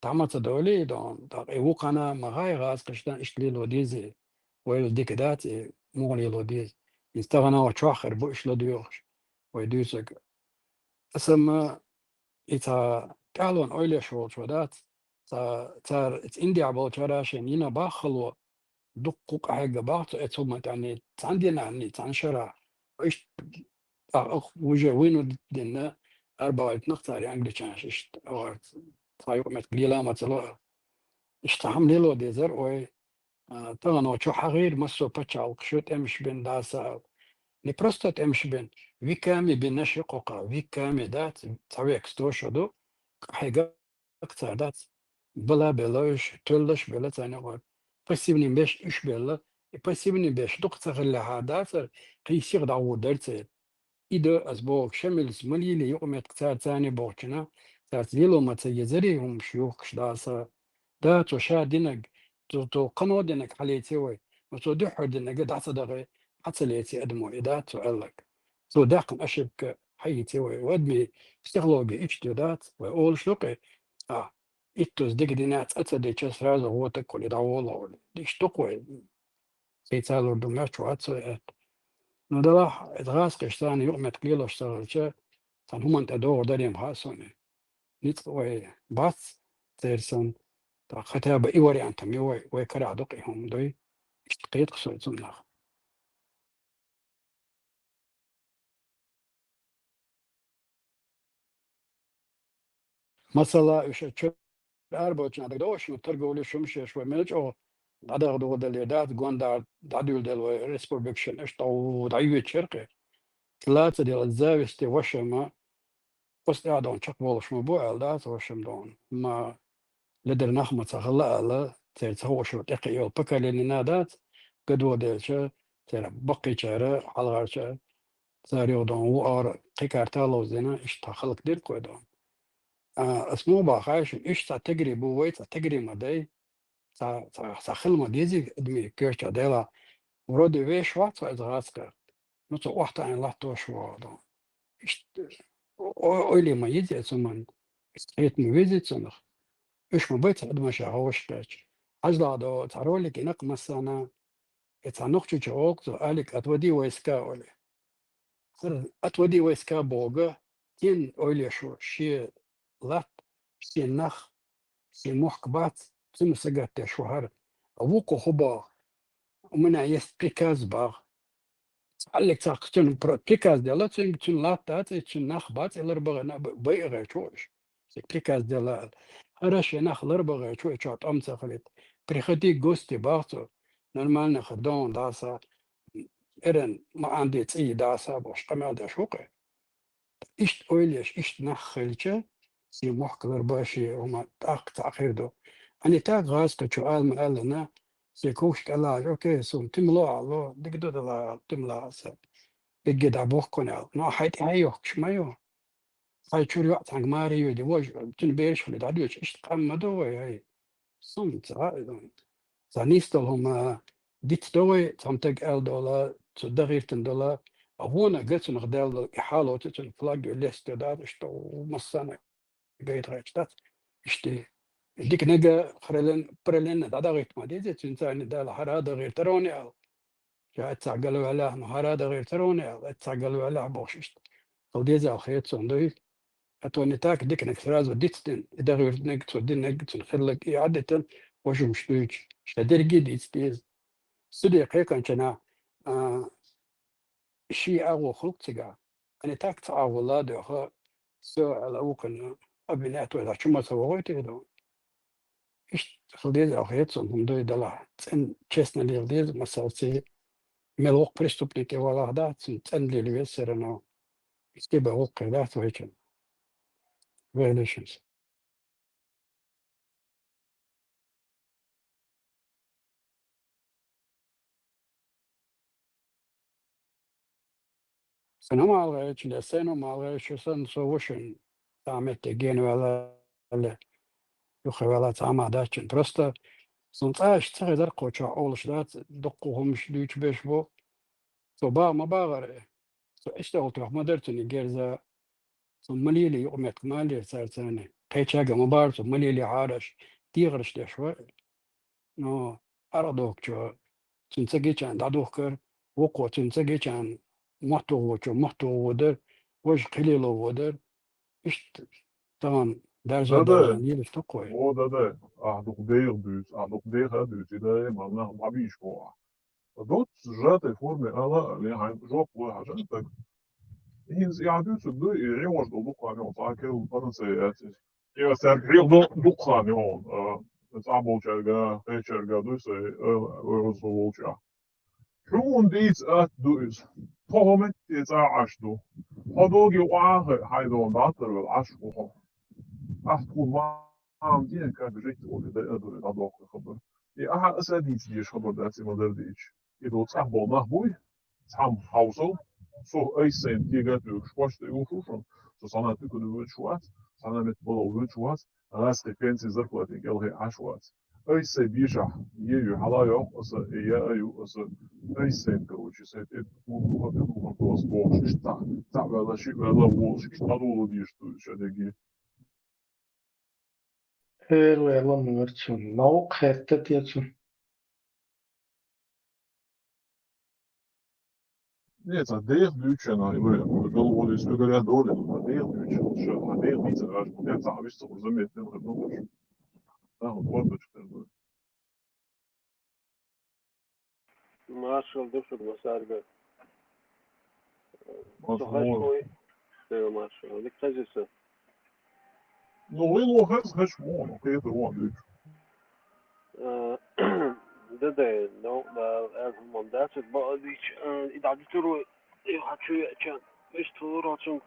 тахана ца довлий, дон, тӀаккха и вукхана ма гӀай гӀазкхаш дан иштта лело дезий, вай дика дац, и муха лело деза. Иза тахана чохь хир бу иштта ладоьгӀуш, вай дуьйцург. Аса ма и цхьа тӀаьхьалонан ойла еш волчо дац, цхьа, цара, Индехь болчара шайна йина баххало, дуккха къахьегна бах цо, эцу ма тӀаьхьа цхьана дийнахь, цхьана шарахь. Иштта, а, а, уже вуьйна дина, арбаьллачу нах цара англичанаш иштта, а, цхьа юкъаметтиг лела а ма ца ло. Иштта хӀума лело дезара вай, а, тахана чохь хьахийра массо а пачхьалкхаш, тӀемаш бина даса. Не просто тӀемаш бина, веками бинаш ю кхокха, веками дац, цхьа век сто шо ду, къахьегна цара дац. Бала белла уьш, тоьллаш белла царна гӀор. Пассивный беш уьш белла. И пассивный беш дукха ца хиллехьа дацара, кхин сиха дӀагӀур дара церан. И ду ас боху, Шамилс ма лелий юкъаметтиг цара царна бохучунах, цаьрца лело ма ца езарий хӀумаш юхкуш даса. Да, цо ша динарг, цо, цо кхано динарг хьалеце вай, но цо дуьххьара динарг дӀа ца дахе, хьа ца леце адамо, и дац цо аьлларг. Цо даьккхина ошибка хьаийце вай. Вай адамийн психологи иштта ю дац, вай олуш ду кхе, а, иттаза дика дина цӀа ца дича, сразу гӀотаккхули дӀаволавали. Иштта ду-кх вай. Кхин ца лур ду, меш вац вай аьтта. Ну, далахь, иза гӀазкхаш царна юкъаметтиг лелош ца хилча, цхьана хӀуманна тӀе догӀур дарий-м хаьа суна. Ницкъ вай бац церан санна, тӀаккха хотя бы и вариант-м ю вай, вай карахь ду-кх и хӀума дуй. Иштта кхета-кх со цунах. Масала, уьш чу арабоьлча нах дагадогӀуш, торговля шумаш еш вай мел чӀогӀа дӀадахадохаделла дац, гондахьа дӀадуьйладелла вай республикашна, уьш тӀе дӀайоьдуш яра-кх. Цла ца делла зависти ваша ма, оцу тӀаьхьа дон чекхболуш ма бу аьлла дац, ваша ма дон. Ма ледара нах ма ца хилла аьлла, церан ца хууш йолу тӀекхиъна йолу поколени дац, гадо делча, церан баккхийчара, хьалхарчара, цара юха дон ву ара кхин карта ловзийна, иштта халкъ дира-кх вай дон. А, ас муха боху шуна, иштта цхьа тегри бу, вай цхьа тегри ма дай, цхьа, цхьа, цхьа хила ма дезий адамийн коьртехь, делахь. Вроде вешан вац вай иза гӀазкхех. Ну, цо охьатаӀийна латтош ву дон. Иштта о-, о-, ойла ма йиза цу ман. Иштта хета ма везий цунах. Уьш ма бай цхьа адамашна хьовш кхетча. Хьажал до цхьа ролик йина-кх массарна, и цхьа нохчочо олу-кх цо, Алик, отводи войска, олий. ХӀара отводи войска бохург, кхин ойла еш ву, шен латта, шен нах, шен мохк бац, цунна сагатдеш ву хӀара. Вукхо хӀун боху? У меня есть приказ боху. Цхьаллиг цхьаъ цуьнан про-, приказ делла, цуьнга цуьнан латта дац, и цуьнан нах бац, и ларбан гӀайна а б-, байа гӀерташ ву уьш. Цига приказ делла аьлла. ХӀара шен нах ларбан гӀерташ ву, и чохь тӀом ца хилийта. Приходи в гости боху цо. Нормальный хӀара дон даса, эран ма-, Ӏанди цӀий даса бохуш къамел деш ву-кх. Иштта ойла еш, иштта нах хилча, шен мохк ларбан, шен хӀума тӀаккха цхьаъ хир ду. А не так гӀазкхичо ала ма аьллина, шен кухча тӀе лаьжна, окей, суна тимало а ло, дика ду далахь, тимало а сан. Дерриге дӀабохкуна аьлла. Но хьайн тӀаьхье йохкуш ма ю. Хьайн чуьра йоӀ цхьаьнга маре йоьду, вож, цуьнан бераш хилла дӀадоьдуш, иштта къам ма ду вай, ай. Сум ца, ца нисдолу хӀума дицдо вай, цхьамма стага аьлла дола, цу дан гӀиртина дола, а вон а гацунах даьлла дола, и хьалоцу цуьнан флаг ю, лестадо дац, иштта массарна гайта гӀерташ дац, иштта диканиг параллельно, параллельно дӀадахийта ма деза, цуьнца а Дала хӀара а дагӀийра тароне аьлла. Ша эццахь галваьллехь, ну хӀара а дагӀийра тароне аьлла, эццахь галваьллехь бохуш иштта. Хила деза аьлла хета суна дуй. А то не так, диканиг сразу дицдина, и дагӀийрниг, цо динниг, цуьнан хилларг и Ӏадитан, божумаш дуьйцуш, ша дерриге а дийца деза. Суьде кхайкхинчу хенахь, а, ши агӀо хуьлу цигахь. А не так ца агӀо ладоьгӀу, всё, аьлла, вукхунна обвинять вай, чу ма ца вогӀуьйту и ду. Иштта хила деза аьлла хета суна, хӀума дуй делахь, цӀена честно лела деза, масалций, мел воккха преступник валахь дац, цуьнан цӀена лела веза все равно. Иштта бен воккхий дац вайчун. Вай лешанца. Сан хӀума ала гӀерташ, я сайн хӀума ала гӀерташ санна, со ву шуна цхьа метте гена ваьлла, юха ваьлла цхьа хӀума дац шуна. Просто сан цкъа иштта ца хезара кхочух олуш дац, дуккха хӀуманаш дуьйцуш берш бу. Со баха ма бахара, со иштта олу тоьхна ма дара цунна герза. Со ма лелий юкъаметтиг, ма лелира цара царна. Кхечаьрга ма бахара со ма лелий хьараш, дехарш деш вара. Но аргӀа дохкучо цуьнан ца гича дӀадухкара, вукхо цуьнан ца гича мотт вогӀучо мотт вогӀу дара, важа кхин лело вогӀу дара. Иштта тахана даржа Дада, даржа лелаш токхой. О, Дада, ахь дукха деха дуьйцу, ахь дукха деха а дуьйцу, и дай ма нах ма бийш боху ахь. Доцца сжатой форме ала а, ле хьайн жоп лой хьажа стаг. ХӀинца и хьан дуьйцург дуй, и гӀинош долу дукха хан йогӀу, цхьа керла панацея яц иза. И ас цаьрга хьехадо дукха хан йогӀу, а, цхьаболчаьрга, кхечаьрга дуй сай, а, ойгӀаза волчохь. Хьуна дийца атта ду иза. Тхо хӀо метте цӀа Ӏаш ду. Хьо доге охьа а хай хьайн догӀу дӀаттар вела Ӏаш ву хьо. Ахь тхуна ма Амма ден как жить оли дай а дуй дӀадоккху хабар. И ахьа аса а дийца дезаш хабар дац и ма-дарра дийцича. И долу цӀахь болу нах буй, цхьамма хьовсал, со айса сайна кегат вуьгуш, кхошта юхуш ву шуна, со схьана туькана воьдуш вац, схьана метта бала воьдуш вац, гӀазкхи пенсий зарплатин кӀелхе Ӏаш вац. Айса сайн бешахь, е ю хьала йоккху аса, и я а ю аса, айса сайна, короче, сайн тӀе духар, тӀе духар доцу бохуш, иштта цхьаъ, цхьаъ ваьлла, шиъ ваьлла, волуш, иштта дӀадоло дезаш ду ша дерриге. Эр ваьлла муьрцу, новкъа хетта тецу. Не, цхьа деха дуьйцу шена, и вай, вай гал волу иза уьгар я долу, цхьа деха дуьйцу шена, ша, цхьа деха дийца гӀаш, бу, я цхьа вист ца хуьлу, заметно хир ду, короче. Нахана хӀордачу хир ду. Маршал ду шуьга, Масарга. Маршал. Со хаш вой. Маршал. Дика хезий со. Ну, вай ло хаза хаш вон, кхетар вон дуьйцу. Э, дадай, ну, да, аз мам дацит баъдич, э, и дӀадитур вай, и хачу я чан, миш тур хачун.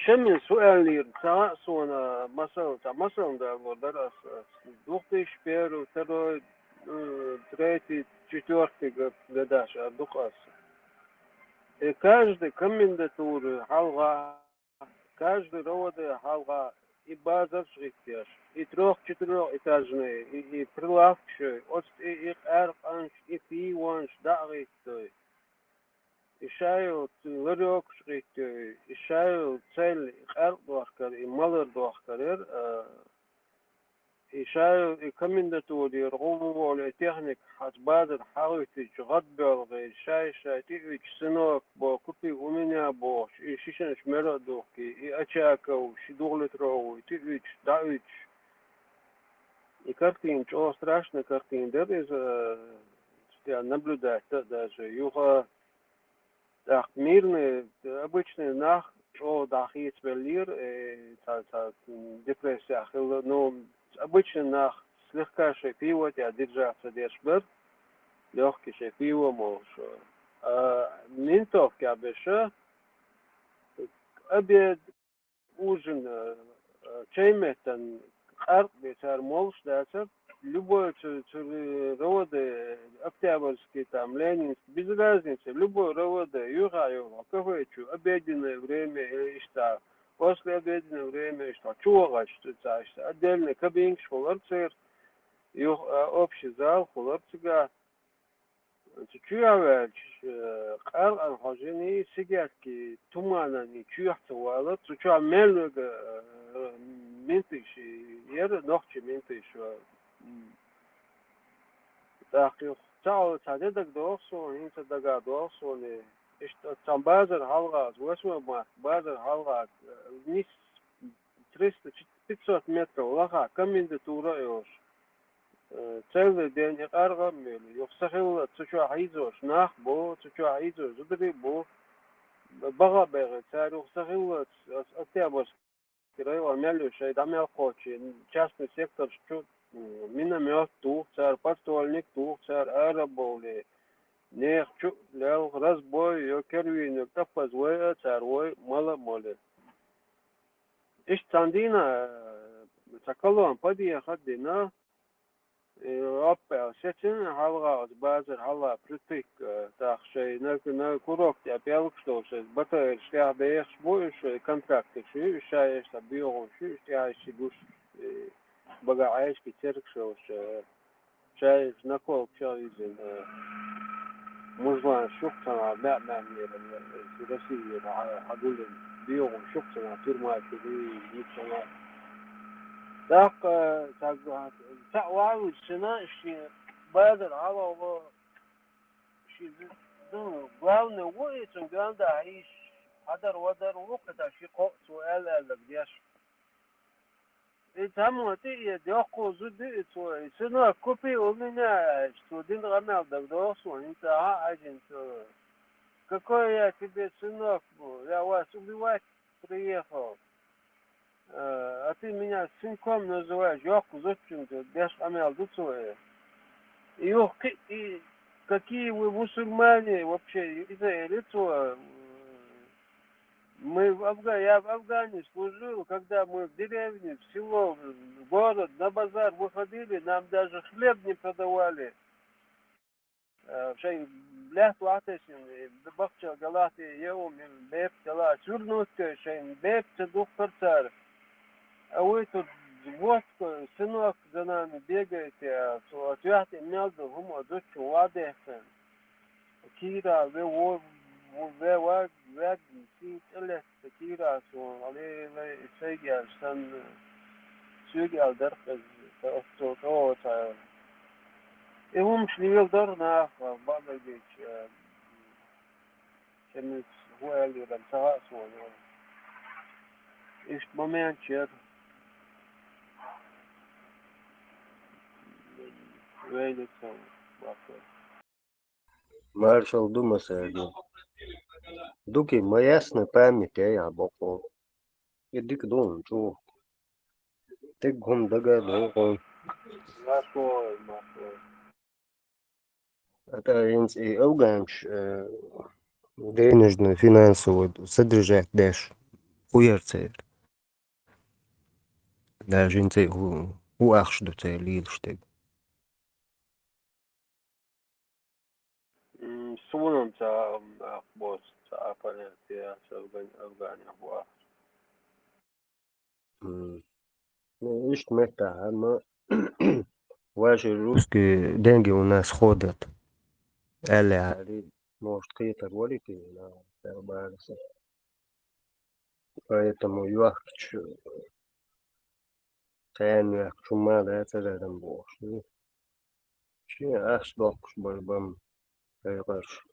Шемин суал лир, ца суна, масал, ца масал да, вот, да, раз, раз. Двух тысяч первый, второй, э, третий, четвёртый год, годаш, а, дукъас. И каждый комендатуры хьалха, каждый роводы хьалха, и базарш гӀиттеш, и трёх-четырёх этажные, и, и прилавкаш, оцт и, и къаьркъанш, и пивонш, да, гӀиттой. И шайолчу ларёкаш гӀиттий, и шайол цаьлла и къаьркъ дохкар, и малар дохкар яра, а, и шайол и комендатурера гӀо ву волу и техника хьаца базар хьагӀуьттича, гӀадбоьлхий, шай-шай тӀеуьйтуш, сынок бо, купи у меня бохуш, и шишанаш мера а духкий, и Очаков, ши дугӀлитровый, тӀеуьйтуш, дӀауьйтуш. И картина чӀогӀа страшная картина дара иза, а, я наблюдать дан даже. Юха тӀаккха мирный, обычный нах чӀогӀа дӀахецабеллера, э, цхьа, цхьа, м, депрессия хилла. Ну, обычный нах слегка шайн пиво тӀехь держаться деш бара, лёгкий шайн пиво молуш. А ментовка беша, обед, ужин, э, э, чай меттан къаркъ бен цара молуш дацара, любой цу, цу роводы, Октябрьский, там, Ленинский, без разницы, любой роводы, юха йолу кафе чу, обеденное время, э, иштта, после обеденного время, иштта, чу вахаш, цу, цу, иштта, отдельный кабинкаш хулар церан, юха, э, общий зал хулар цигахь. Цу чу а ваьлча, э, къаьркъана хьожаний, сигетки туманан и чоьхьа ца валар, цу чохь мел вега, э, Ментыш, яра нохчий ментыш. М. ТӀаккха юха цхьа, цхьа де дагадогӀу суна, хӀинца дагадогӀу суна. Иштта цхьа базар хьалха, восьмой март, базар хьалха, э, низ триста, пятьсот метров лаха, комендатура а йолуш. Э, целый день и къаргӀа а мели, юха ца хилла, цу чохь хьийзош нах бу, цу чохь хьийзош зударий бу. Баха а баьхира, цара юха ца хилла, ас, Октябрьский район мел ю шайн дӀа мел кхочий, частный секторш чу, м, миномет туху цара, подствольник туху цара, ара а бовлий, нехан чу а лелха, разбой а йо, кервийно кӀаппаза вай а цара, вай мала а молий. Иштта цхьана дийнахь, э, цхьа колонна подъехать а дина, э, оппа аьлла, сецина хьалха оцу базар хьалха притык, э, тӀаккха шайн на, на курок тӀе пӀелгаш долуш, шайн БТР-ш тӀехь бехаш бу уьш, шайн контракташ ю уьш, шайша боьхуш ю уьш, тӀехь ши гуш, э, бага Ӏаьшки цергаш йолуш, э, шайша наколкаш а йизина, э, мужланаш ю-кх цхьана, маьӀ-маьӀнера, э, Россияра хьа-, хьагулдина, боьхуш ю-кх цхьана, тюрьма чу лийна, ницкъана. ТӀаккха, э, цхьа, цхьаъ валлалц шина, шен базар хьалха, ши ду, главный ву и, цуьнан гоьнда хьийзаш, хьадар-вадар ву, кхета ши кхоъ цо аьлла-аьлларг деш. И цхьаммо тӀе а доккху зуда и цо, и сынок, купи у меня, аьлча, цо дина къамел дагадогӀу суна, хӀинца а хьажина цо. Какой я тебе сынок был? Я вас убивать приехал. Э, а ты меня сынком называешь, йоккха зудчуьнга деш къамел ду цо и. И юха кхин, и какие вы мусульмане вообще, иза эр цо, э, мы в Афга-, я в Афгане служил, когда мы в деревню, в село, в город, на базар выходили, нам даже хлеб не продавали. Э, шайн лаьтта вахтешна, э, бахча галахь тӀе е у, бепиг галахь, сюрнуьйтуш, шайн бепиг ца духкура цара. А вы тут, вот, сынок за нами бегаете, а цо, а цу юьхь тӀе мел долу хӀума зудчун ван дехкина. Кийра ве во, ве ваг, вегна, сий тӀе летта Кийра суна, гӀалгӀай, сайга аьлча санна, соьга аьлла дара-кх иза, ца оццо тӀе воцахь. И хӀумаш леладора наха, бакъдерг дийцича, шимма хӀун аьлларг ца хаьа суна. Иштта моменташ яра. Вайнарца баккхар. Маршалла ду, Масаев. Дукий ма ясна память яй хьан боккъал. И дика ду хьуна чӀогӀа. Дерриг хӀума дага а догӀу хьуна. Маршалла, маршалла. ТӀаккха хӀинца и афганаш, э, денежно-финансово содержать деш хӀун яра церан? Даже хӀинца и хӀу-, хӀун ахча ду церан лелаш дерг? М, суна-м ца, м, ах, боц, ца понятие, ца афган-, афганех бу ахча. М. Ну, иштта меттахь, ну, ваши русские деньги у нас ходят. Аьлла, может, кхетар валийта, Бараса. Поэтому йохкачу, царна йохкачу ма дац адам бохуш. Шен ахча доккхуш бара бан пайхарш.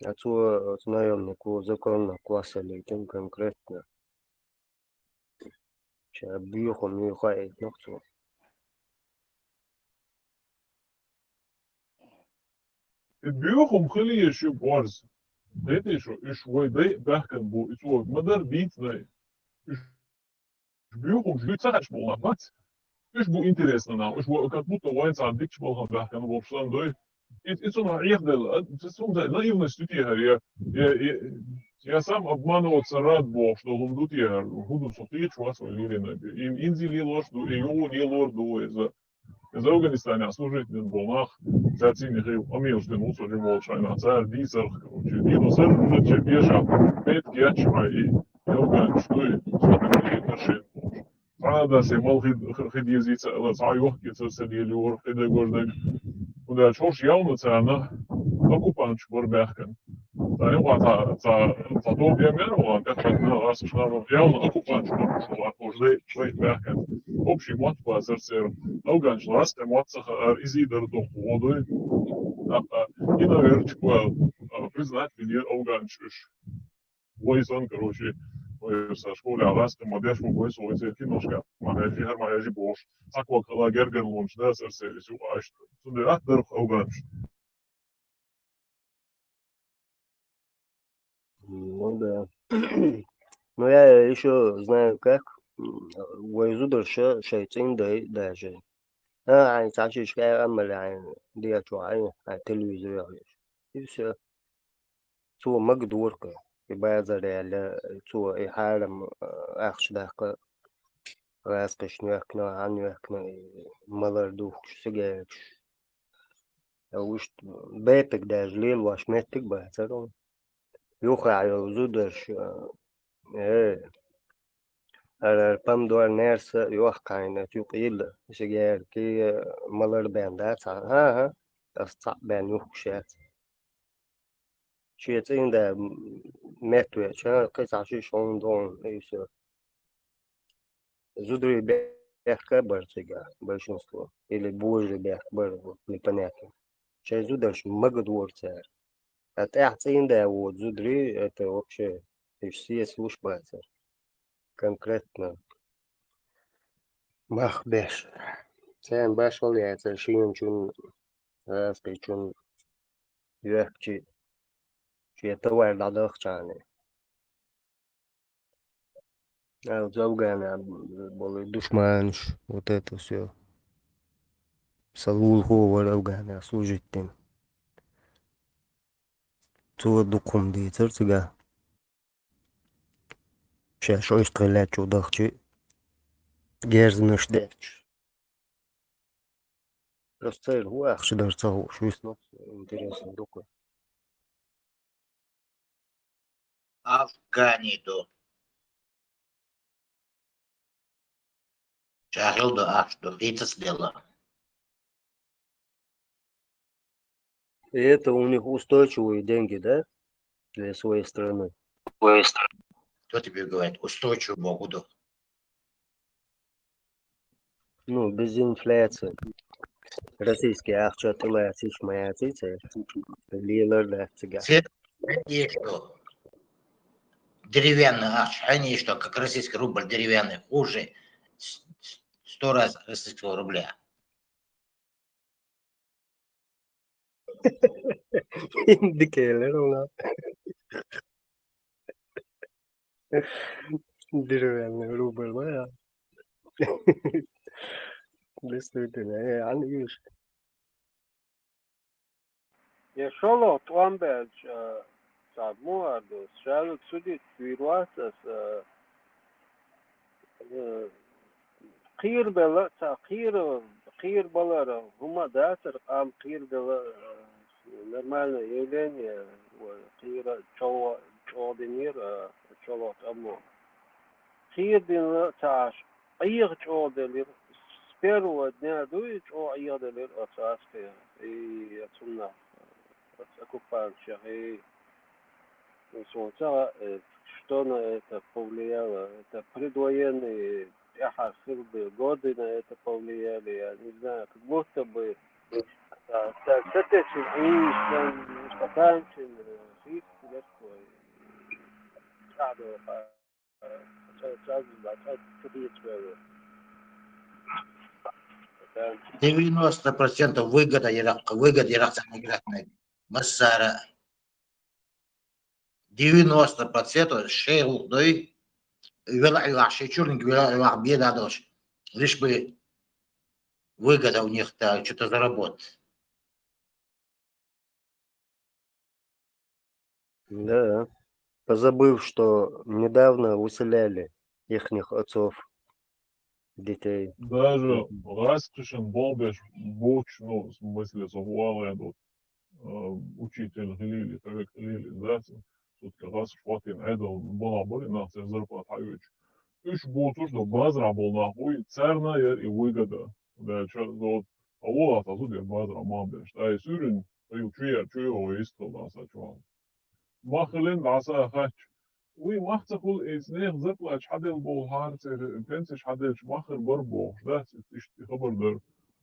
А цо оцу наемнико законно кхоссалийтина конкретно. Ша боьхам ю хаийтинарг цо. И боьхам хила езаш ю борз. Кхетий шу, уьш вай дай баьхкан бу, и цо ма-дарра дийца дай. Уьш боьхамаш ю ца хьаьжча болу нах бац. Уьш бу интересно нах, уьш вай как будто вайн цхьа дикачу балхана баьхкан бохуш санна дой. И, и цунах Ӏехаделла, а, цунах наивность ду те хӀара, я, я, я, я сам обманываться рад бохуш долу хӀума ду те хӀара, хӀун ду со кхеташ вац вай лелийнарг. И инзий лелош ду, и юха лелор ду вай иза. Иза Афганистанехь служить дина болу нах, цаьрца цхьаьна хила къамелаш дина ву со жима волчу хенахь, цара дийцарх, короче, дийно саржачу бешахь, бетка етташ хьайн и, и афганаш дуй, со тӀе ма дийцара шена бохуш. Цхьа а дан се мала хи, хи дезийца ала, цхьа а йохкийца ца лелайора, кхин дагож дайна. ХӀунда аьлча хӀорш явна царна оккупанташ бара баьхкан. Цхьа юкъа цхьа, цхьа, цхьа тоба я мер ван, тӀаккха гӀазкхашна, явна оккупанташ бу, шу ван, уж зай, зай баьхкан. Общий мотт бацар церан. Афганаш ласта мотт ца хаар, иза дар доху водой. ТӀаккха и, наверное, чу, а, признать винера афганаш уж. Вай сан, короче, вай са школе гӀазкхи ма деш ву, вай со вай церан киношка ма хьежи, хӀара ма хьежи бохуш. Цхьа ког хала гергарлонаш да сар сервис юкъа ашта. Цундела атта дарх афганаш. Ну да. Ну, я ещё знаю как. М, вай зударша шай цӀин дай даже. А, ай, цхьа шишка, ай, амма, ай, диачу, ай, ай, телевизор яхаш. И всё. Цо магадорка, и базар яьлла, цо и хьарам, а, ахча даккха, гӀазкхашна йоьхкина, хьан йоьхкина, и малар духкуш, сигареташ. Вуьшта бепиг даже лелош меттиг бацар он. Юха йолу зударш, э, ара помидор, нерса йохкайна, юкъа йилла, сигарети, малар бен дац, ха-, ха-, ас цхьаъ бен юхкуш яц. Шен цӀийнда меттавеча, кхин цхьа шиш хьуна догӀун, и всё. Зударий бехк бара цигахь, большинство. Или божарий бехк бара, вот, непонятно. Шайн зударш магадора цара. А тӀаьхьа цӀийнда воцу зударий, это вообще, уьш сецалуш бацара. Конкретно мах беш. Царна башхал яцара шеначун, гӀазкхичун йоьхкачи, шен товар дӀадахча. А, оцу Афганехь болу душманаш, вот это всё. Сан лулахо вара Афганехь служить дина. Цо дукха хӀума дийцара цигахь. Шаьш Ӏуьйстхилла чу дахча, герзанаш детташ. Просто церан хӀун ахча дара ца хууш, висна интересно дукха. Афгани ду. Чахил ду, ахча ду, хӀинцац делла. И это у них устойчивые деньги, да? Для своей страны. Кто тебе говорит? Устойчивый богу ду. Ну, без инфляции. Российский ахча тӀе лацийча ма яций церан. Лелар дац цигахь. Церан хьаьнийш ду. Деревянный ахча хьаьнийш ду, как российский рубль деревянный, хуже с-, с-, сто раз российского рубля. Дика элира вуна. Деревянный рубль, да? Действительно, э, ан иш. Я шолгӀа тӀом баьлча, э, цхьа муха ду, шалаг судить вийр вац аса, э, э, кхийрабелла, цхьа кхийра, кхийрабалар хӀума дацара, къам кхийрабелла, э, нормальное явление, вай кхийра чӀогӀа, чӀогӀа динера, э, шолгӀа тӀамо. Кхийра дина ца Ӏаш, Ӏеха чӀогӀа делира. С первого дня дуй чӀогӀа Ӏеха делира оцу гӀаскхи, и оцунна, оцу оккупанташех, и суна ца хаьа, э, что на это повлияло. Это предвоенные тӀаьхьа хилла годы на это повлияли, я не знаю, как будто бы, да, так, с этим и там, стаканчик, э, хист, легко, и, а, да, а, Девяносто процентов выгода яраккха, выгода яраккха, выгода яраккха. Массара девяносто процентов шайгӀух дой, велахь, велахь, шай чурниг велахь, велахь беда долуш, лишь бы выгода у них, да, что-то заработать. Да. Позабыв, что недавно выселяли ихних отцов, детей. Даже гӀазкхашна болх беш боцуш, ну, в смысле, со хӀун ала аьлла, а, учитель хилийла, хьоьга хилийла, иза дац, все-таки гӀазкхаша хӀоттийна Ӏедал балахь бара, нах церан зарплата хьаоьцуш. Уьш боцуш ду базарахь болу нах, уй, царна яра и выгода. Дальше, вот, а волахь ца зуда яра базарахь ма беш. Ай, суьйрин, ай, чу яра, чу йогӀу, йистхила сан чохь. мах хилин дӀаса а хаьттача. Уй, мах ца хула, эца нехан зарплата хьаделла боху хӀара цӀера, пенсеш хьаделлачу маххара бара бохуш дац, иштта и хабар дара.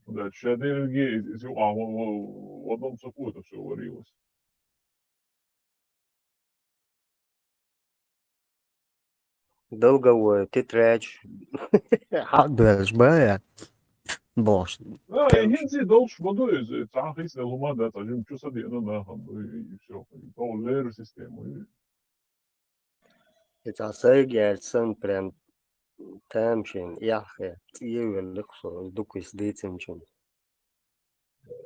ХӀунда аьлча ша дерриге иза, иза юкъахь ва-, ва-, вадам ца кхета со вариос. Долговой тетрадь. Хьадоьллаш бан я? Бохуш. А, и хӀинца долуш ма ду иза, цхьа хийцаделла хӀума дац, цхьа жимма чу са деана нахана ду, и, и всё. И тӀо леррина система ю. И цхьа сайга яьлча санна прям тамашийна эхь хетта, цӀе а велларг со, дукха иза дийцинчунна.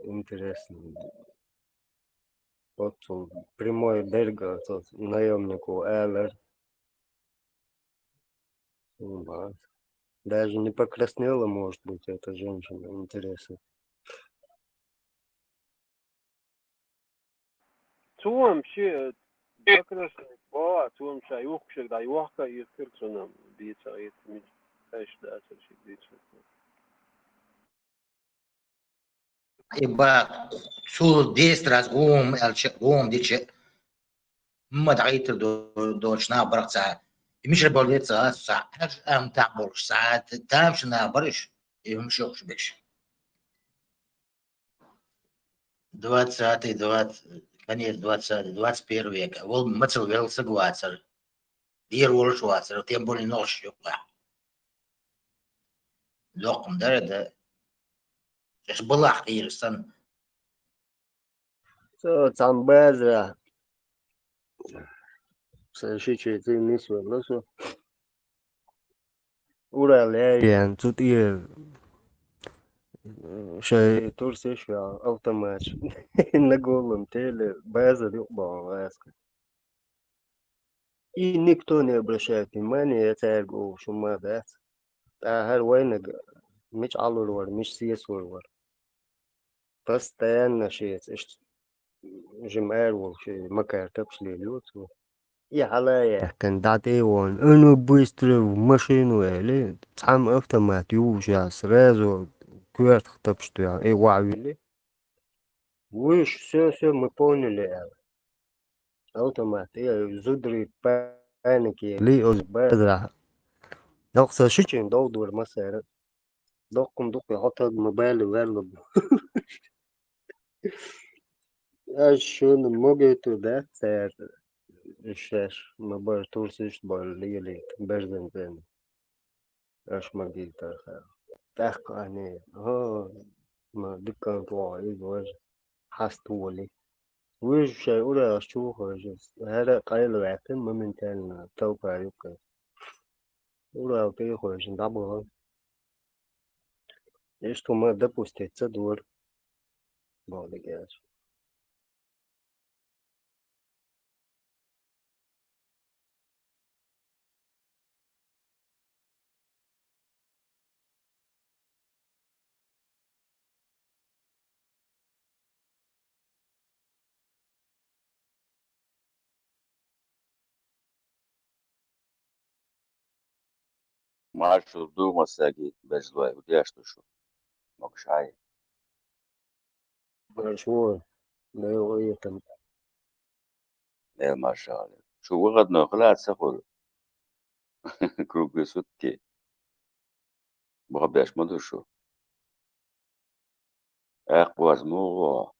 Интересно. Оццул прямой дерг оцу наемнико алар. М, даже не покраснела, может быть, эта женщина, интересно. Цо-м ши, э, покраснеть боху, цо-м ша юхкушег дӀа йохка а йихкира цунна, бийца гӀийца, мича аьшна дацара ши бийца. И ба, цул десять раз гӀума аьлча, гӀума дича, ма дӀагӀийтар до-, доцуш нах барх цара. И мичара болу ца, ца, хьаьжа ам тахь болуш, ца, тамашийна нах бараш, и хӀума шохуш беш. Двадцатый, двадцать, конец двадцатый, двадцать первый века. Вол мацал велла саг вацара. Дера волуш вацара, тем более нохчаш юкъахь. Доккхун дара, да. Аш балахь хир сан. Со цхьана базара. Сан шичи ци нисвелла со. Урал яьян, цу тӀера шайн турсиш веа автоматаш. На голом теле базар юкъа бахьа гӀаьска. И никто не обращает внимания, я цаьрга олуш хӀума дац. ТӀаьхьара вайнага мича Ӏалур вара, мича сесур вара. Постоянно шеца иштта жима ара волуш, и Макар тапаш лелайо цо. И хьала а яьккхина, дӀатӀе а вахана, а ну быстро в машину, аьлла, цхьамма автомат ювуш яц, сразу коьртах тапаш тоьхна, и охьавилли. Вуьйш, всё, всё, мы поняли, аьлла. Автомат, и зударий паники, ли оз базарахь. Доккха сан шичийн дов дора массара. Доккхун дукха хьо таг ма бали ваьлла бу. Аш шуна могуьйтур дац цара, шаьш ма бара турсиш а бара лелийта, берзан бен. Аш ма гийтарха. ТӀаккха ани, хӀа, ма диккан тӀохьа иза важа хьаста воли. Вуьйш шайн урагӀаш чу хойжа, хӀара а къайла ваьккхина моментально толпа юккъе. УрагӀа тӀе а хойжина дӀабахана. Иштта хӀума допустить ца дора. Боху дика яц. Маршалла ду массаьрга, бежлой, удеш ду шу. Могушай. Маршалла. Дела гӀойтам. Дела маршалла. Шу выходной хила ца хуьлу? Круглые сутки. Боху беш ма ду шу. Эккха боза муха ву?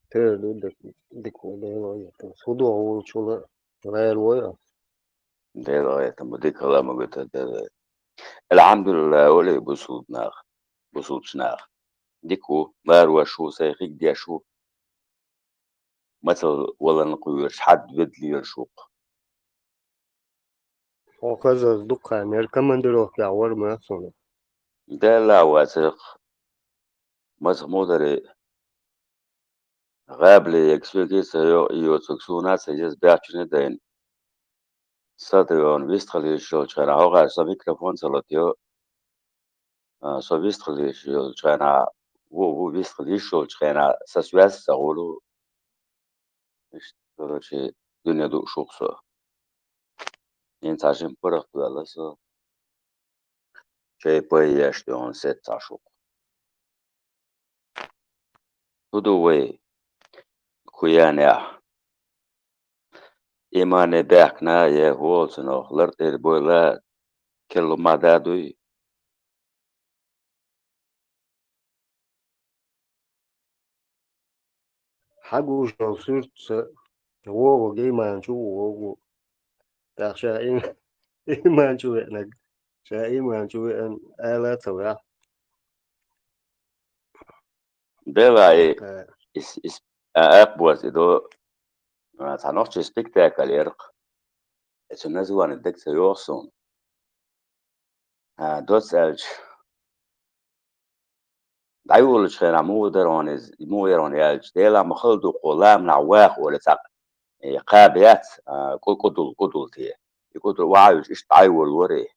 Тера ду дика, дика ву, Дела гӀойтам. Шу доху волчула лайр вой а? Дела гӀойтам, дика хила ма гуьтар дела. Алхьамдулиллах, олий бусулба нах, бусулбачу нах. Дика ву, ларош ву, сайн хиг деш ву. Мацалла валан кхоьруш, хьад ведлера шух. Хьо хазар дукха мер командировкехь вара ма суна. Делла вацах. Маза мудари. ГӀабли егг соьга ца йо, йоцург суна ца еза баьччуне дайна. Са дайон вистхала йиш йолчу хенахь, хьо гӀаш сан микрофон ца латайо. А, со вистхала йиш йолчу хенахь, ву, ву вистхала йиш йолчу хенахь, сан связь ца гӀулу. Иштта, короче, дуьне ду шух со. ХӀинца жима паргӀат ваьлла со. Чай-пай еш дуьхьал сеццахь шух. ХӀун ду вай? Куянехь. Имане баьхкина е хӀолцунах лар тӀера бойла, керло ма да дуй. Хьагуш долу суьртца вогӀу гейман чу вогӀу. ТӀаккха ша им-, иман чу веанарг, ша иман чу веана ала ца ваьхьа. Делахь и, э, ис, ис, а, акхбоз и до, а, цхьа нохчийн спектакль яра-кх. Э, цуьнан название дага ца йогӀу суна. А, доцца аьлча, дӀайолучу хенахь муха дара хьуна иза, муха яра хьуна аьлча, Делахь ма хала ду кху ламанахь ваха олий цхьа, э, кхаба яц, а, кӀу-, кӀудул, кӀудул те. И кӀудул охьа а йолуш, иштта дӀайолалора и.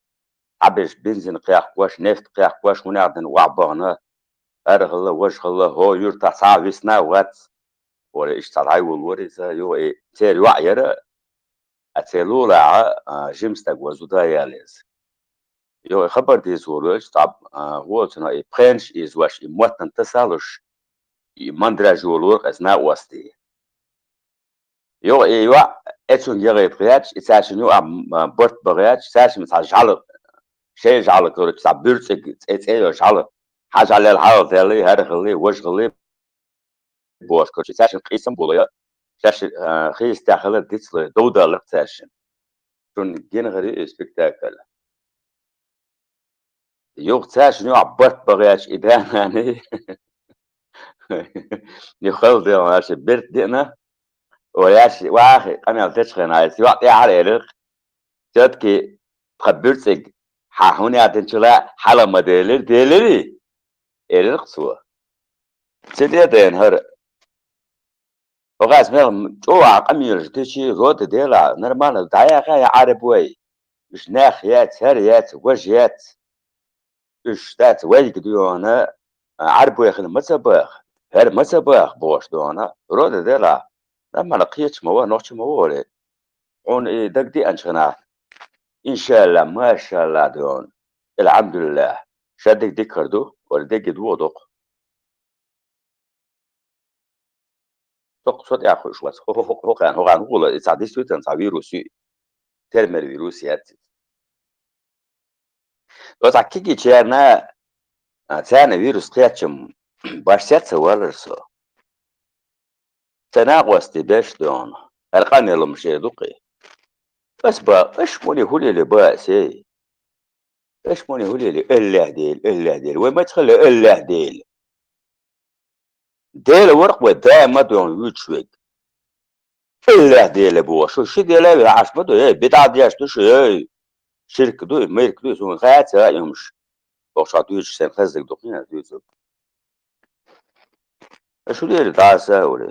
Цхьаберш бензин кхехкош, нефть кхехкош, хӀунда аьлла охьабахана, ара хилла, важа хилла, хӀо юьртахь цхьа а висна а вац, олий, иштта цхьа дӀайолалора иза, юха и церан йоӀ яра, а, церан лулахь, а, жима стаг вара зуда яьлла иза. Юха и хабар дийца волавелча, цхьа, а, воцург и пхенаш ийзош, и моттана тасалуш, и мандраж йолалора-кх иза накъостий. Юха и йоӀ, э, цуьнга яхийта гӀерташ, и цаьршинна юкъахь, м, а, барт бан гӀерташ, цаьршимма цхьа жӀаьла, шайн жӀаьла, короче, цхьа буьрцӀиг цӀе-цӀе йолу жӀаьла, хьан жӀаьла яьлла, хьалха даьлла, хӀара хилла, важа хилла бохуш, короче, цаьршимма къийсам а болуш, цаьршинна, а, хийцадехь хилар дицлуш, дов далара-кх цаьршинна. Шуна гина хир ю и спектакль. Юха цаьршинна юкъахь барт бан гӀерташ и да-нана, юха хала дела аьлча, берт деана, о, аьлча, вахи, къамел дечу хенахь, иза йоӀ тӀаьхьара элира-кх: «Все-таки тхан буьрцӀиг хьан хӀунда яздинчул а хьалха ма делира, делирий?» — элира-кх цо. Ца де дена хӀара. ХӀокхаьчча мел чӀогӀа къамелаш дичи, рода делахь, нормально дӀаяхьа я Ӏарбой. Уьш нах яц, хӀара яц, важа яц. Уьш дац вайга дуьйхьана, Ӏарбой хила ма ца баха, хӀара ма ца баха бохуш дуьйхьана. Рода делахь, нормально кхеча ма вара, нохча ма вара. Хьуна и дагадеанчу хенахь, иншааллахӀ, машааллахӀ дуьйхьана. Алхьамдулиллахь, ша дерг дика хир ду, вара дерриг а догӀу доккху. Со, со тӀехь хууш вац. ХӀо-, хӀо-, хӀо-, хӀокхарна, хӀокхарна хӀун хилла, и цхьа действительно цхьа вирус ю. Термер вирус яц иза. Со цхьа кегийчарна, а, царна вирус кхечча-м башха сецца валара со. Сайн накъостий беш дуьйхьана. ХӀара къамел хӀумаш эр ду-кх и. Ас ба, аш муьлхха хӀун лели ба ас, эй? Аш муьлхха хӀун лели, АллахӀ Дела, АллахӀ Дела. Вай маца хилла АллахӀ Дела? Дела вара-кх вай даима а дуьйхьана вуьйцуш верг. АллахӀ Дела боху. Шу ши Дела а вина Ӏаш ма ду, эй, бидӀа деш ду шу, эй. Ширк ду и, мирк ду и, суна хаьа ца а и хӀумаш. Боху, ша дуьйцуш сайн хаззиг ду-кх, хӀинца дуьйцург. Аш шу дели дӀаса а вури.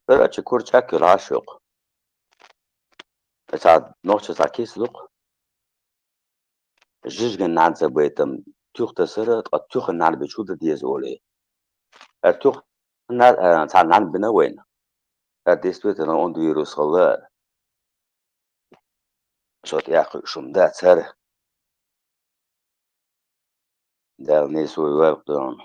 Короче, кура чӀак йолу Ӏаш йоккху. Цхьа нохча цхьа киса ду-кх. Жижиган нӀаьна ца байтам туьха тасара, ткъа туьхан нӀаьна бича хӀун дан деза олий. ХӀара туьхан нӀа-, а, цхьа нӀаьна бина вайна. ХӀара действительно онда вирус хилла. Со тӀехь кхуьуш хӀума дац хӀара. Дала нийсо йойла-кх дуьйхьана.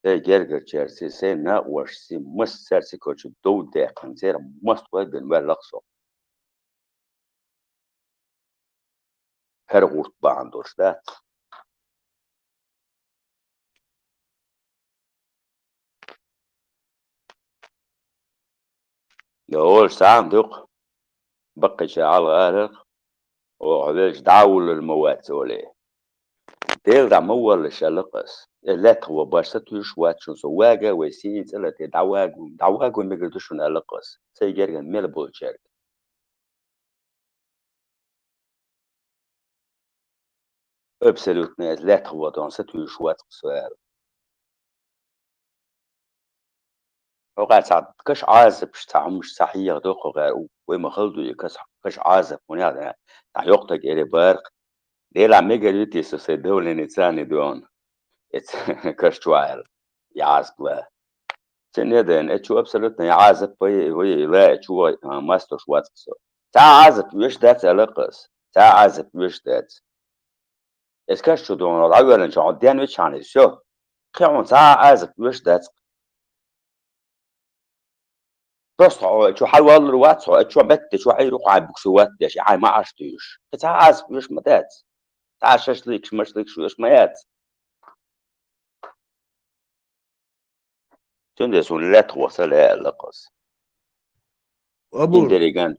Сайн гергарчаьрций, сайн накъостий, массаьрций, короче, дов даьккхина, церан мостагӀий бина ваьлла-кх со. ХӀара гӀурт бахьана долуш дац. Йо, олуш цхьа а ма ду-кх. Баккхийчара хьалха алара-кх: «Оха велча дӀа а вуллур ма вац», олий. Дела дӀа ма воллуш, аьлла-кх ас. Э, лаьттах ван башха сатуьйсуш вац шуна со. Вага вай сийна цӀа латий, дӀаваго, дӀаваго мегар ду шуна, аьлла-кх ас. Сайн гергана мел болчаьрга. Абсолютно иза лаьттах ван тӀе сатуьйсуш вац-кх со аьлла. ХӀокхаьчча цхьа каш Ӏазапаш, цхьа хӀумаш, цхьа хьехадо-кх хӀокхаьчча, вай ма хала ду и каш, каш Ӏазап, хӀунда аьлла, цхьа йоккха стаг элира бара-кх: «Делахь мегар витий со сайн давлени царний дуьйхьана, эца каш чохь», аьлла, и Ӏазап лан. Цундела, э, чу абсолютно я Ӏазап вай, вай, ла, э, чу вай, а, мастуш вацахь со. Цхьа а Ӏазап веш дац, аьлла-кх ас. Цхьа а Ӏазап веш дац. Эс каш чу догӀна, дӀавоьллинчу хьо ден вичхьана, всё. Кхин хьуна цхьа а Ӏазап веш дац. Просто хьо чу хьалваллур вац хьо, чу беттачу хьайру хьайн буксу ват деш, хьайн маӀаш туьйш. Кхин цхьа а Ӏазап веш ма дац. Цхьа а шашлыкаш, машлыкаш веш ма яц. Цундела суна лаьтта гӀо ца лаьа аьлла-кх ас. Абур. Интеллигент.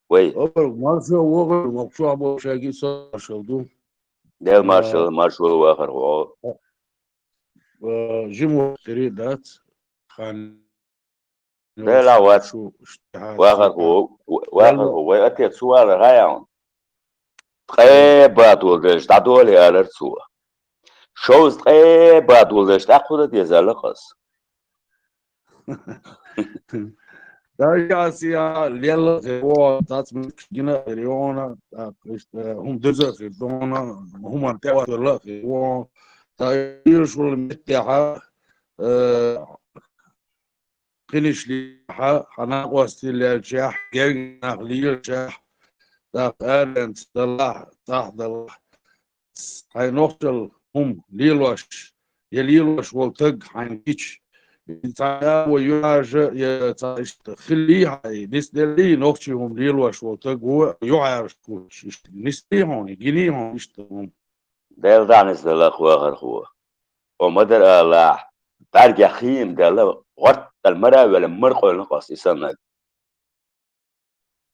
Вай. Абур, маршо вогӀур, мокшо бо шаги со маршал ду. Дел маршал, а, маршо вахар гӀо. А, жим вахари дац. Хан. Дела вац. Шу, шу, вахар гӀо, вахар гӀо. Вай отец сувала гӀаяун. Ткъе бадулдеш дӀадоле алар цо. Шовзткъе бадулдеш дӀакхула деза аьлла-кх ас. Даже а сия лелла хир вон, тац муьлххачу гина а хир йона, так, иштта, хӀума деза а хир дона, хӀуманна тӀе а хир вон, так, уьш волу меттехьа, э, кхиниш лехьа, хьан накъостий лелчехь, герга нах лелчехь, тӀаккха аренца далахь, тӀаьхьа далахь, хьайн нохчалла хӀума лелош, я лелош волу таг хьайна гича, цхьа а вай юьхьӀаьржа, я цхьа иштта хилий хьайн, нисделлий нохчий хӀума лелош волу таг ву, юьхьӀаьржа кхуьйсуш, иштта нисдий хьуна, гиний хьуна иштта хӀума. Дела дӀа нисдала вахархо. Хьо ма-дарра алахь, бӀаьргех хийма даьлла, гӀортта мара а велла, мара къоьллина-кх ас и саннарг.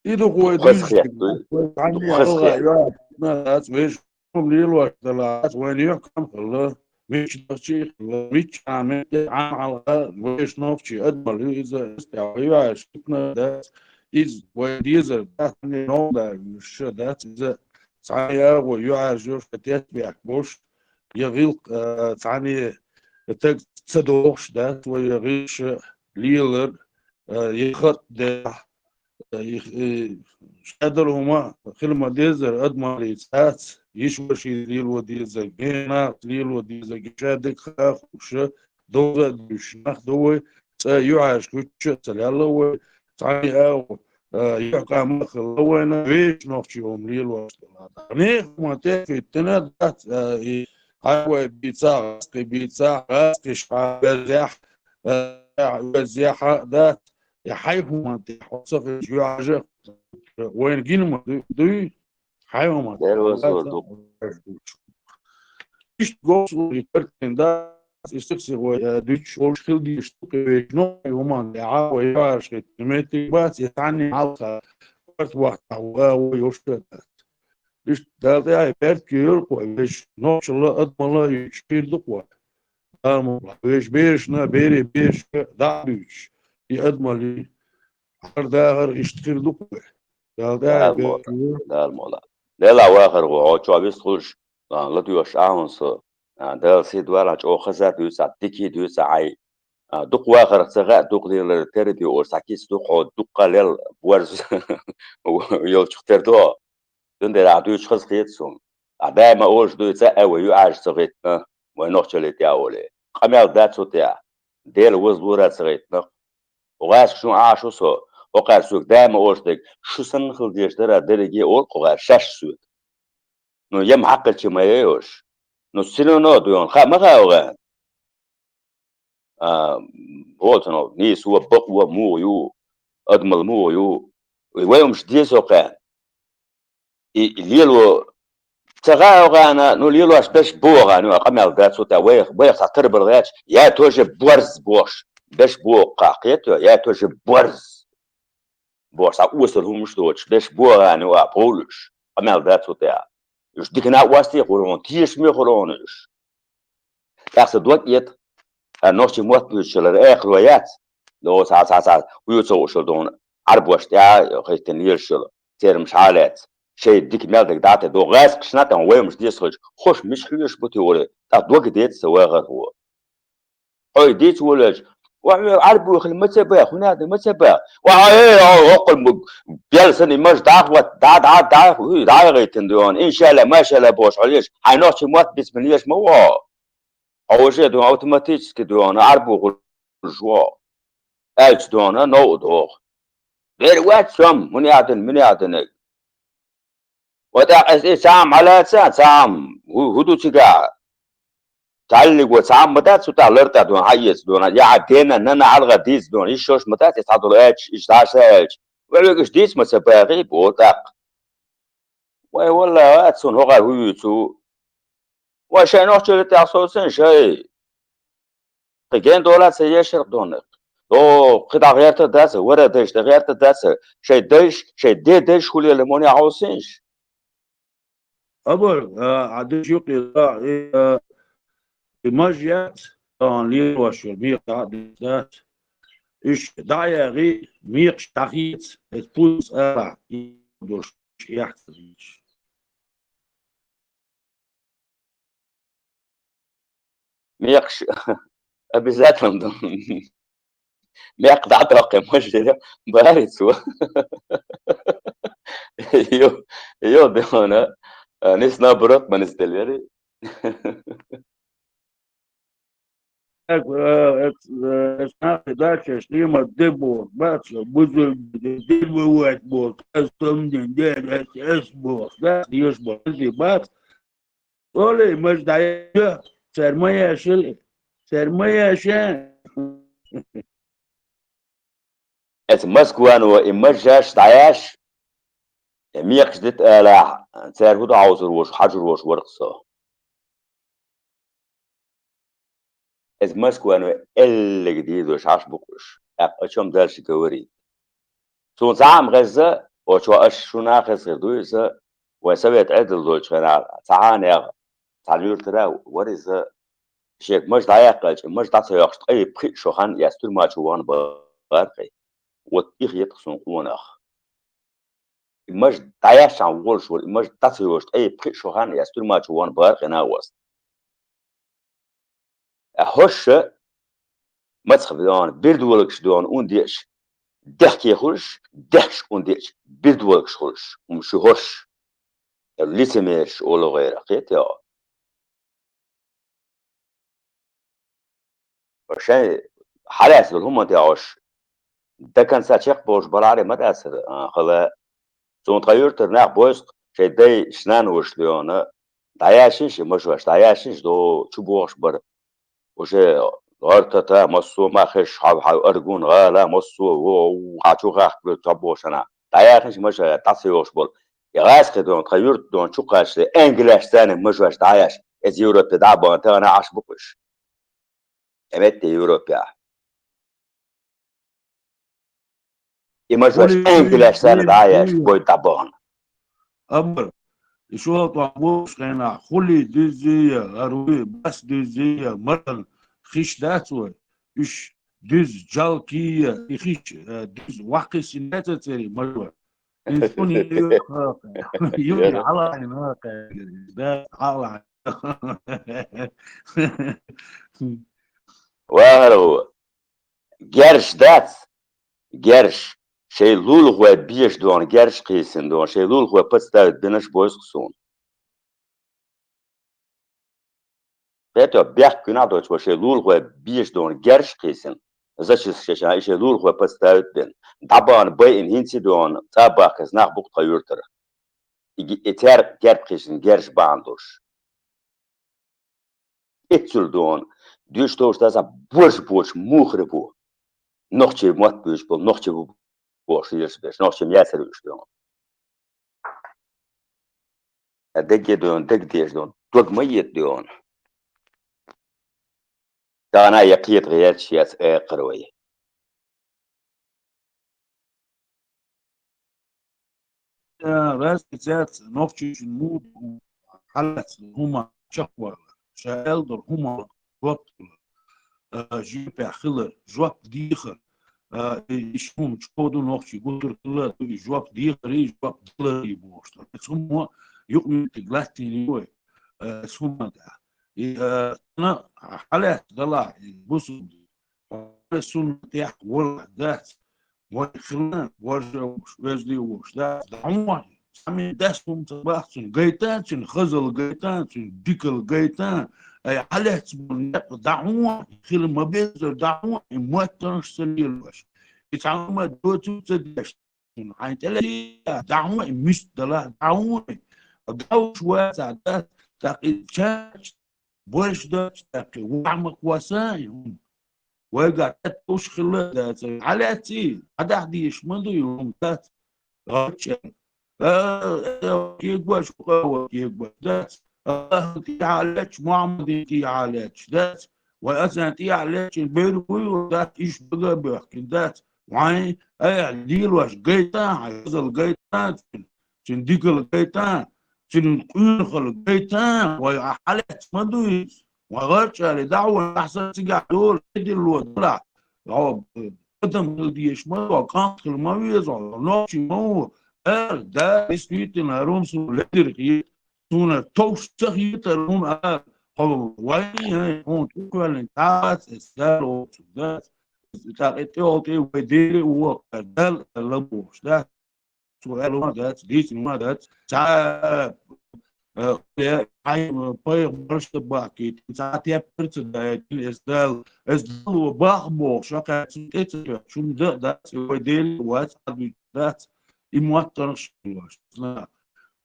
И ду-кх вай дуьйцуш дерг, вай цхьанне а хьалха йоьхна дац, вешан хӀума лелош далац, вайна юьхькӀам хилла, мичча дахчий хилла, мичча а метте Ӏан хьалха, вешан нохчий адамалла ю иза, тӀехь вай юьхьӀаьржа хӀуттуна дац, иза вай дезар дац, цхьанне новкъа даьлла ша дац, иза цхьанне а вай юьхьӀаьржа ша тешнабехк болуш, я гӀиллакх, а, цхьанне таг ца дохуш дац вай, я гӀиллакхаш лелар, а, я хатӀ дехь, а, и, и, шадолу хӀума хила ма-дезара, адамаллица дац, йиша-вашица лело дезарг, генахца лело дезарг, ша дика хаа хууш, довза а дуьйцуш нах ду вай, цкъа юьхьӀаьржа хӀуьттуш а ца лелла вай, цхьанне а агӀо, а, юьхькӀам а хилла вайна, вешан нохчий хӀума лелош далахь. Нехан хӀуманна тӀе а хӀиттина дац, а, и хьайн вай бийцахь, гӀазкхи бийцахь, гӀазкхиш хьан везехь, а, везехь а дац, я хьайн хӀуманна тӀе хьо ца хилча юьхьӀаьржа а, вайна гина ма дуй, дуй, хьайн хӀуманна тӀе. Дела везар ду. Иштта гӀо ца лур ю картина дац, и сих-сиха вай, а, дуьйцуш волуш хила дезаш ду, кхин вешан нохчий хӀуманна тӀехьа вай юьхьӀаьржа хӀиттина меттиг бац, я цхьанне хьалха барт бахьа вай йолуш а дац. Иштта Далла тӀехь бертахь йойла-кх вай, вешан нохчалла, адамалла юьйцуш хир ду-кх вай. Дала мукъ лахь, вешан берашна, берийн берашка дӀа а буьйцуш, и адамалла хьара дахар иштта хир ду-кх вай. Далла тӀехь бертахь йойла. Дала мукъ лахь. Дела вахархо, хьо чохь вистхуьлуш, а, ладоьгӀуш Ӏа хьуна со, а, Дала сий дойла, чӀогӀа хаза дуьйцу ахь, дика дуьйцу ахь, хьайн, а, дукха вахарх ца хаьа, дукха лелар тера а бен олуш, цхьа кица дукха хьо дуккха лел борз йолчух тера до. Цундела ахь дуьйцуш хазахета суна. Ахь даима олуш дуй, цкъа а вай юьхьӀаьржа ца хӀиттина, вай нохчаллин тӀехь а олий. Къамел дац цу тӀехь. Дела вазлора ца хӀиттина. ГӀаскхи шун Ӏаш ву со, хӀокхара соьга даима олуш дерг, шу санна хила дезаш дара дерриге олу-кх гӀаьржа шаьш соьга. Ну, ям хьакхилча ма яй уьш. Ну, синоно а дуй хьуна, хаа ма хаьа ву гӀена? А, воцуно, нийсо, бакъо муха ю, адамалла муха ю. И вай хӀумаш деза хӀокхарна. И лело ца хаьа хӀокхарна, ну, лелош берш боху хьуна, ю, къамел дац цу тӀехь, вайх, вайх цхьа тарбала гӀерташ, я тоже борз бохуш, берш боху кхах, кхетий, я тоже борз бохуш, цхьа осал хӀуманаш доцуш, берш боху хьуна, ю, а, бовлуш, къамел дац цу тӀехь. Уьш диканах а вастий хуьлу хьуна, тешаме хуьлу хьуна уьш. ТӀаккха сан дог эта, а, нохчийн мотт буьйцуш ялара экхало яц. ДогӀу цхьа, цхьа, цхьа, хьоьца вовшал догӀу Ӏарбошна тӀехь а хӀиттина лелаш йолу, церан хьалаца. Шайн дика мел дерг дӀа а тӀе догӀу, гӀаьскхашна а тӀе вай хӀумаш деза хилча, хӀорш мича хьоьжуш бу те олий, тӀаккха дог а деца сан вахархо. Хьо и дийца волавелча, ва хьоьга Ӏарбо хила ма ца баха, хӀунда ма ца баха? Ва хьо, э, хьо, хӀокхуьнан бу-, бел санна и маж дӀа а хӀотта, дӀа, дӀа, дӀа, хӀуй, дӀа а гӀийтина дуй хьуна, иншалла, машалла бохуш хьо лелаш, хьайн нохчийн мотт бицбина лелаш ма ву хьо. Хьо уже дуй хьуна автоматически дуй хьуна Ӏарбо хуьлу. жо. Аьлча дона, новкъа догӀу. Дера вац сом, муьнехь дина, муьнехь динарг. Ва тӀаккха аса и цхьа хӀума хьалаца, цхьа хӀума, хӀу-, хӀу ду цигахь? Цхьаллиг ву цхьа хӀума ма дац, цу тӀехь лар тӀехь дона, хьаэца дона, я хьан дена, нана хьалха дийца дона, йиш йолуш ма дац, и цхьа долу аьлча, иштта дӀаса аьлча. Вай вегаш дийца ма ца баьхий, боху тӀаккха. Вай, валлахӀи, вац суна хӀокхара хӀу юьйцу. Вай шайн нохчалла тӀехь совцийша шай. Кхин ген дола ца ешарх дона. О, кхин дӀа гӀерта дац, вара дайш тӀе гӀерта дац, шайн дайш, шайн де дайш хӀу лела муьнехь хьовсийша. Абар, а, а деш юкъе, а, и, а, и маж яц, а, лелош йолу мекха дӀа а деш дац. Уьш дӀа а яхий, мекхаш дӀахеца, эца пуз арахь, и долуш эхь ца дийш. Мекхаш обязательно ду. Мекх дӀа а доккхий, маж дера, бари цо. Йо, йо, дона, а, нис наоборот, ма нис делвери. Так, э, э, э, нахуй дальше, что им отдыбал, бац, бузу, дыбывать был, каждый день, день, эс, эс был, да, ешь был, эс, бац. Оле, маж дӀаяьшча, цара ма яьшча, цара ма яьшча. Эца Москвано и мажаш дӀаяьш, и мекхаш дита алахь, цара хӀу ду хьовсур вуш, хьажур вуш варх со. Эца Москвано эллиг дийдош хьаш бу-кх уьш, тӀаккха ачам дальше говорит. Суна цхьа а ма хезза, оцо аш шуна а хеза хир ду иза, вайн совет Ӏедал долчу хенахь цхьа хьанех, цхьа юьртара вара иза, шега маж дӀаяьккхалча, и маж дӀа ца йоккхуш, ткъе пхиъ шо хан яц туьрма чу вахана бара-кх и. Вот и хета-кх суна къонах. И маж дӀаяьшчахьана волуш вара, и маж дӀа ца йолуш, ткъе пхиъ шо хан яц туьрма чу вахана бара-кх и накъост. Ткъа хӀорш мацах доьгӀна, бирдволагаш доьгӀна ун деъаш, дехке хуьлуш, дехаш ун деъаш, бирдволагаш хуьлуш, хӀума шу хӀорш. Лицемераш олу гӀайра, кхетий хьо? Шайн хьалаьцна долу хӀуманна тӀехь уьш до конца чекхбовлуш балахьара ма дацара, а, хала. Суна тхан юьртара нах бойсу-кх, шайн дайша, нанойша доьгӀна, дӀаяьшнаш и мажош, дӀаяьшнаш до чу бохуш бара. Уже гӀар-тата массо а ма хезаш, хьав-хьав Аргун гӀала массо а, во, хьан чу хахкабелла цхьа бохуш хьана. ДӀаяьхначу мажа дӀа ца йогӀуш болу. И гӀазкхи дона, тхан юьрта дона чу кхачале, энгелеш царниг мажош дӀаяьш, эца Европе дӀа а бахана, тахана Ӏаш бу-кх уьш. Э, метте Европехь. И мажош энгелеш царниг дӀа а яьш, бой дӀа а бахана. Абар, и шолгӀа тӀом болуш хенахь, хули дуьззий, гӀаруй бас дуьззий, маран хиш дац вай. Уьш дуьзза, жалкий, и хиш, э, дуьзза ваккхиссина яцара церий мажор. Иза шуна юьйхира, юьйхира, хьалаайна, да, хьалаайна. ВахаргӀо, герш дац, герш, шайн лулахой беш дона, герш кхийсина дона, шайн лулахой подставить бинарш бойсу-кх суна. Кхетий хьо, бехк куьнахь доцуш вара шайн лулахой беш дона, герш кхийсина. Зачистка шайна, и шайн лулахой подставить бина. ДӀабахана байина хӀинца а дона, цӀа а бахкхийса нах бу-кх тхан юьртара. И ге-, и цаьрга герз кхийсина герз бахьана долуш. Эццул дона, дуьйш долуш даза борш боцуш мухара бу. Нохчий мотт буьйцуш болу, нохчий бу бохуш лелаш берш, нохчий яцара уьш дона. Ткъа дегге дона, дегдеш дона, дог ма ета дона. Тахана я кхета гӀерташ яц эккхар вай. Э, разница яц, нохчочун муха хьалаьцна хӀума чекхвалар, ша аьлла долу хӀума жоп далар, э, жоьпехь хилар, жоп дехар, э, и, и шуна чӀогӀа ду нохчий гуттар хилла а ду, и жоп дехарий, и жоп даларий бохуш долу. Эцу хӀума юкъаметтиг латтийна ю вай, э, эцу хӀуманна тӀехь. И, э, на, хьалаьцна далахь, и бусулба дин. Хьо сунна тӀехь валахь дац. Вай хилла, вожа а вуш, везде а вуш, да, да, хьо вахьа, цхьа мин дас хӀума ца бахцун, гайтан цуьнан хазал, гайтан цуьнан дикал, гайтан, Ай, хьалаьцна некъ дӀахьо, хила ма беззара дӀахьо, и моттаргӀанаш ца лелош. И цхьа хӀума доцу ца деш. Хьайна тӀе ле дӀахьо, и мист дала дӀахьо. ДӀахьош вацахь дац, тӀаккха и чача борш доцу, тӀаккха вахьмакх васа, и хӀума. Вайга тӀатовш хилла дац. Хьалаьций, хьадахьа дезаш ма ду, и хӀума дац. ГӀача. А, а, кегош, кегош, дац. Аллахьан тӀехьа леча, Мухьаммадин тӀехьа леча, дац. Вай асан тӀехьа леча, бер вуй, дац, иш бага бехкин, дац. Вайн, а, лилош гайтан, хьазал гайтан, цин дикал гайтан, цин къуьнхал гайтан, вай а хьалаьц ма дуй. Ва гӀарчӀали дӀахьо, ахьсан цигахь долу, дилло дала. Гьо, адам хила дезаш ма ву, кӀант хила ма веза, нохчи ма ву. Эр, да, действительно, румсу ледир хи, суна товш ца хетар хӀума ар. Хьо вай, хьуна тӀукхоьллин тац, эс дал оцу дац. ТӀаккха тӀе олу тӀе вай дели воккхар, дал лабохуш, да? Цо аьлла ма дац, дийцина ма дац. Цхьа, э, э, хьайн, э, пайхамарш ца бахкийтина, цхьа тептар ца даийтина, эс Далла, эс Далла бах боху, шакхаьцна тӀе ца тоьхча, шуна дан а дац, и вай Дела вац, Ӏадвуьйтур дац, и моттаргӀанаш хилош.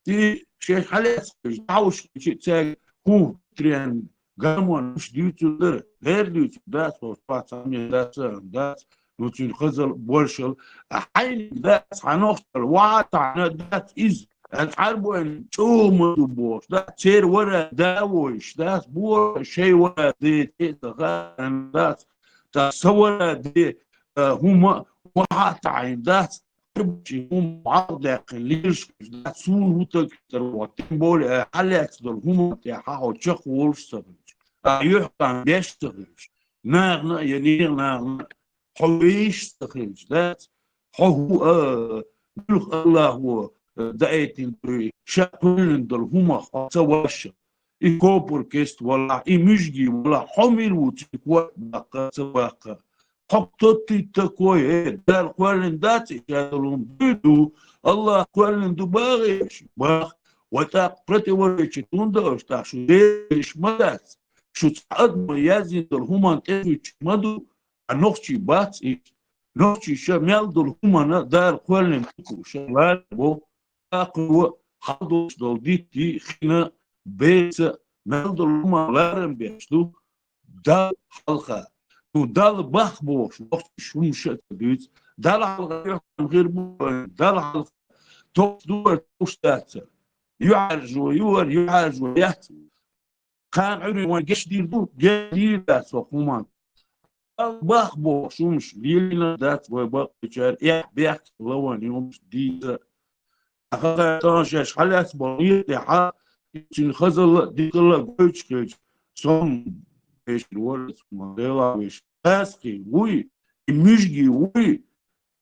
И шаьш хьалаьцна, дӀахьош хилча, цаьрга хӀун трен Гамон уьш дуьйцур дара, лер дуьйцур дац, хӀорш пац хьан дац, дац, ну, цуьнан хазал, боршал, а хьайна дац, хьан нохчал, вац, хьан дац, иза, а цхьарбойн чӀогӀа ма ду бохуш, дац, церан вара да войш, дац, бо шай вара де, те ца хаан, дац, та са вара де, а, хӀума, ваха а таӀийна, дац, Арбачи хӀума бӀаргдаьккхина лелаш хилча, да, суна хӀун таг тара ву, тем более, хьалаьцна долу хӀуманна тӀехь хьо чекхволуш ца хилча, а юьхькӀам беш ца хилча, нахана а, я нехан нахана а хьо веш ца хилча, дац, хьо хӀу, а, муьлха Аллахо, а, даийтина дуй, ша кхоьллина долу хӀумах хьо ца вашша. И копур кест валахь, и муьжги валахь, хьо мила ву цуьнан кот баккха, ца баккха? Хьо кто ты такой, э, Дала кхоьллина дац и шадолу хӀума дуй ду, Аллах кхоьллина ду бахе аша? Бах. Вай тӀаккха противоречит хӀунда аша тӀаккха шу дериш ма дац? Шу цхьа адамо яздина долу хӀуманна тӀе хӀуьттуш ма ду, а нохчий бац иза. Нохчий ша мел долу хӀуманна Дала кхоьллина ду ша ларам бо. ТӀаккха хьалдолуш долу дитти хина беца мел долу хӀума ларам беш ду Далла хьалха. Ну, Далла бах бохуш, нохчий шуна ша ца дуьйцу. Далла хьалха юьхькӀам хир бу, Далла хьалха товш ду вара, товш дац. ЮьхьӀаьржо ю вара, юьхьӀаьржо яц. Кхана Ӏуьйре вайн гечдийр ду, гечдийр дац хӀокху хӀуманна. Бах бохуш хӀумаш лелийна дац вай баккхийчара, эхь бехк лаван хӀумаш дийца. Ахара тӀаьхьа шаьш хьалаьцна болу гӀехь тӀехьа, цуьнан хазалла а, дикалла а гойтуш хилча, сом вешан вара, Дела вешан. Хазахий вуй, и муьжги вуй,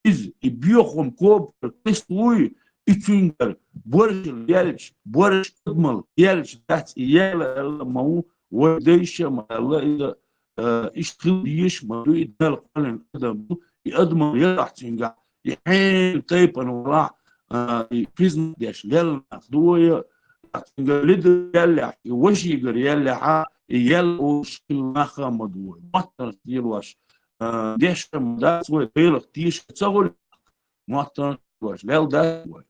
иза, и боьхам копур кест вуй, и цуьнгара боршал яьлча, борш адамал яьлча дац, и яьлла аьлла ма ву, вай дайша а ма аьлла, иза, а, иштта хила дезаш ма ду, и Дала кхоьллина адам ду, и адамал ялахь цуьнгахь, и хьенан тайпана валахь, а, и хизнат деш лелла нах ду вай, а, цуьнгара лида яьллехь, и вашигара яьллехьа, и яьлла олуш хилла нах а ма ду вай. Маттанаш лелош, а, деш а ма дац вай, Делах теша ца хуьлу, маттанаш лелош, лелла дац вай.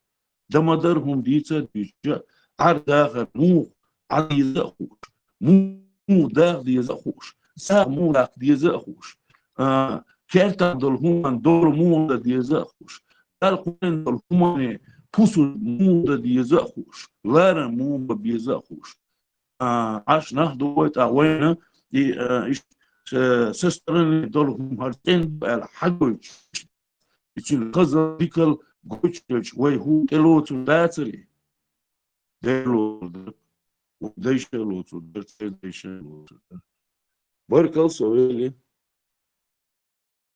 Дан ма дара хӀума дийца а дуьйцуча, Ӏар-дахар муха Ӏан деза а хууш, муха даха деза а хууш, сагӀа муха даккха деза а хууш, а, кертахь долу хӀуманна дора муха дан деза а хууш, Далла кхоьллина долу хӀуманна пусар муха дан деза а хууш, ларам муха бан беза а хууш. А, Ӏаш нах ду вай тӀаккха вайна, и, а, иш, э, со стороны долу хӀума хӀара цӀена ду аьлла хьагойтуш. И цуьнан хаза дикал гойтуш хилча, вай хӀун тӀелоцур дацарий? Дела лоцур дара. Вай дайша а лоцур дара, церан дайша а лоцур дара. Баркалла, со вели.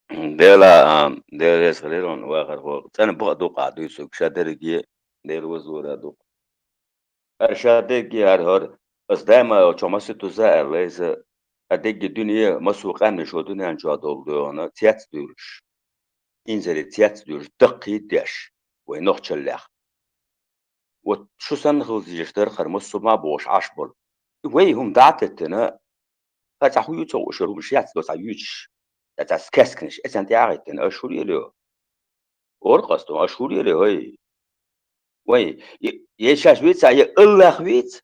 Дела, а, Дела реза хилийла вахархо. ЦӀена бакъ дукха а дуьйцург ша дерриге Дела вазора ду. ХӀара ша дерриге хӀара хӀара, ас даима чохь масийтта дуза аьлла иза, хӀара дерриге дуьне, массо а къаьмнаш вай дуьнен чохь долу доьгӀна, цец дуьйлуш. Инзаре цец дуьйлуш, даккхий деш, вай нохчаллех. Вот шу санна хила дезаш дара хӀара массо а ма бохуш Ӏаш болу. Вай хӀума дӀатеттина, ХӀа, цхьа хӀу ю ца хууш, хӀумаш яц до цхьа юьйцуш, цхьа, цхьа сказканаш, эцан тӀе а гӀиттина, аш хӀу лелайо? Олу-кх ас, аш хӀу лелайо, хӀай? Вай, е, е шаьш вийца, е Аллах вийца,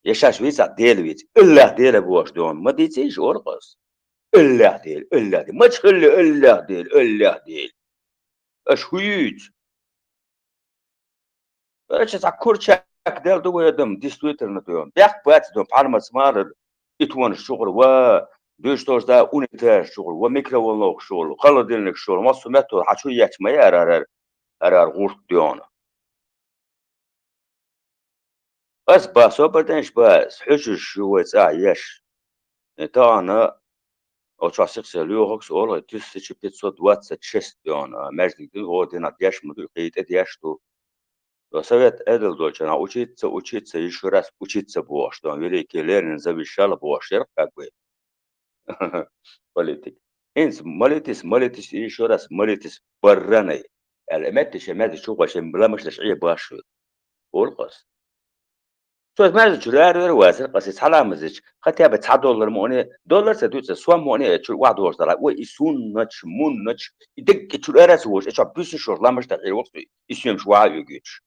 е шаьш вийца, Дела вийца, Аллах Дела бохуш дона, ма дийцийша, олу-кх ас. Аллах Дела, Аллах Дела, мача хилла Аллах Дела, Аллах Дела? Аш хӀу юьйцу? Короче, цхьа курчак делла ду вай адам, действительно, дуй хьуна. Бехк бац, дуй хьуна, пхьармаца марар, итонаш чугӀур ва, дуьйш долчу да унитаз чугӀур ва, микроволновка чугӀур, холодильник чугӀур, массо а меттала хьан чу ечма яра ара, ара, ара гӀурт, дуй хьуна. Ас ба, собар дайша ба, хьуьжуш ю вай цӀа еш. Э, тахана оцу сих-сих лоьхург ас олу, тысяча пятьсот двадцать шесть, дуй хьуна, маьждиг дина, хӀора дийнахь деш ма ду, кхин тӀе деш ду. Совет Ӏедал долчу хенахь учиться, учиться, ещё раз учиться бохуш, дуй хьуна, великий Ленин завещал бохуш яра как бы политик. ХӀинца молитесь, молитесь, ещё раз молитесь, барранай, аьлла, метташ шайн маьждиг чу гӀой, шайн ламаш деш Ӏе баш ву. Олу-кх ас. Со маьждиг чуьра ара вара вацара, ас и цхьа ламаз дича, хотя бы цхьа доллар ма оне, доллар ца дуьйцу, сом ма оне, чуьра охьадогӀуш дала, ой, и суннач, муннач, и дерриг и чуьра ара ца вогӀуш, и чохь буьсуш йолуш ламаш деш Ӏе воксуй, и соьмаш ваха оьгуьйтуш.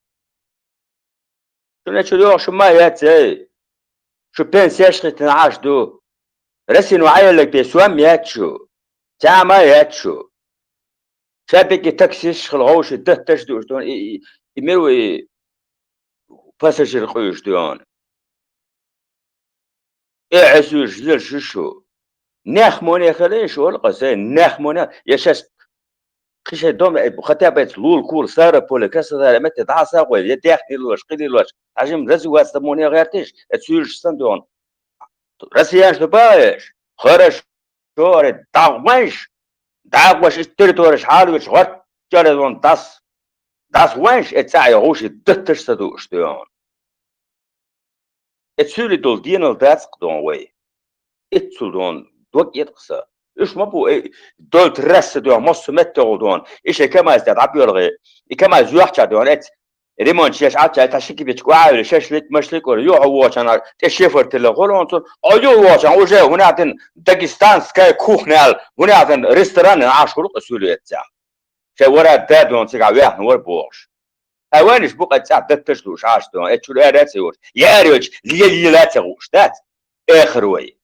Шуна чу йогӀуш ма яц, эй! Шу пенсеш хӀиттина Ӏаш ду. Россин ваьлларг бен сом яц шу. Цхьа а ма яц шу. Ша бегги таксисташ хила гӀовши датташ а дууш дуна, и, и, и мир ву и пассажир къуьйш дуй хьуна. Э, Ӏесуьйш, лелаш ю шу. Нехмоне хилийша, олу-кх ас, э, нехмоне, я шаьш кхин шайн дом, э, хотя бы эца лула-кула Ставрополе, Краснодаре метте дӀа а сагӀой, я дехне лош, кхин лош, хьажим развиваться дан моне гӀертиш, э, цуьйш сан дуй хьуна. Россияш ду баеш, хорошо, ара, дӀагӀойш, дӀагӀойш, и территорияш хьалавича гӀорт чара дуй хьуна дас, дас вайш, э, цӀа а гӀовши датташ ца дууш дуй хьуна. Э, цуьрий долу денал дац-кх дуй хьуна вай. Иццул дуй хьуна дог эткъа сан. Уьш ма бу, э, долу трасса дуй хьуна, массо а меттехула дуй хьуна. И шайн КамАЗ тӀе дӀабоьлхий. И КамАЗ йоьхча дуй хьуна, эц ремонт еш Ӏача, цхьа ши кибичка охьавилла, шашлык, машлык олу, юхьа вочу хьуна, тӀе шифер тиллина хуьлу хьуна цунна. О, юхьа вочу хьуна, уже хӀунда аьлла Дагестанская кухня аьлла, хӀунда аьлла ресторан Ӏаш хуьлу-кх ас цуьрий эццехь. Шайн вара да дуй хьуна цигахь ваьхна вара бохуш. Ткъа вайнаш бу-кх цӀа датташ а дууш Ӏаш дуй хьуна, э, чуьра ара а ца йолуш, я ара йолчу лела а ца гӀуш дац, эхар вай.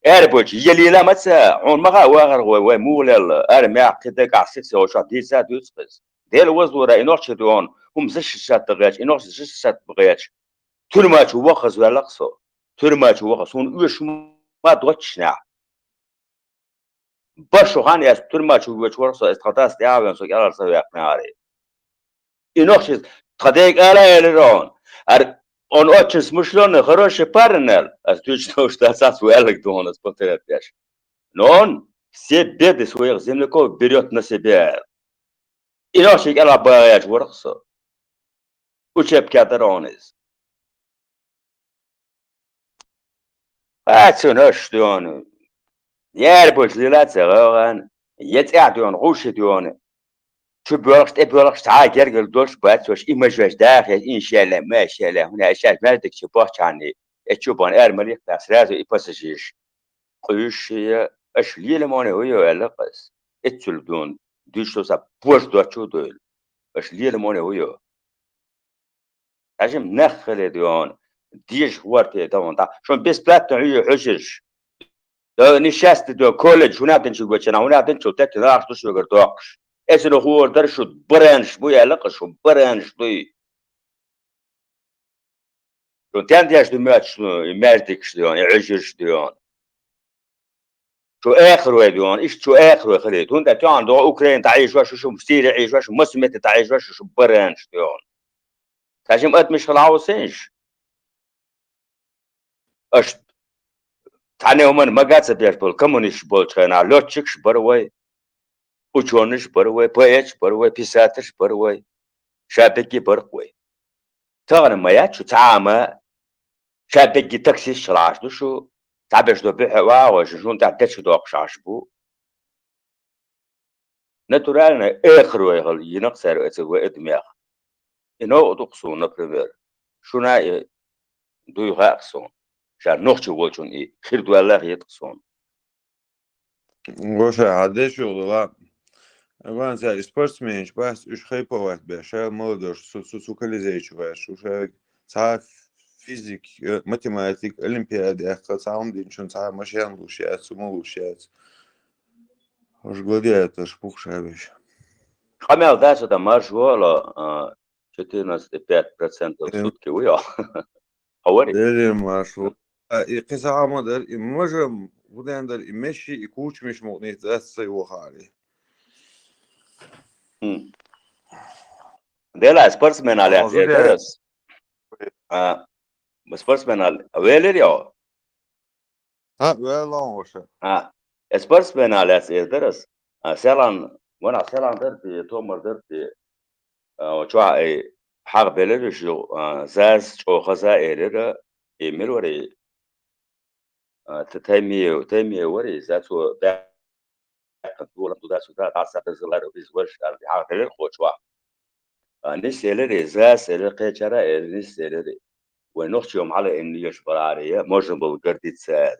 Ара болчу я лела а ма ца, хьуна ма хаьа вахар вай, вай муха лелла, ара мехь кхин дагахь сих-сих йолчохь дийца а дуьйцу-кх ас. Дела вазлора и нохчий дуй хьуна, хӀума защищать дан гӀерташ, и нохчий защищать бан гӀерташ, туьрма чу вахаза ваьлла-кх со. Туьрма чу вахаза, хӀунда оьшуш ма доццушехь. Баш шу хан яц, туьрма чу воьдуш вара со, эс тхан дас тӀаьхьавеана со кӀелхьара ца ваьккхинехьара. И нохчий тхан дега ала а элира хьуна. Ар, он очень смышлёный, хороший парень аьлла. Ас дуьйцуш долуш дац, ас ваьлларг ду хьуна, ас повторять деш. Но он все беды своих земляков берёт на себя аьлла. И нохчий кӀелхьа багӀа яьлча вара-кх со. Учебка дара хьуна иза. Ха, цуьнан аш дуй хьуна. Яра болчу лела а ца гӀевгӀан, я цӀехь дуй хьуна, гӀуш дуй хьуна. Чу боьлхуш, тӀе боьлхуш, цхьа а гергара долуш бац, ваша, и мажош даха, иншалла, машалла, хӀунда аьлча шаьш маьждиг чу бахчахьана, эцу чу бахана ара ма лихта, сразу и пассажираш къуьйсуш я, аша лела моне вуй аьлла-кх ас. Эццул дуй хьуна, дуьйцуш долу сан божа доцчу а дуйла. Аша лела моне вуй. Хьажим нах хиле дуй хьуна, деза гӀорте дан хьуна дӀа. Шуна бесплатно хьуьйю хьуьжарш. Э, несчастный дуй хьуна, колледж хӀунда динчу гочана, хӀунда динчул тетта нахаш ду шуьгара доккхуш. Эцна хӀора дара шу баранаш буй аьлла-кх ас, шу баранаш дуй. Шу тендеш ду моьттуш ду, и маьждигаш дуй хьуна, и хьуьжарш дуй хьуна. Шу эхар вай дуй хьуна, иштта шу эхар вай хилийта. ХӀунда аьлча тӀехьа догӀу Украина дӀаийшош шу, Сири Ӏийшош шу, массо а метте дӀаийшош шу, шу баранаш дуй хьуна. Ша шима адамаш хила хьовсийша. Аша цхьана а хӀуманна мага ца беш болу коммунисташ болчу хенахь, лётчикаш бара вай, учёныш бара вай, поэташ бара вай, писателш бара вай, ша бегги бара-кх вай. Тахана ма яц шу цхьа а ма, ша бегги таксисташ хила Ӏаш ду шу, цхьаберш до буьхьа вагӀой шу, шуна тӀехь дечу доккхуш Ӏаш бу. Натурально эхар вай хила йина-кх цара оцу вай адамех. И новкъа ду-кх суна, например. шуна а дуй хаьа суна. Ша нохчи волчун и хир дуьлла хетта суна. Гоша, хьа дешула. Ван цара и спортсменаш бац, уж хайповать беш, ша молодёжь, цу, цу, цу Колизейчу ваьш, уж ша цхьа физик, э, математик, олимпиада яхха, цхьа хӀума динчун, цхьа машен луш яц, цу ма луш яц. Уж гладиаторш пухша беш. Къамел дац, да марш вала, а, четырнадцать и пять процентов в сутки уйо. Хавари? Дерем марш вала. А, и кхи сахьа ма дар, и мажам, гуден дар, и меши, и кучмиш мукънит, дац сай вахари. Хм. Дела спортсмен аля Озу дерас. А, спортсмен аля. Велер я? А, велон воша. А, спортсмен аля дерас. А, селан, вона селан дерти, томар дерти. А, чуа, э, хьагъ белериш ю, а, заз чӀоха за эрера, и мир вари, а, т-, тайми, тайми вари, за цу бяхъан дулам туда-сюда, даса дазалар из ваш, а, хьагъ белер хо чуа. А, нис элери, заз элер, кхечара элер, нис элери. Вай нохчи юм хьала ин еш барари, можно было гордиться.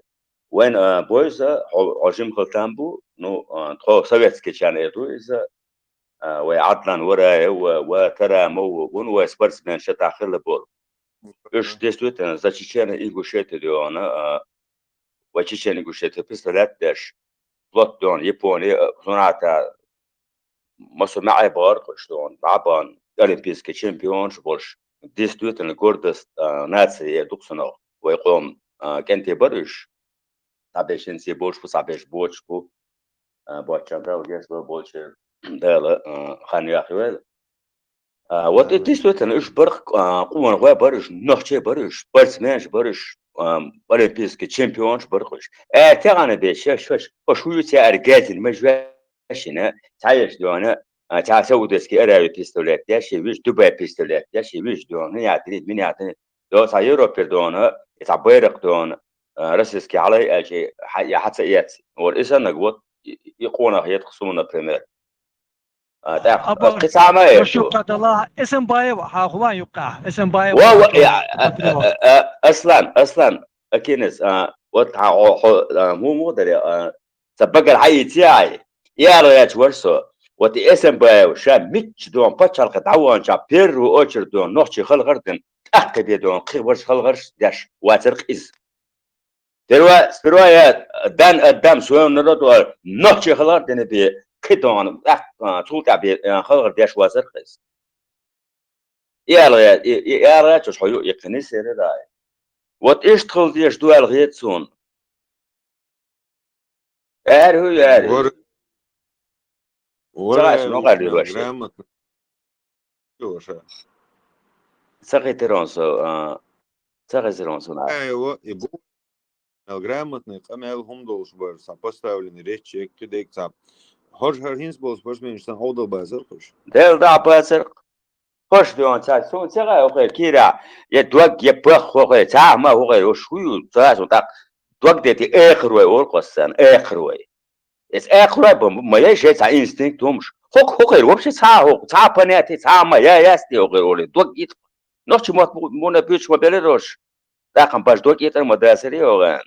Вайн, а, бойза, хо-, хожим халтан бу, ну, а, тхо советский чан эду иза, а, вай Адлан Вараев, ва, ва Тарамов, вун вай спортсмен ша тахила бол. Уж действительно за Чечена Ингушетия диона, а, ва Чечена Ингушетия представлять деш. Плот дион, Япония, а, суната, масу маӀай бар, кхуш дион, бабан, олимпийский чемпион, шу болш. Действительно, гордость, а, нации, дуксано, вай къом, а, кенте баруш. Цхьабешин се боч бу, цхьабеш боч бу. А, боччан дала геш бу, болча дала, а, хан яхи вел. А, вот и действительно, уж барх, а, къуван гой баруш, нохче баруш, спортсменш баруш, а, олимпийский чемпионш бархуш. Э, тягана беш, шеш, шеш, хош хуюц я аргазин, ма жвешина, цаеш диона, а, ца Саудовский Аравия представлять деш, виш Дубай представлять деш, виш диона, я три, меня три, до ца Европе диона, и ца байрак диона, а, российский алай, а, чи, ха-, я хаца яц. Вот, и санаг, вот, и, и, и къонах ет хсума, например. А, так, Аба, а, кхи цхьа ма э, Вашука дала, Эсенбаев, ха, хулан юкъа, Эсенбаев, ва, ва, ха, я, а, а, а, а, Аслан, Аслан, Акинес, а, вот, ха, хо, хо, а, му, му даре, а, ца багар хьаийци ай. Яла яч варсо. Вот и Эсенбаев, ша мич дон, пачалка даван, ша первую очередь дон, нохчи халгар дин, тахка бе дон, кхи варш халгарш деш, вацар къиз. Сперва, сперва я дан отдам своему народу, нохчи халгар дин бе, кхи дон, ах, а, цул та бе, а, халгар деш вацар къиз. И аргъя, и, и аргъя чуш хьо ю, и кхини сера дай. Вот ишт хил деш дуал гъецун. Эр хӀу, эр. Вар-, Цагаш вар-, ну гали рош. Грамотно. Чуша. Цаги тиронсо, а, цаги зиронсо на. Э, во, и бу-, Мел грамотный, къамел хӀума долуш бара, сан поставленный речь, кхидерг ца. Хьожа хӀара хӀинца болу спортсменаш сан хьовдал бацар кхуш. Дел да бацар. Хош дуьйна ца, сун ца гӀай хӀокхе кира, я дог, я пах хӀокхе, ца ма хӀокхе, уш хӀу ю, ца сун тӀаккха дог дети, эхар вай, олу кхоссан, эхар вай. Эс эхар вай бан, ма яй шай ца инстинкт хӀумаш. ХӀок-, хӀокхе вообще ца хӀокху, ца понятие, ца ма я ясти хӀокхе оле, дог ит. Нохчи мотт му-, муна буьйцуш ма белира уш. ТӀаккха баш дог итар ма дацари хӀокхе.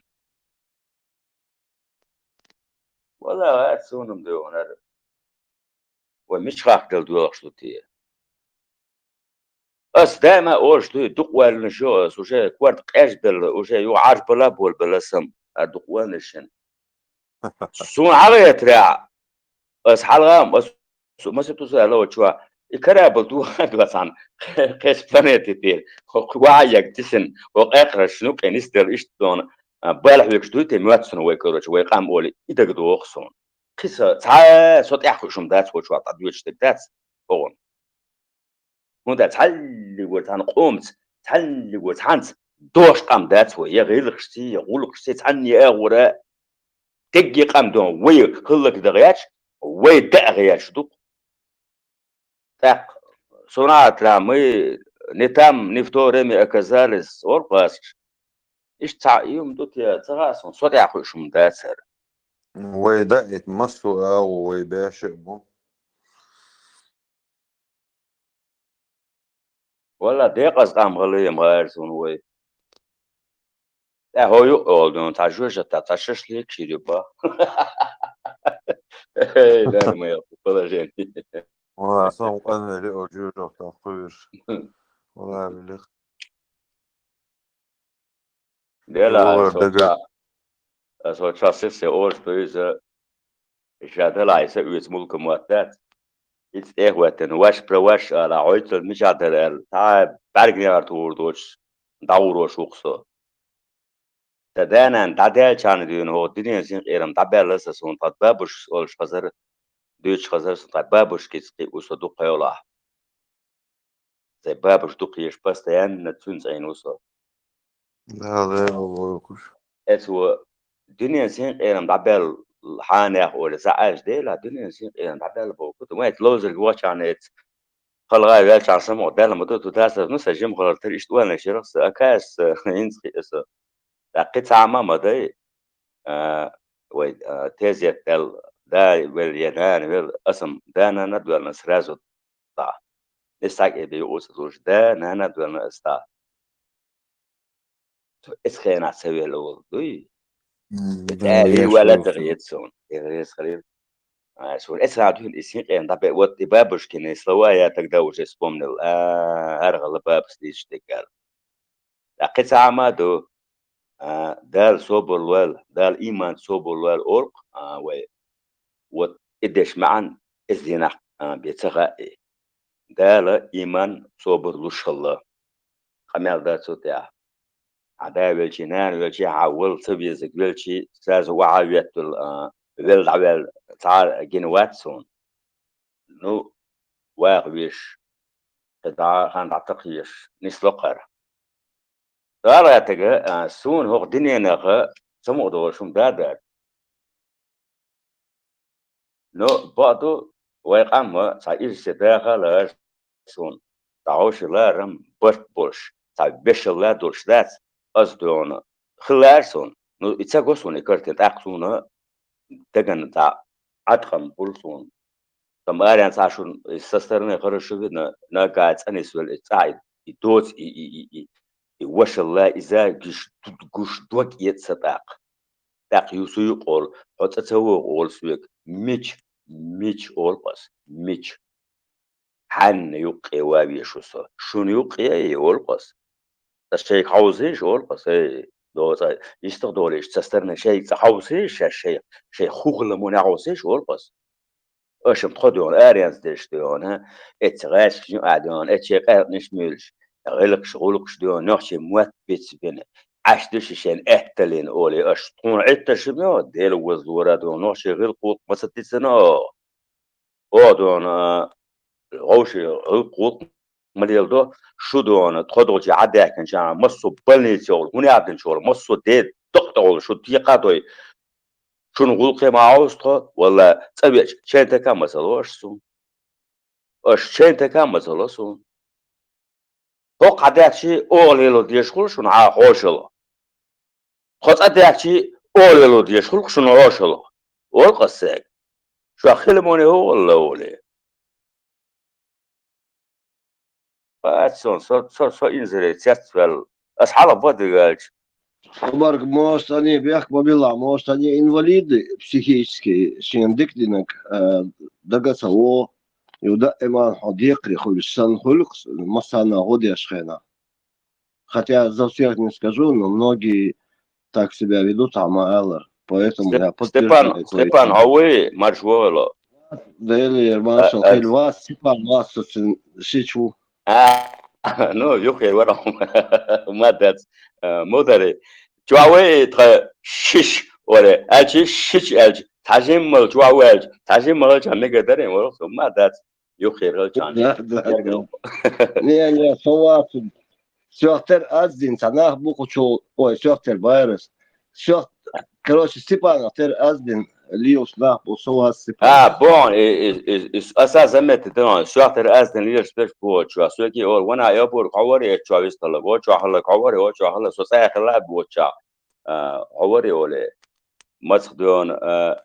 Валлахьи, хӀаьта суна-м дуьйхьунара. Вай мича хахкадала доьлхуш ду те? Ас даима олуш дуй, дукха ойланаш йо ас, уже корта къежбелла, уже юха Ӏаржбала а болабелла сан, а дукха ойланаш йина. Суна хьалаэтрехь, ас хьалха-м, ас Су-, масийтта су аьлла оцу чохь, и корабль духа а доцахьана, кхечу планете тӀера, хӀокху вахьа ягга тисина, хӀокху экхараш ну кӀе нисделла иштта дона, а, бала хьоьгуш дуй те моьтту суна вай, короче, вай къам олий, и дага догӀу суна. Кхин сан, цхьа а со тӀаьхьа хууш хӀума дац, хӀокху чохь дӀадоьдуш дерг дац, боху. ХӀунда цхьаллиг вара цхьана къомаца, цхьаллиг вара цхьаьнца дош къам дац вай, я гӀиллакхашций, я гӀуллакхашций, цхьанне а агӀора, дегге къам дон, вай хӀаллакдаха гӀерташ, вай даъа гӀерташ ду-кх. ТӀаккха, сунатра мы не там, не в то время оказались, олу кхаьчча. Иштта цхьа и хӀума ду те, ца хаьа суна, со тӀаьхьа хууш хӀума дацара. Вай даита массо а агӀо вай беш а бу. Валла, декъаза къам хала ма гӀерта суна вай. ТӀаьхьо юкъа олу дуьйна, цхьа жоьжахати, цхьа шашлык шиъ ю боху. Эй, нормально положение. Валла, сан къанвелли, о, жоьжахати кхуьура. Валла, вилих. Дела, аса ца, аса ца сисе олуш ду иза, ша далахь, иза оьцу мулка мотт дац. Иза тӀехӀоьттина, ваш про ваш ала, хьоьццул мичахь дара аьлла, цхьа бӀаьрганегӀар тухур доцуш, дӀагӀур ву-кх со. Сан да-нана дӀадаьллачхьана дуьйна хӀокху дуьненан синкъерам дӀабаьлла сан, суна тхан бабушкас олуш хазара, дуьйцуш хазара, суна тхан бабушкица кхин а ву со дукха хьолахь. Сайн бабушка дукха езаш, постоянно цуьнца Ӏийна ву со. Дала вевалла воккхуш. Эцо дуьненан синкъерам дӀабаьлла хьанех олу, сан Ӏаьржа делахь, дуьненан синкъерам дӀабаьлла боху. Вай ловзарг вахчахьана эца, халгӀа велчахьана самукъа даьлла ма ду, ту тасар, ну, сан жима хилар тера иштта ванна ширах сан, а кхаьш сан, хӀинца кхиъ сан. ТӀаккха кхин цхьа а ма ма дай, а, вай, а, тезет даьлла, да велла я нана велла, аса-м да-нана а доьллина сразу дӀа. Нисса кӀе бен юкъа ца луш, да, нана а доьллина аса дӀа. Цо эцу хенахь ца велла волу дуй? М, да, аьлла, я ваьлла шуьга тахана суна. Я реза хилира. А, суна эцу хенахь дуьйна и синкъерам дӀабе-, вот и бабушкины слова я тогда уже вспомнил. А, хӀара хала бабас дийцича дегара. ТӀаккха кхин цхьа а ма ду, а, Дала собар лойла, Дала иман собар лойла олу-кх, а, вай. Вот и дешан маьӀна эцу дийнахь, а, бен ца хаьа и. Дала иман, собар луш хилла. Къамел дан цу тӀехь. Хьан да велчий, нана велчий, хьан вала ца везарг велчий, сразу охьа а веттал, а, велла дӀаваьлла цхьа а гина вац суна. Ну, ваха веш, кхин дӀа, хан дӀатакхаеш, нисло кхара. Дала гӀертарг, а, суна хӀокху дуьненах самукъа долуш хӀума да дац. Ну, бакъду, вай къам а цхьа иза сен даха а лаьара суна, цхьа хьовсий ларам барт болуш, цхьа вешалла долуш дац, аса дуьйна хилла лаьара суна. Ну, и ца го суна и картина, тӀаккха суна дагана цхьа Ӏаткъам хуьлу суна. Сан аренца а шуна, со стороны хорошо видно, нагахь цӀа нисвелла и цӀахь и, и доца, и, и, и, и, и вашалла иза гуш, гуш дог эца сан тӀаккха. ТӀаккха ю-, со юкъа олу, хьо цӀа ца вогӀу олу соьга. Мича, мича олу ас, мича. Хьанна юккъе ван везаш ву со? Шуна юккъе а олу ас. Ас шайга хьовсийша олу ас, эй, доцу, иштта долуш, ца старна шайга цӀа хьовсийша, шай, шай хухуламо нехьовсийша олу ас. Аша-м тхо дуьйна, аренца дерш дуьйна, эццу гӀаьшкашна юкъахь дуьйна, эццу шайн къаьркъанаш муьйлуш, гӀиллакхаш, гӀуллакхаш дуьйна, нохчийн мотт бицбина, Ӏаш ду шу шайна аьтталлина олий аша. Тхуна Ӏиттарш ма йо, Дела возлора дуьйна, нохчийн гӀиллакх-гӀуллакх ма ца дицина. Оха дуьйна, вовшийн гӀиллакх-гӀуллакх ма леладо, шу дуьйна, тхо долчу Ӏадаьхкинчу массо а больнице йолу, хӀун яздинчу волу, массо а ден дакъа тӀехула шу текхадой. Шуна гӀуллакхе ма Ӏовса тхо, валла, цӀа веача, чен така ма ца ло аша суна. Аша чен така ма ца ло суна. ХӀокху хьан даьхчий оха лело дезаш хуьлу шуна хьан хьошалгӀа. Тхо цӀа даьхчий оха лело дезаш хуьлу шуна хьошалгӀа. Олу ас сайга. Шух хила моне хӀу валла олий. Бац сон, со, со, со инзаре цецваьлла. Ас хьалха бан дигача. Обарг, может, они бехк бабила, может, они инвалиды психические, шен дика динаг, э, дага ца во, ю даиман хьо декхаре хуьлуш санна хуьлу-кх, массарна гӀо деш хенахь. Хотя за всех не скажу, но многие так себя ведут, а ма аллар. Поэтому Степ-, я Степан, поддерживаю твои Степан, слова. Хьо вуй, марш вогӀало. Дели, А, маршал, а, хил вас, Степан, вас, сучун, шичу. А, ну, юххе вара. Ма дац. А, мудари. Чу вай тха шиш, оре, ачи шич элч. Тажим мал чу вай элч. Тажим мал ча мега даре, ма дац. Юххе рал чан. Да, да, да. Не, не, со вас. Сёхтер аздин, ца нах бу кучул, ой, сёхтер байрас. Сёх-, короче, Степанов тер аздин, лиус нах бу, со вас Степан. А, бон, и, и, и, и, аса заметит дон, сёхтер аздин лиус беш бу, чуа, сёки, ор, вана, я бур, хавари, чуа, вистала, во, чуа, хала, хавари, о, чуа, хала, со цай хала бу, чуа. А, хавари, оле. Мацх дон, а,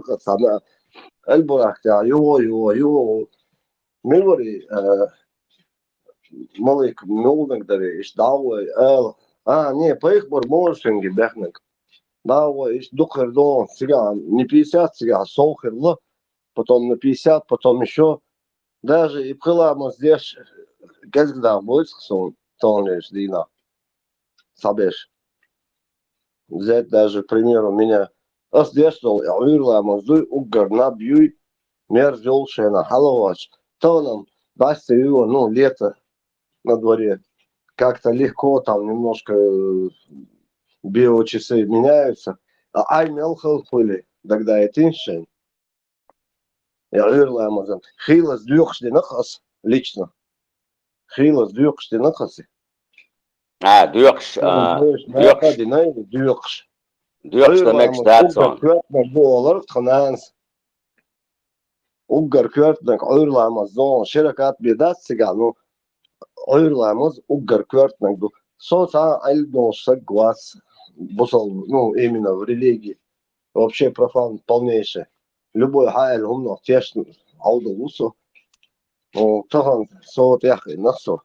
хӀуркъа цхьана. Эльбурахтя, йо, йо, йо. Милвари, э, малик мулнаг дари, иш дӀавой, эл. А, не, пайхбар моршинги бехнаг. ДӀавой, иш дукхир дон, циган, не пятьдесят циган, сохир ло. Потом на пятьдесят, потом ещё. Даже и пхыла мы здесь, кезгда, будет сон, тонлеш дина. Сабеш. Взять даже, к примеру, меня Ас деш долу и Ӏуьйра ламаз дуй, уггар наб юй, мерза йолу шайна хьалавач. Тахана-м баьсса ю, ну, лето на дворе. Как-то легко там немножко, э, биочасы меняются. А Ӏай мел хала хуьлий, дагадайтина шайна? Я Ӏуьйра ламазан. Хийлас доькъуш дина ас лично. Хийлас доькъуш дина ас. А, доькъуш, а, доькъуш. Дина доькъуш. Доькъуш дан мегаш дац хьуна. Уггар коьртаниг ду олура тхан нанас. Уггар коьртаниг Ӏуьйра ламаз ду. Ши ракаӀат бен дац цигахь, ну, Ӏуьйра ламаз уггар коьртаниг ду. Со цхьа а Ӏилма долуш саг вац, бусалба, ну, именно в религии. Вообще профан полнейший. Любой хьан аьлла хӀуманах тешна Ӏовдал ву со. Ну, тахана со тӀехь хиъна со.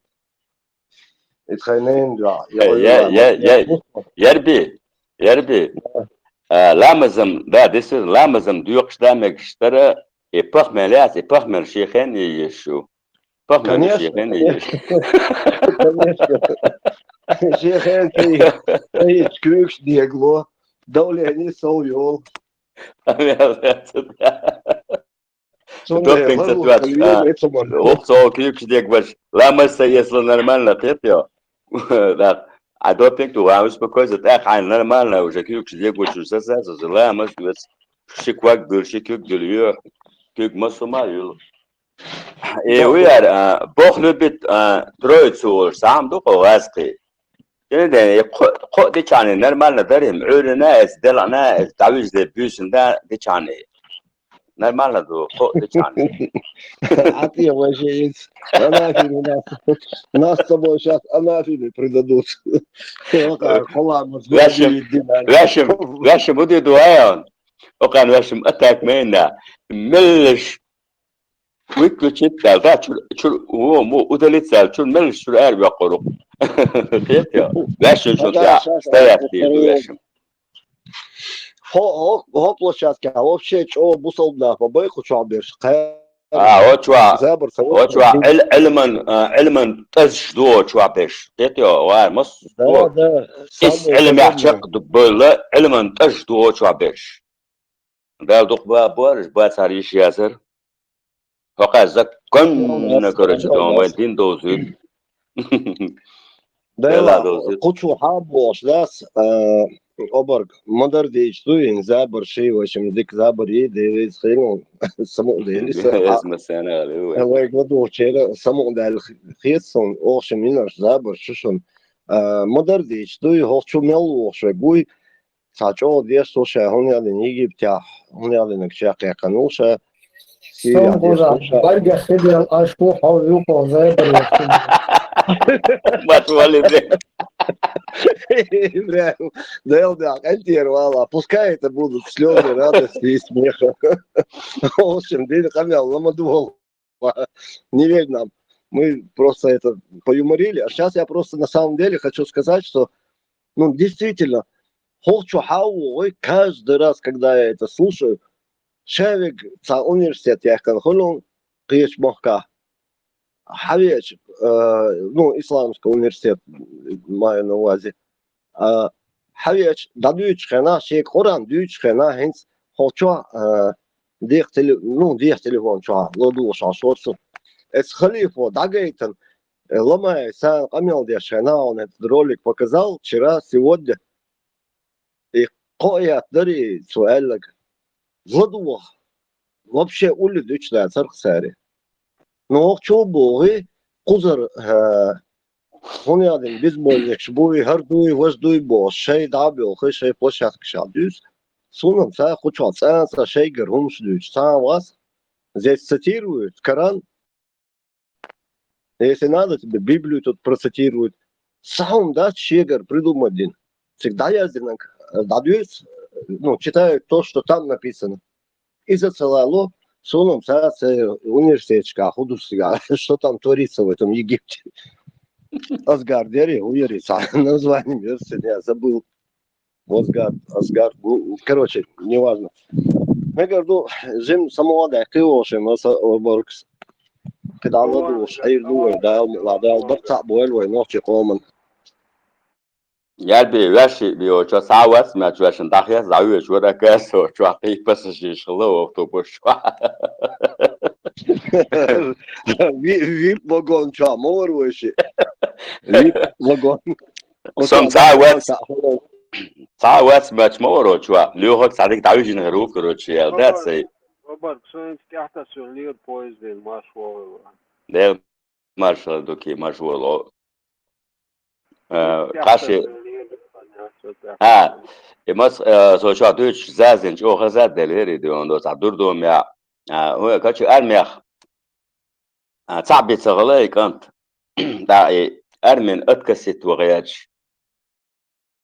И тхайн ненан дуьхьа, я Э, Ӏуьйра я, я, ламаз, я, я, Ярби, Ярби. Да. А, ламазам, да, this is ламазам доькъуш дан мегаш дара, и похмель яц, и похмель шен хенахь езаш ю. Похмель шен хенахь езаш. Конечно, конечно. Шен хенахь тӀе, тӀе куьйгаш дегало, давление сов йолу. Цундела Допинг ца ларло доьгӀуш, кхин а, вен эцаман. ХӀокху цо куьйгаш дегбаш, ламаз ца эцало нормально, кхетайо? Да. А допинг ду, а успокойся, тӀаккха хьайна нормально уже куьйгаш дегочуьра сацаьрца, уже ламаз оьцу, ши ког дуьллу, ши куьг дуьллу, йоьху, куьг массо а ма юьллу. И Бо-, вуьяр, а, Бог любит, а, троицу олуш, цхьа а ма ду-кх гӀазкхий. Дина дена, и кхо, кхо дичхьана нормально дара, и Ӏуьйранна а эца, делахьна а эца, дӀавижа де буьйсанна а дичхьана. Нормально ду, кхо дичхьана. Хьан тӀе вай шен иза? Анафеме нас. Нас с тобой щас анафеме предадут. Вешим, вешим, вешим, уди дуайон. Окъан вешим атак мейна. Меллаш Выключить даьлла, да, чуьра, чуьра, во, во, удалить даьлла, чуьра меллаш чуьра ара веккхур ву. Кхетайо? Вешин шун тӀехь стоять дийр ду вешин. Хо-, хо-, хӀокху площадкехь вообще чӀогӀа бусалба нах ма бай кху чохь берш. Кхаьра. А, хӀо чохь, забар ца хӀо чохь Ӏил-, Ӏилман, а, Ӏилман тӀазаш ду хӀо чохь берш. Кхетайо, вай, массо. Да, да. Ис Ӏилмехь чекх ду бевлла, Ӏилман тӀазаш ду хӀо чохь берш. Дала дукха ба-, бораш бацахьара йиш яцара. ХӀокхара законно, короче, дон вайн дин довзуьйту. Дела довзуьйту. Кху чу хьан бохуш дац, а, обарг ма-дарра дийча дуй, хӀинца забар ший, вайшимма дика забар йий, Дела иза хилла, самукъа дели, вайга ладугӀучеран самукъа даьлла хета суна, оха шимма йинарш забар шу шуна. А, ма-дарра дийча дуй, хӀокху чу мел вохуш вай гуй, Цхьа чӀогӀа деш ду ша, хӀунда аьлла Египтехь, хӀунда аьлла чекхъяьккхина ву ша, Сириях деш ду ша. Баргах хидел аш ву хьо вукхо зайбар яхчун. Мат вали де. Ибрахим, Дела дехьа къинтӀера вала, пускай это будут слёзы радости и смеха. В общем, дина къамел лама ду вала. Не верь нам. Мы просто это поюморили. А сейчас я просто на самом деле хочу сказать, что, ну, действительно, хӀокху чу хьан вогӀий, каждый раз, когда я это слушаю, шаверг цхьа университет яьккхина хуьлу кхечу махкахь. Хьан веача, э, ну, исламский университет, маю на увазі. А, хьан веача, дӀадуьйцучу хенахь, шега Къуръан дуьйцучу хенахь, хӀинца хӀокху чохь, а, деха теле-, ну, деха телефон чохь, ладугӀуш Ӏаш вацу. Эцу халифо дӀагайтина, э, ламай царна къамел деш хенахь, он этот ролик показал вчера, сегодня. И кхоъ яц дарий, цо аьлларг. ЛадугӀа. Вообще улле дуьйцуш дацара цара. Ну, хӀокху чу бохий, кхузара, а, хӀунда аьлла безбожникаш буй, хӀара дуй, важа дуй бохуш, шайн дӀа а боьлхий, шайн площадкашкахь дуьйцу. Суна-м ца кху чохь цкъа а ца шайгара хӀуманаш дуьйцу. Цхьа а вац, здесь цитируют Коран. Если надо, тебе Библию тут процитируют. Цхьа хӀума дац шегара придумать дина. Цига дӀаяздинарг дӀадоьцу, ну, читают то, что там написано. Иза ца лало, суна-м ца, ца университеташкахь хӀун ду цигахь, что там творится в этом Египте. Азгар дерий, хӀун ярий, цхьа название университета, я забыл. Азгар, Азгар, ну, короче, неважно. Мегар ду, жим самогӀа даьккхий волуш, аса обаргас. КхидӀа ладугӀуш, хьийр ду вай, Дала мукъ лахь, Дала барт цхьаъ бойла вай, нохчий къоман. Ялби веши био чё савас, мя чё шин дахьяс, завю чё да кэсо, чё ты пассажир шла автобус чё. Вип вагон чё, мор веши. Вип вагон. Сам савас. Савас мя чё мор чё. Лёхак садик давижин рук, короче, я, да, сэй. Роберт, что-нибудь тяхта сюрлир поезден марш вовремя. Да, маршал дуки, марш вол. Э, каши. А, и мас, э, со чё, ты ч зазин, чё, хаза делери, дён, до, са дурдом я. А, ой, качи армиях. А, цаби цагалай кант. Да, и армин откосит вагач.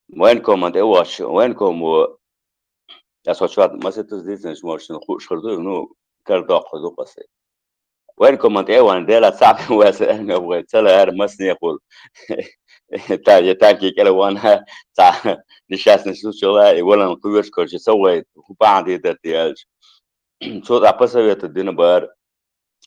Военкомат, э, вош, военком во. Я со чё, мас это здесь, значит, может, хуш хырду, ну, кардок хырду касы. Военкомат, э, ван, дела цаби васа, э, мя вай, цала ар мас не хул. Та, я танки кела вана, та, несчастный случай ла, и волан куверш, короче, са вай, хупан ди да тиялч. Цо да посоветовать дина бар.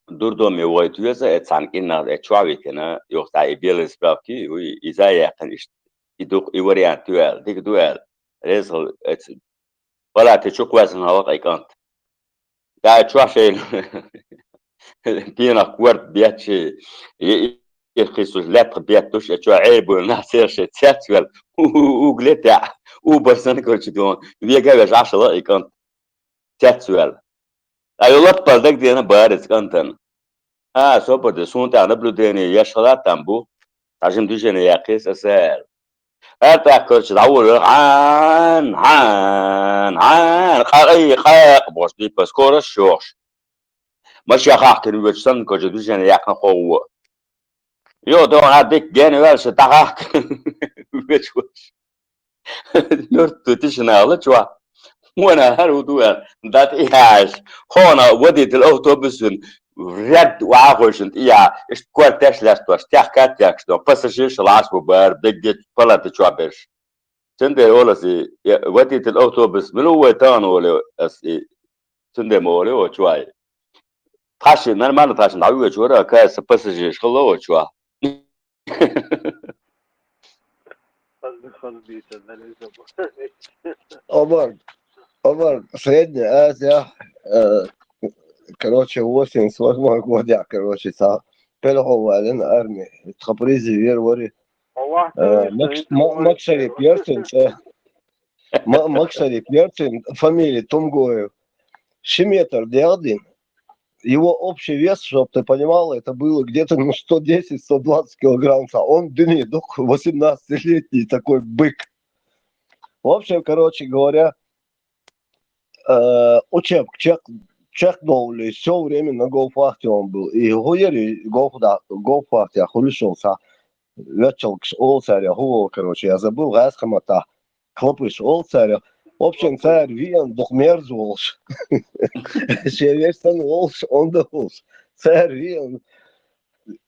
Дурдом и вай туеза, э, цан кинна, э, чё витена, ёх та и белые справки, уй, и за я, конечно, и дух, и вариант туял, дик дуял. Резал, э, ц-, вала, ты чё квасен, а вот и кант. Да, чё шейл. Пина кварт бячи. И, и, и хисус лет бят туш, э, чё, э, был на серше цецвел. У, у, углетя. У, барсан, короче, дон. Вега вежашала и кант. Цецвел. А ю лаппа дагдена барец кантан. А, соподе, сунта наблюдение, я шала там бу. Тажим движение я кис, эсэл. Это, короче, давул, ан, ан, ан, кай, кай, бошли по скорость шош. Маш я хах кин веч сан, короче, движение я хан хо. Ё, да он адик ген вел ше тахак. Веч веч. Мёртвый тишина ала чё. Мона хар удуэл. Дат иһаш. Хона водитель автобусын. Вряд уахошин. Я, ишт квартеш ляш туаш. Тях кат тях что. Пассажир шалаш бу бар. Дегдет палаты чё беш. Тендер оласи. Водитель автобус. Милу вайтан оле. Аси. Тендер моле о чё. Таши, нормально таши. Дави чё ра. Кайса пассажир школа о чё. Омар, Омар, Средняя Азия, э, короче, восемьдесят восьмой год я, короче, са пелховален армии, Тхапризи вервори, э, Мак-, Ма-, Макшарип Ярцин, э, Ма-, Макшарип Ярцин, фамилия Тумгоев, ши метр дядин, его общий вес, чтоб ты понимал, это было где-то, ну, сто десять, сто двадцать килограмм. А он дыни, только восемнадцатилетний такой бык. В общем, короче говоря, э, учеб чек, чекнули, все время на гауптвахте он был. И гуери гауптвахте, гауптвахте, а хули шёл са, вячалкш олсаря, хуо, короче, я забыл, газ хамата. Клопыш олсаря. В общем, царь виен, дух мерз волш. Шевештан волш, он да волш. Царь виен.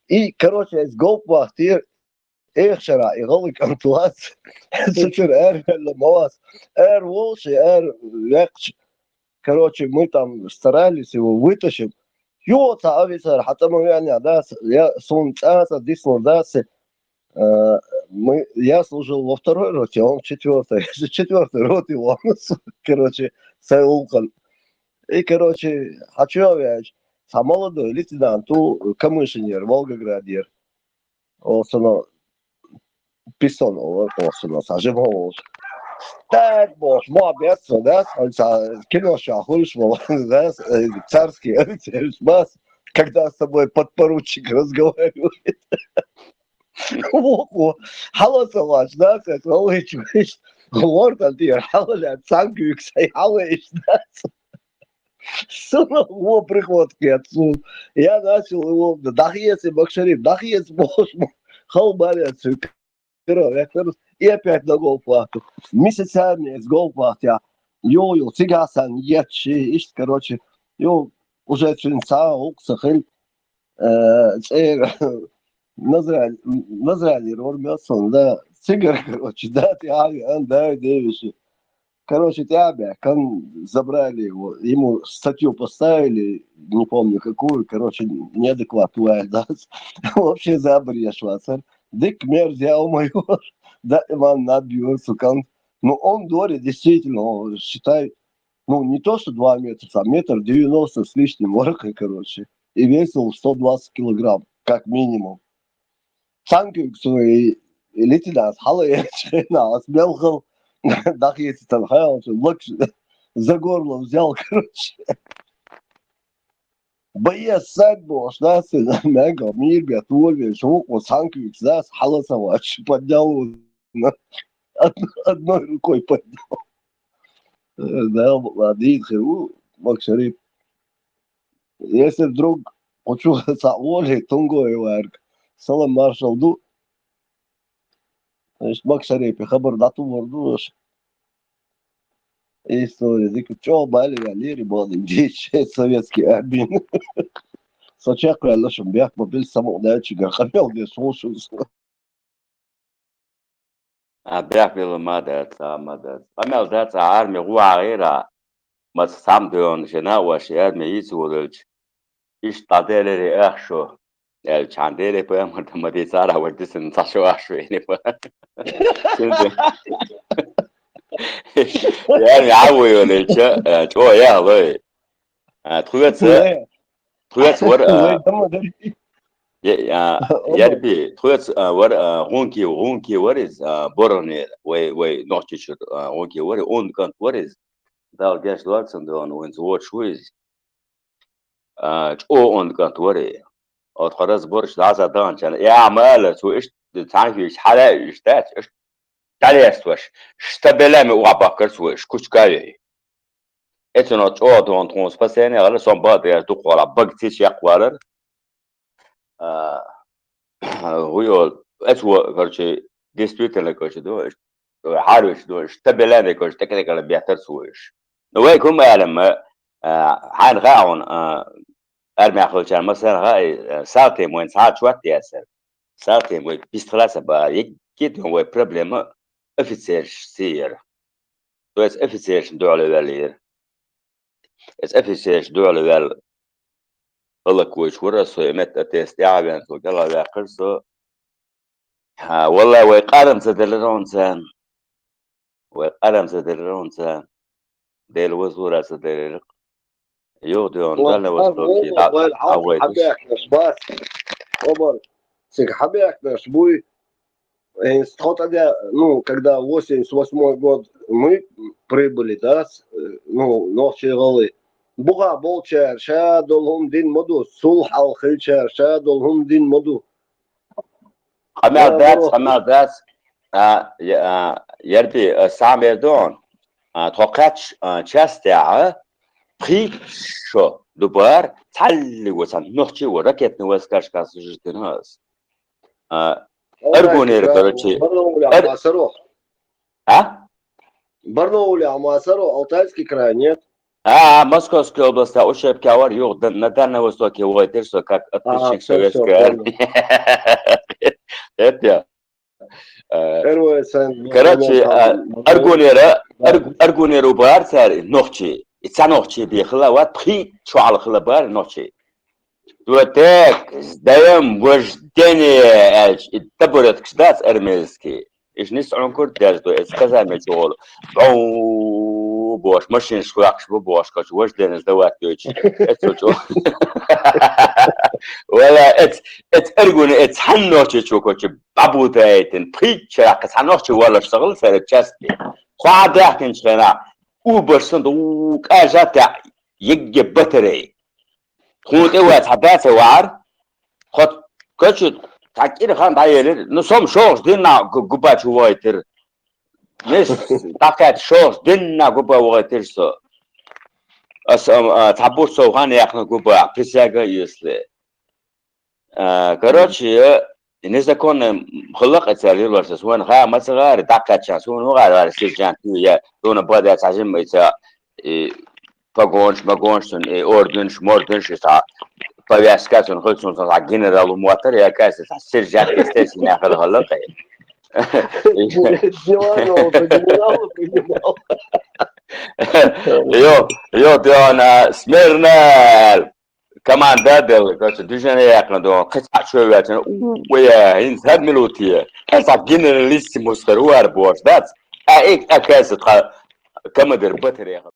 И, короче, из гауптвахте, эх, шара, и голы контуаз. Супер, эр, эр, мавас. Эр волш, эр, векш. Короче, мы там старались его вытащить. Ё, та офицер, хатама вяня, да, с-, я сун, та, та, дисло, да, с-, э, мы, я служил во второй роте, а он в четвёртой. Я же четвёртой роты вон, короче, Саулкан. И, короче, хочу я, а молодой лейтенант, у, камышинер, волгоградер. Олсуно, пистон, о-, олсуно, сажим олс. Так, бос, молодец, да, с-, а, кино ща, хули ж, да, с-, э, царский офицер, бас, когда с тобой подпоручик разговаривает. О, о, хала салаш, да, как ловить, видишь, вот он, ты, хала, ля, цангюк, сай, хала, иш, да, с-, Сына, о, приходки отцу. Я начал его, да, дахьес и бакшарим, дахьес бошму. Хал баря цук. И опять на гауптвахту. Месяцами из гауптвахты. Йо, йо, цигасан, ячи, ишт, короче. Йо, уже чин са, укса хил. Э, цер, Назрань, Назрань, Рормёсон, да. Цигар, короче, да, ты, а, а, да, девиши. Короче, тябя, кан забрали его, ему статью поставили, не помню какую, короче, неадекват, да. Вообще забрия швацер. Дик мерзя, о моё. Да, Иван набьёт, сукан. Ну, он дори, действительно, он, считай, ну, не то, что два метра, там, метр девяносто с лишним, ворохой, короче. И весил сто двадцать килограмм, как минимум. Санкюк свой лейтенант, хала я чена, а смелхал, дахьеца там, ха, он лак за горло взял, короче. Боец садь бо, что ты, мега, мир бьет, вольве, шоу, вот санкюк, знаешь, хала сама, поднял его, на, одной, одной рукой поднял. Э, да, ладно, херу, Макшарип. Если вдруг хочу саоли, тунго и варг, салам маршал ду. Значит, Макшарипи, хабар дату ворду, история, дик, чё, бали, я лири, бали, дичь, советский армии. Сочек, я лошем, бях, мобиль, саму, да, чига, хабел, где слушался. А бяхбила ма дац, а ма дац. Къамел дац, а арми гъу гӀагӀира. Мац сам дойон, жена ваш арми йицурилч. Иш тӀаделери ахшу. Эл чандели памар да ма дицара ваш дисин цашо ахшу ини па. Синди. Яр я вуйон илча, чо я лой. А, тхуяца, тхуяца вар, а, Е-, а, Ярби, тхуяц, а, вар, а, гъунки, гъунки вариз, а, боргъни, вай, вай, нохчичур, а, гъунки вари, он кант вариз. Дал геш луарцан дон, ванц вот шуиз. А, чо он кант вари. От хараз борш лаза дан чан. Я мала, цу иш, цан фиш, хала иш, тач, иш. Талес ваш. Шта белами уа баккар цу иш, кучкали. Эцуно чо дон тхун спасение, гала сон бад я дукъала, баг цич якъвалар. А, хуё, эцу, короче, действительно, короче, думаешь, харвиш, думаешь, стабилянный, короче, так, так, бятар суешь. Ну, вай кум алам, а, хайн хаун, а, армия хулчан, масалан, хай, а, салтем, вайн саат чуат ясар. Салтем, вай пистоласа ба, ек-, кит, вай проблема офицер сиер. То есть офицерш дугӀла валир. Эс офицерш дугӀла вал алаквойч вара со, эмет атес тӀягӀвен со, гала вяхъир со. Ха, валла, вай къарам ца деларонца. Вай къарам ца деларонца. Дел вазура ца делариq. Югъ дион, Дальний Востокки, да, вай, а, вай, хабяхнаш, бас. Обар, цик хабяхнаш, буй. Э, стхотадя, ну, когда восемьдесят восьмой год мы прибыли, да, с-, э, ну, нохчий гъалы. Буга болчар, ша долгъун дин маду, сул хал хилчар, ша долгъун дин маду. Къамел дац, къамел дац. А, я-, а, Ярби, а, самер дон. А, тхо кач, а, часть, а, пхи шо дубар, цалли ва сан нохчи ва ракетный войска шкас житинас. А, Аргунер, короче. Барнауле Ар-, амасаро. А? Барнауле амасаро, Алтайский край, нет? А, Московская область, а, ошибка, вар, юг, дан-, на Дальнем Востоке войтер, со как отличник советской армии. Это я. Э, Первое, сэн-, короче, а, Аргунера, Ар-, Аргунер убар цари, нохчи. И ца нохчи бихла, ват пхи чуал хла бар нохчи. Дуатек, сдаем вождение, элч, и табуретка ждац армейский. Иш нис ункур дяжду, эц казарме чугъул. Бу-, бош, машин шхуякш бу, бош, коч, вождение сдавать дойч. Эц чу. Вала, эц, эц Аргуни, эц ханнохчи чу, коч, бабута этин, пича, ханнохчи валаш сагъыл саре части. Хва дахтин чхена. У барсан, у кажата, егге батарей. Тхун тӀе вац хьа баьцӀа вар. Хот кочу такӀир хан дӀаелир. Ну, сом шош динна гу-, губа чу вайтир. Мес такат шош динна губа вайтир со. Ас, ам, а, табур со хан яхна губа, присяга, если. А, короче, э, незаконно хыллакъ эцар юларсас. Ван ха мацагъар дакъача, сун угъар вар сержант, я, дуна бада цажим эца, и погонш, магонш, и орденш, морденш, и са повязка, сон хыл сон са генерал умуатар, я кайса са сержант, естественно, хыл хыллакъ. Дела нового генерала принимал. Йо, йо, Диана, смирно! команда дел, короче, движение яькъна дон, кхы цхьа чу ваьчна, у, вая, хӀинца хӀара минуте. Кхы цхьа генералиссимус хир ву хӀара борш, дац? А, э, а, кайса тха командир батарея.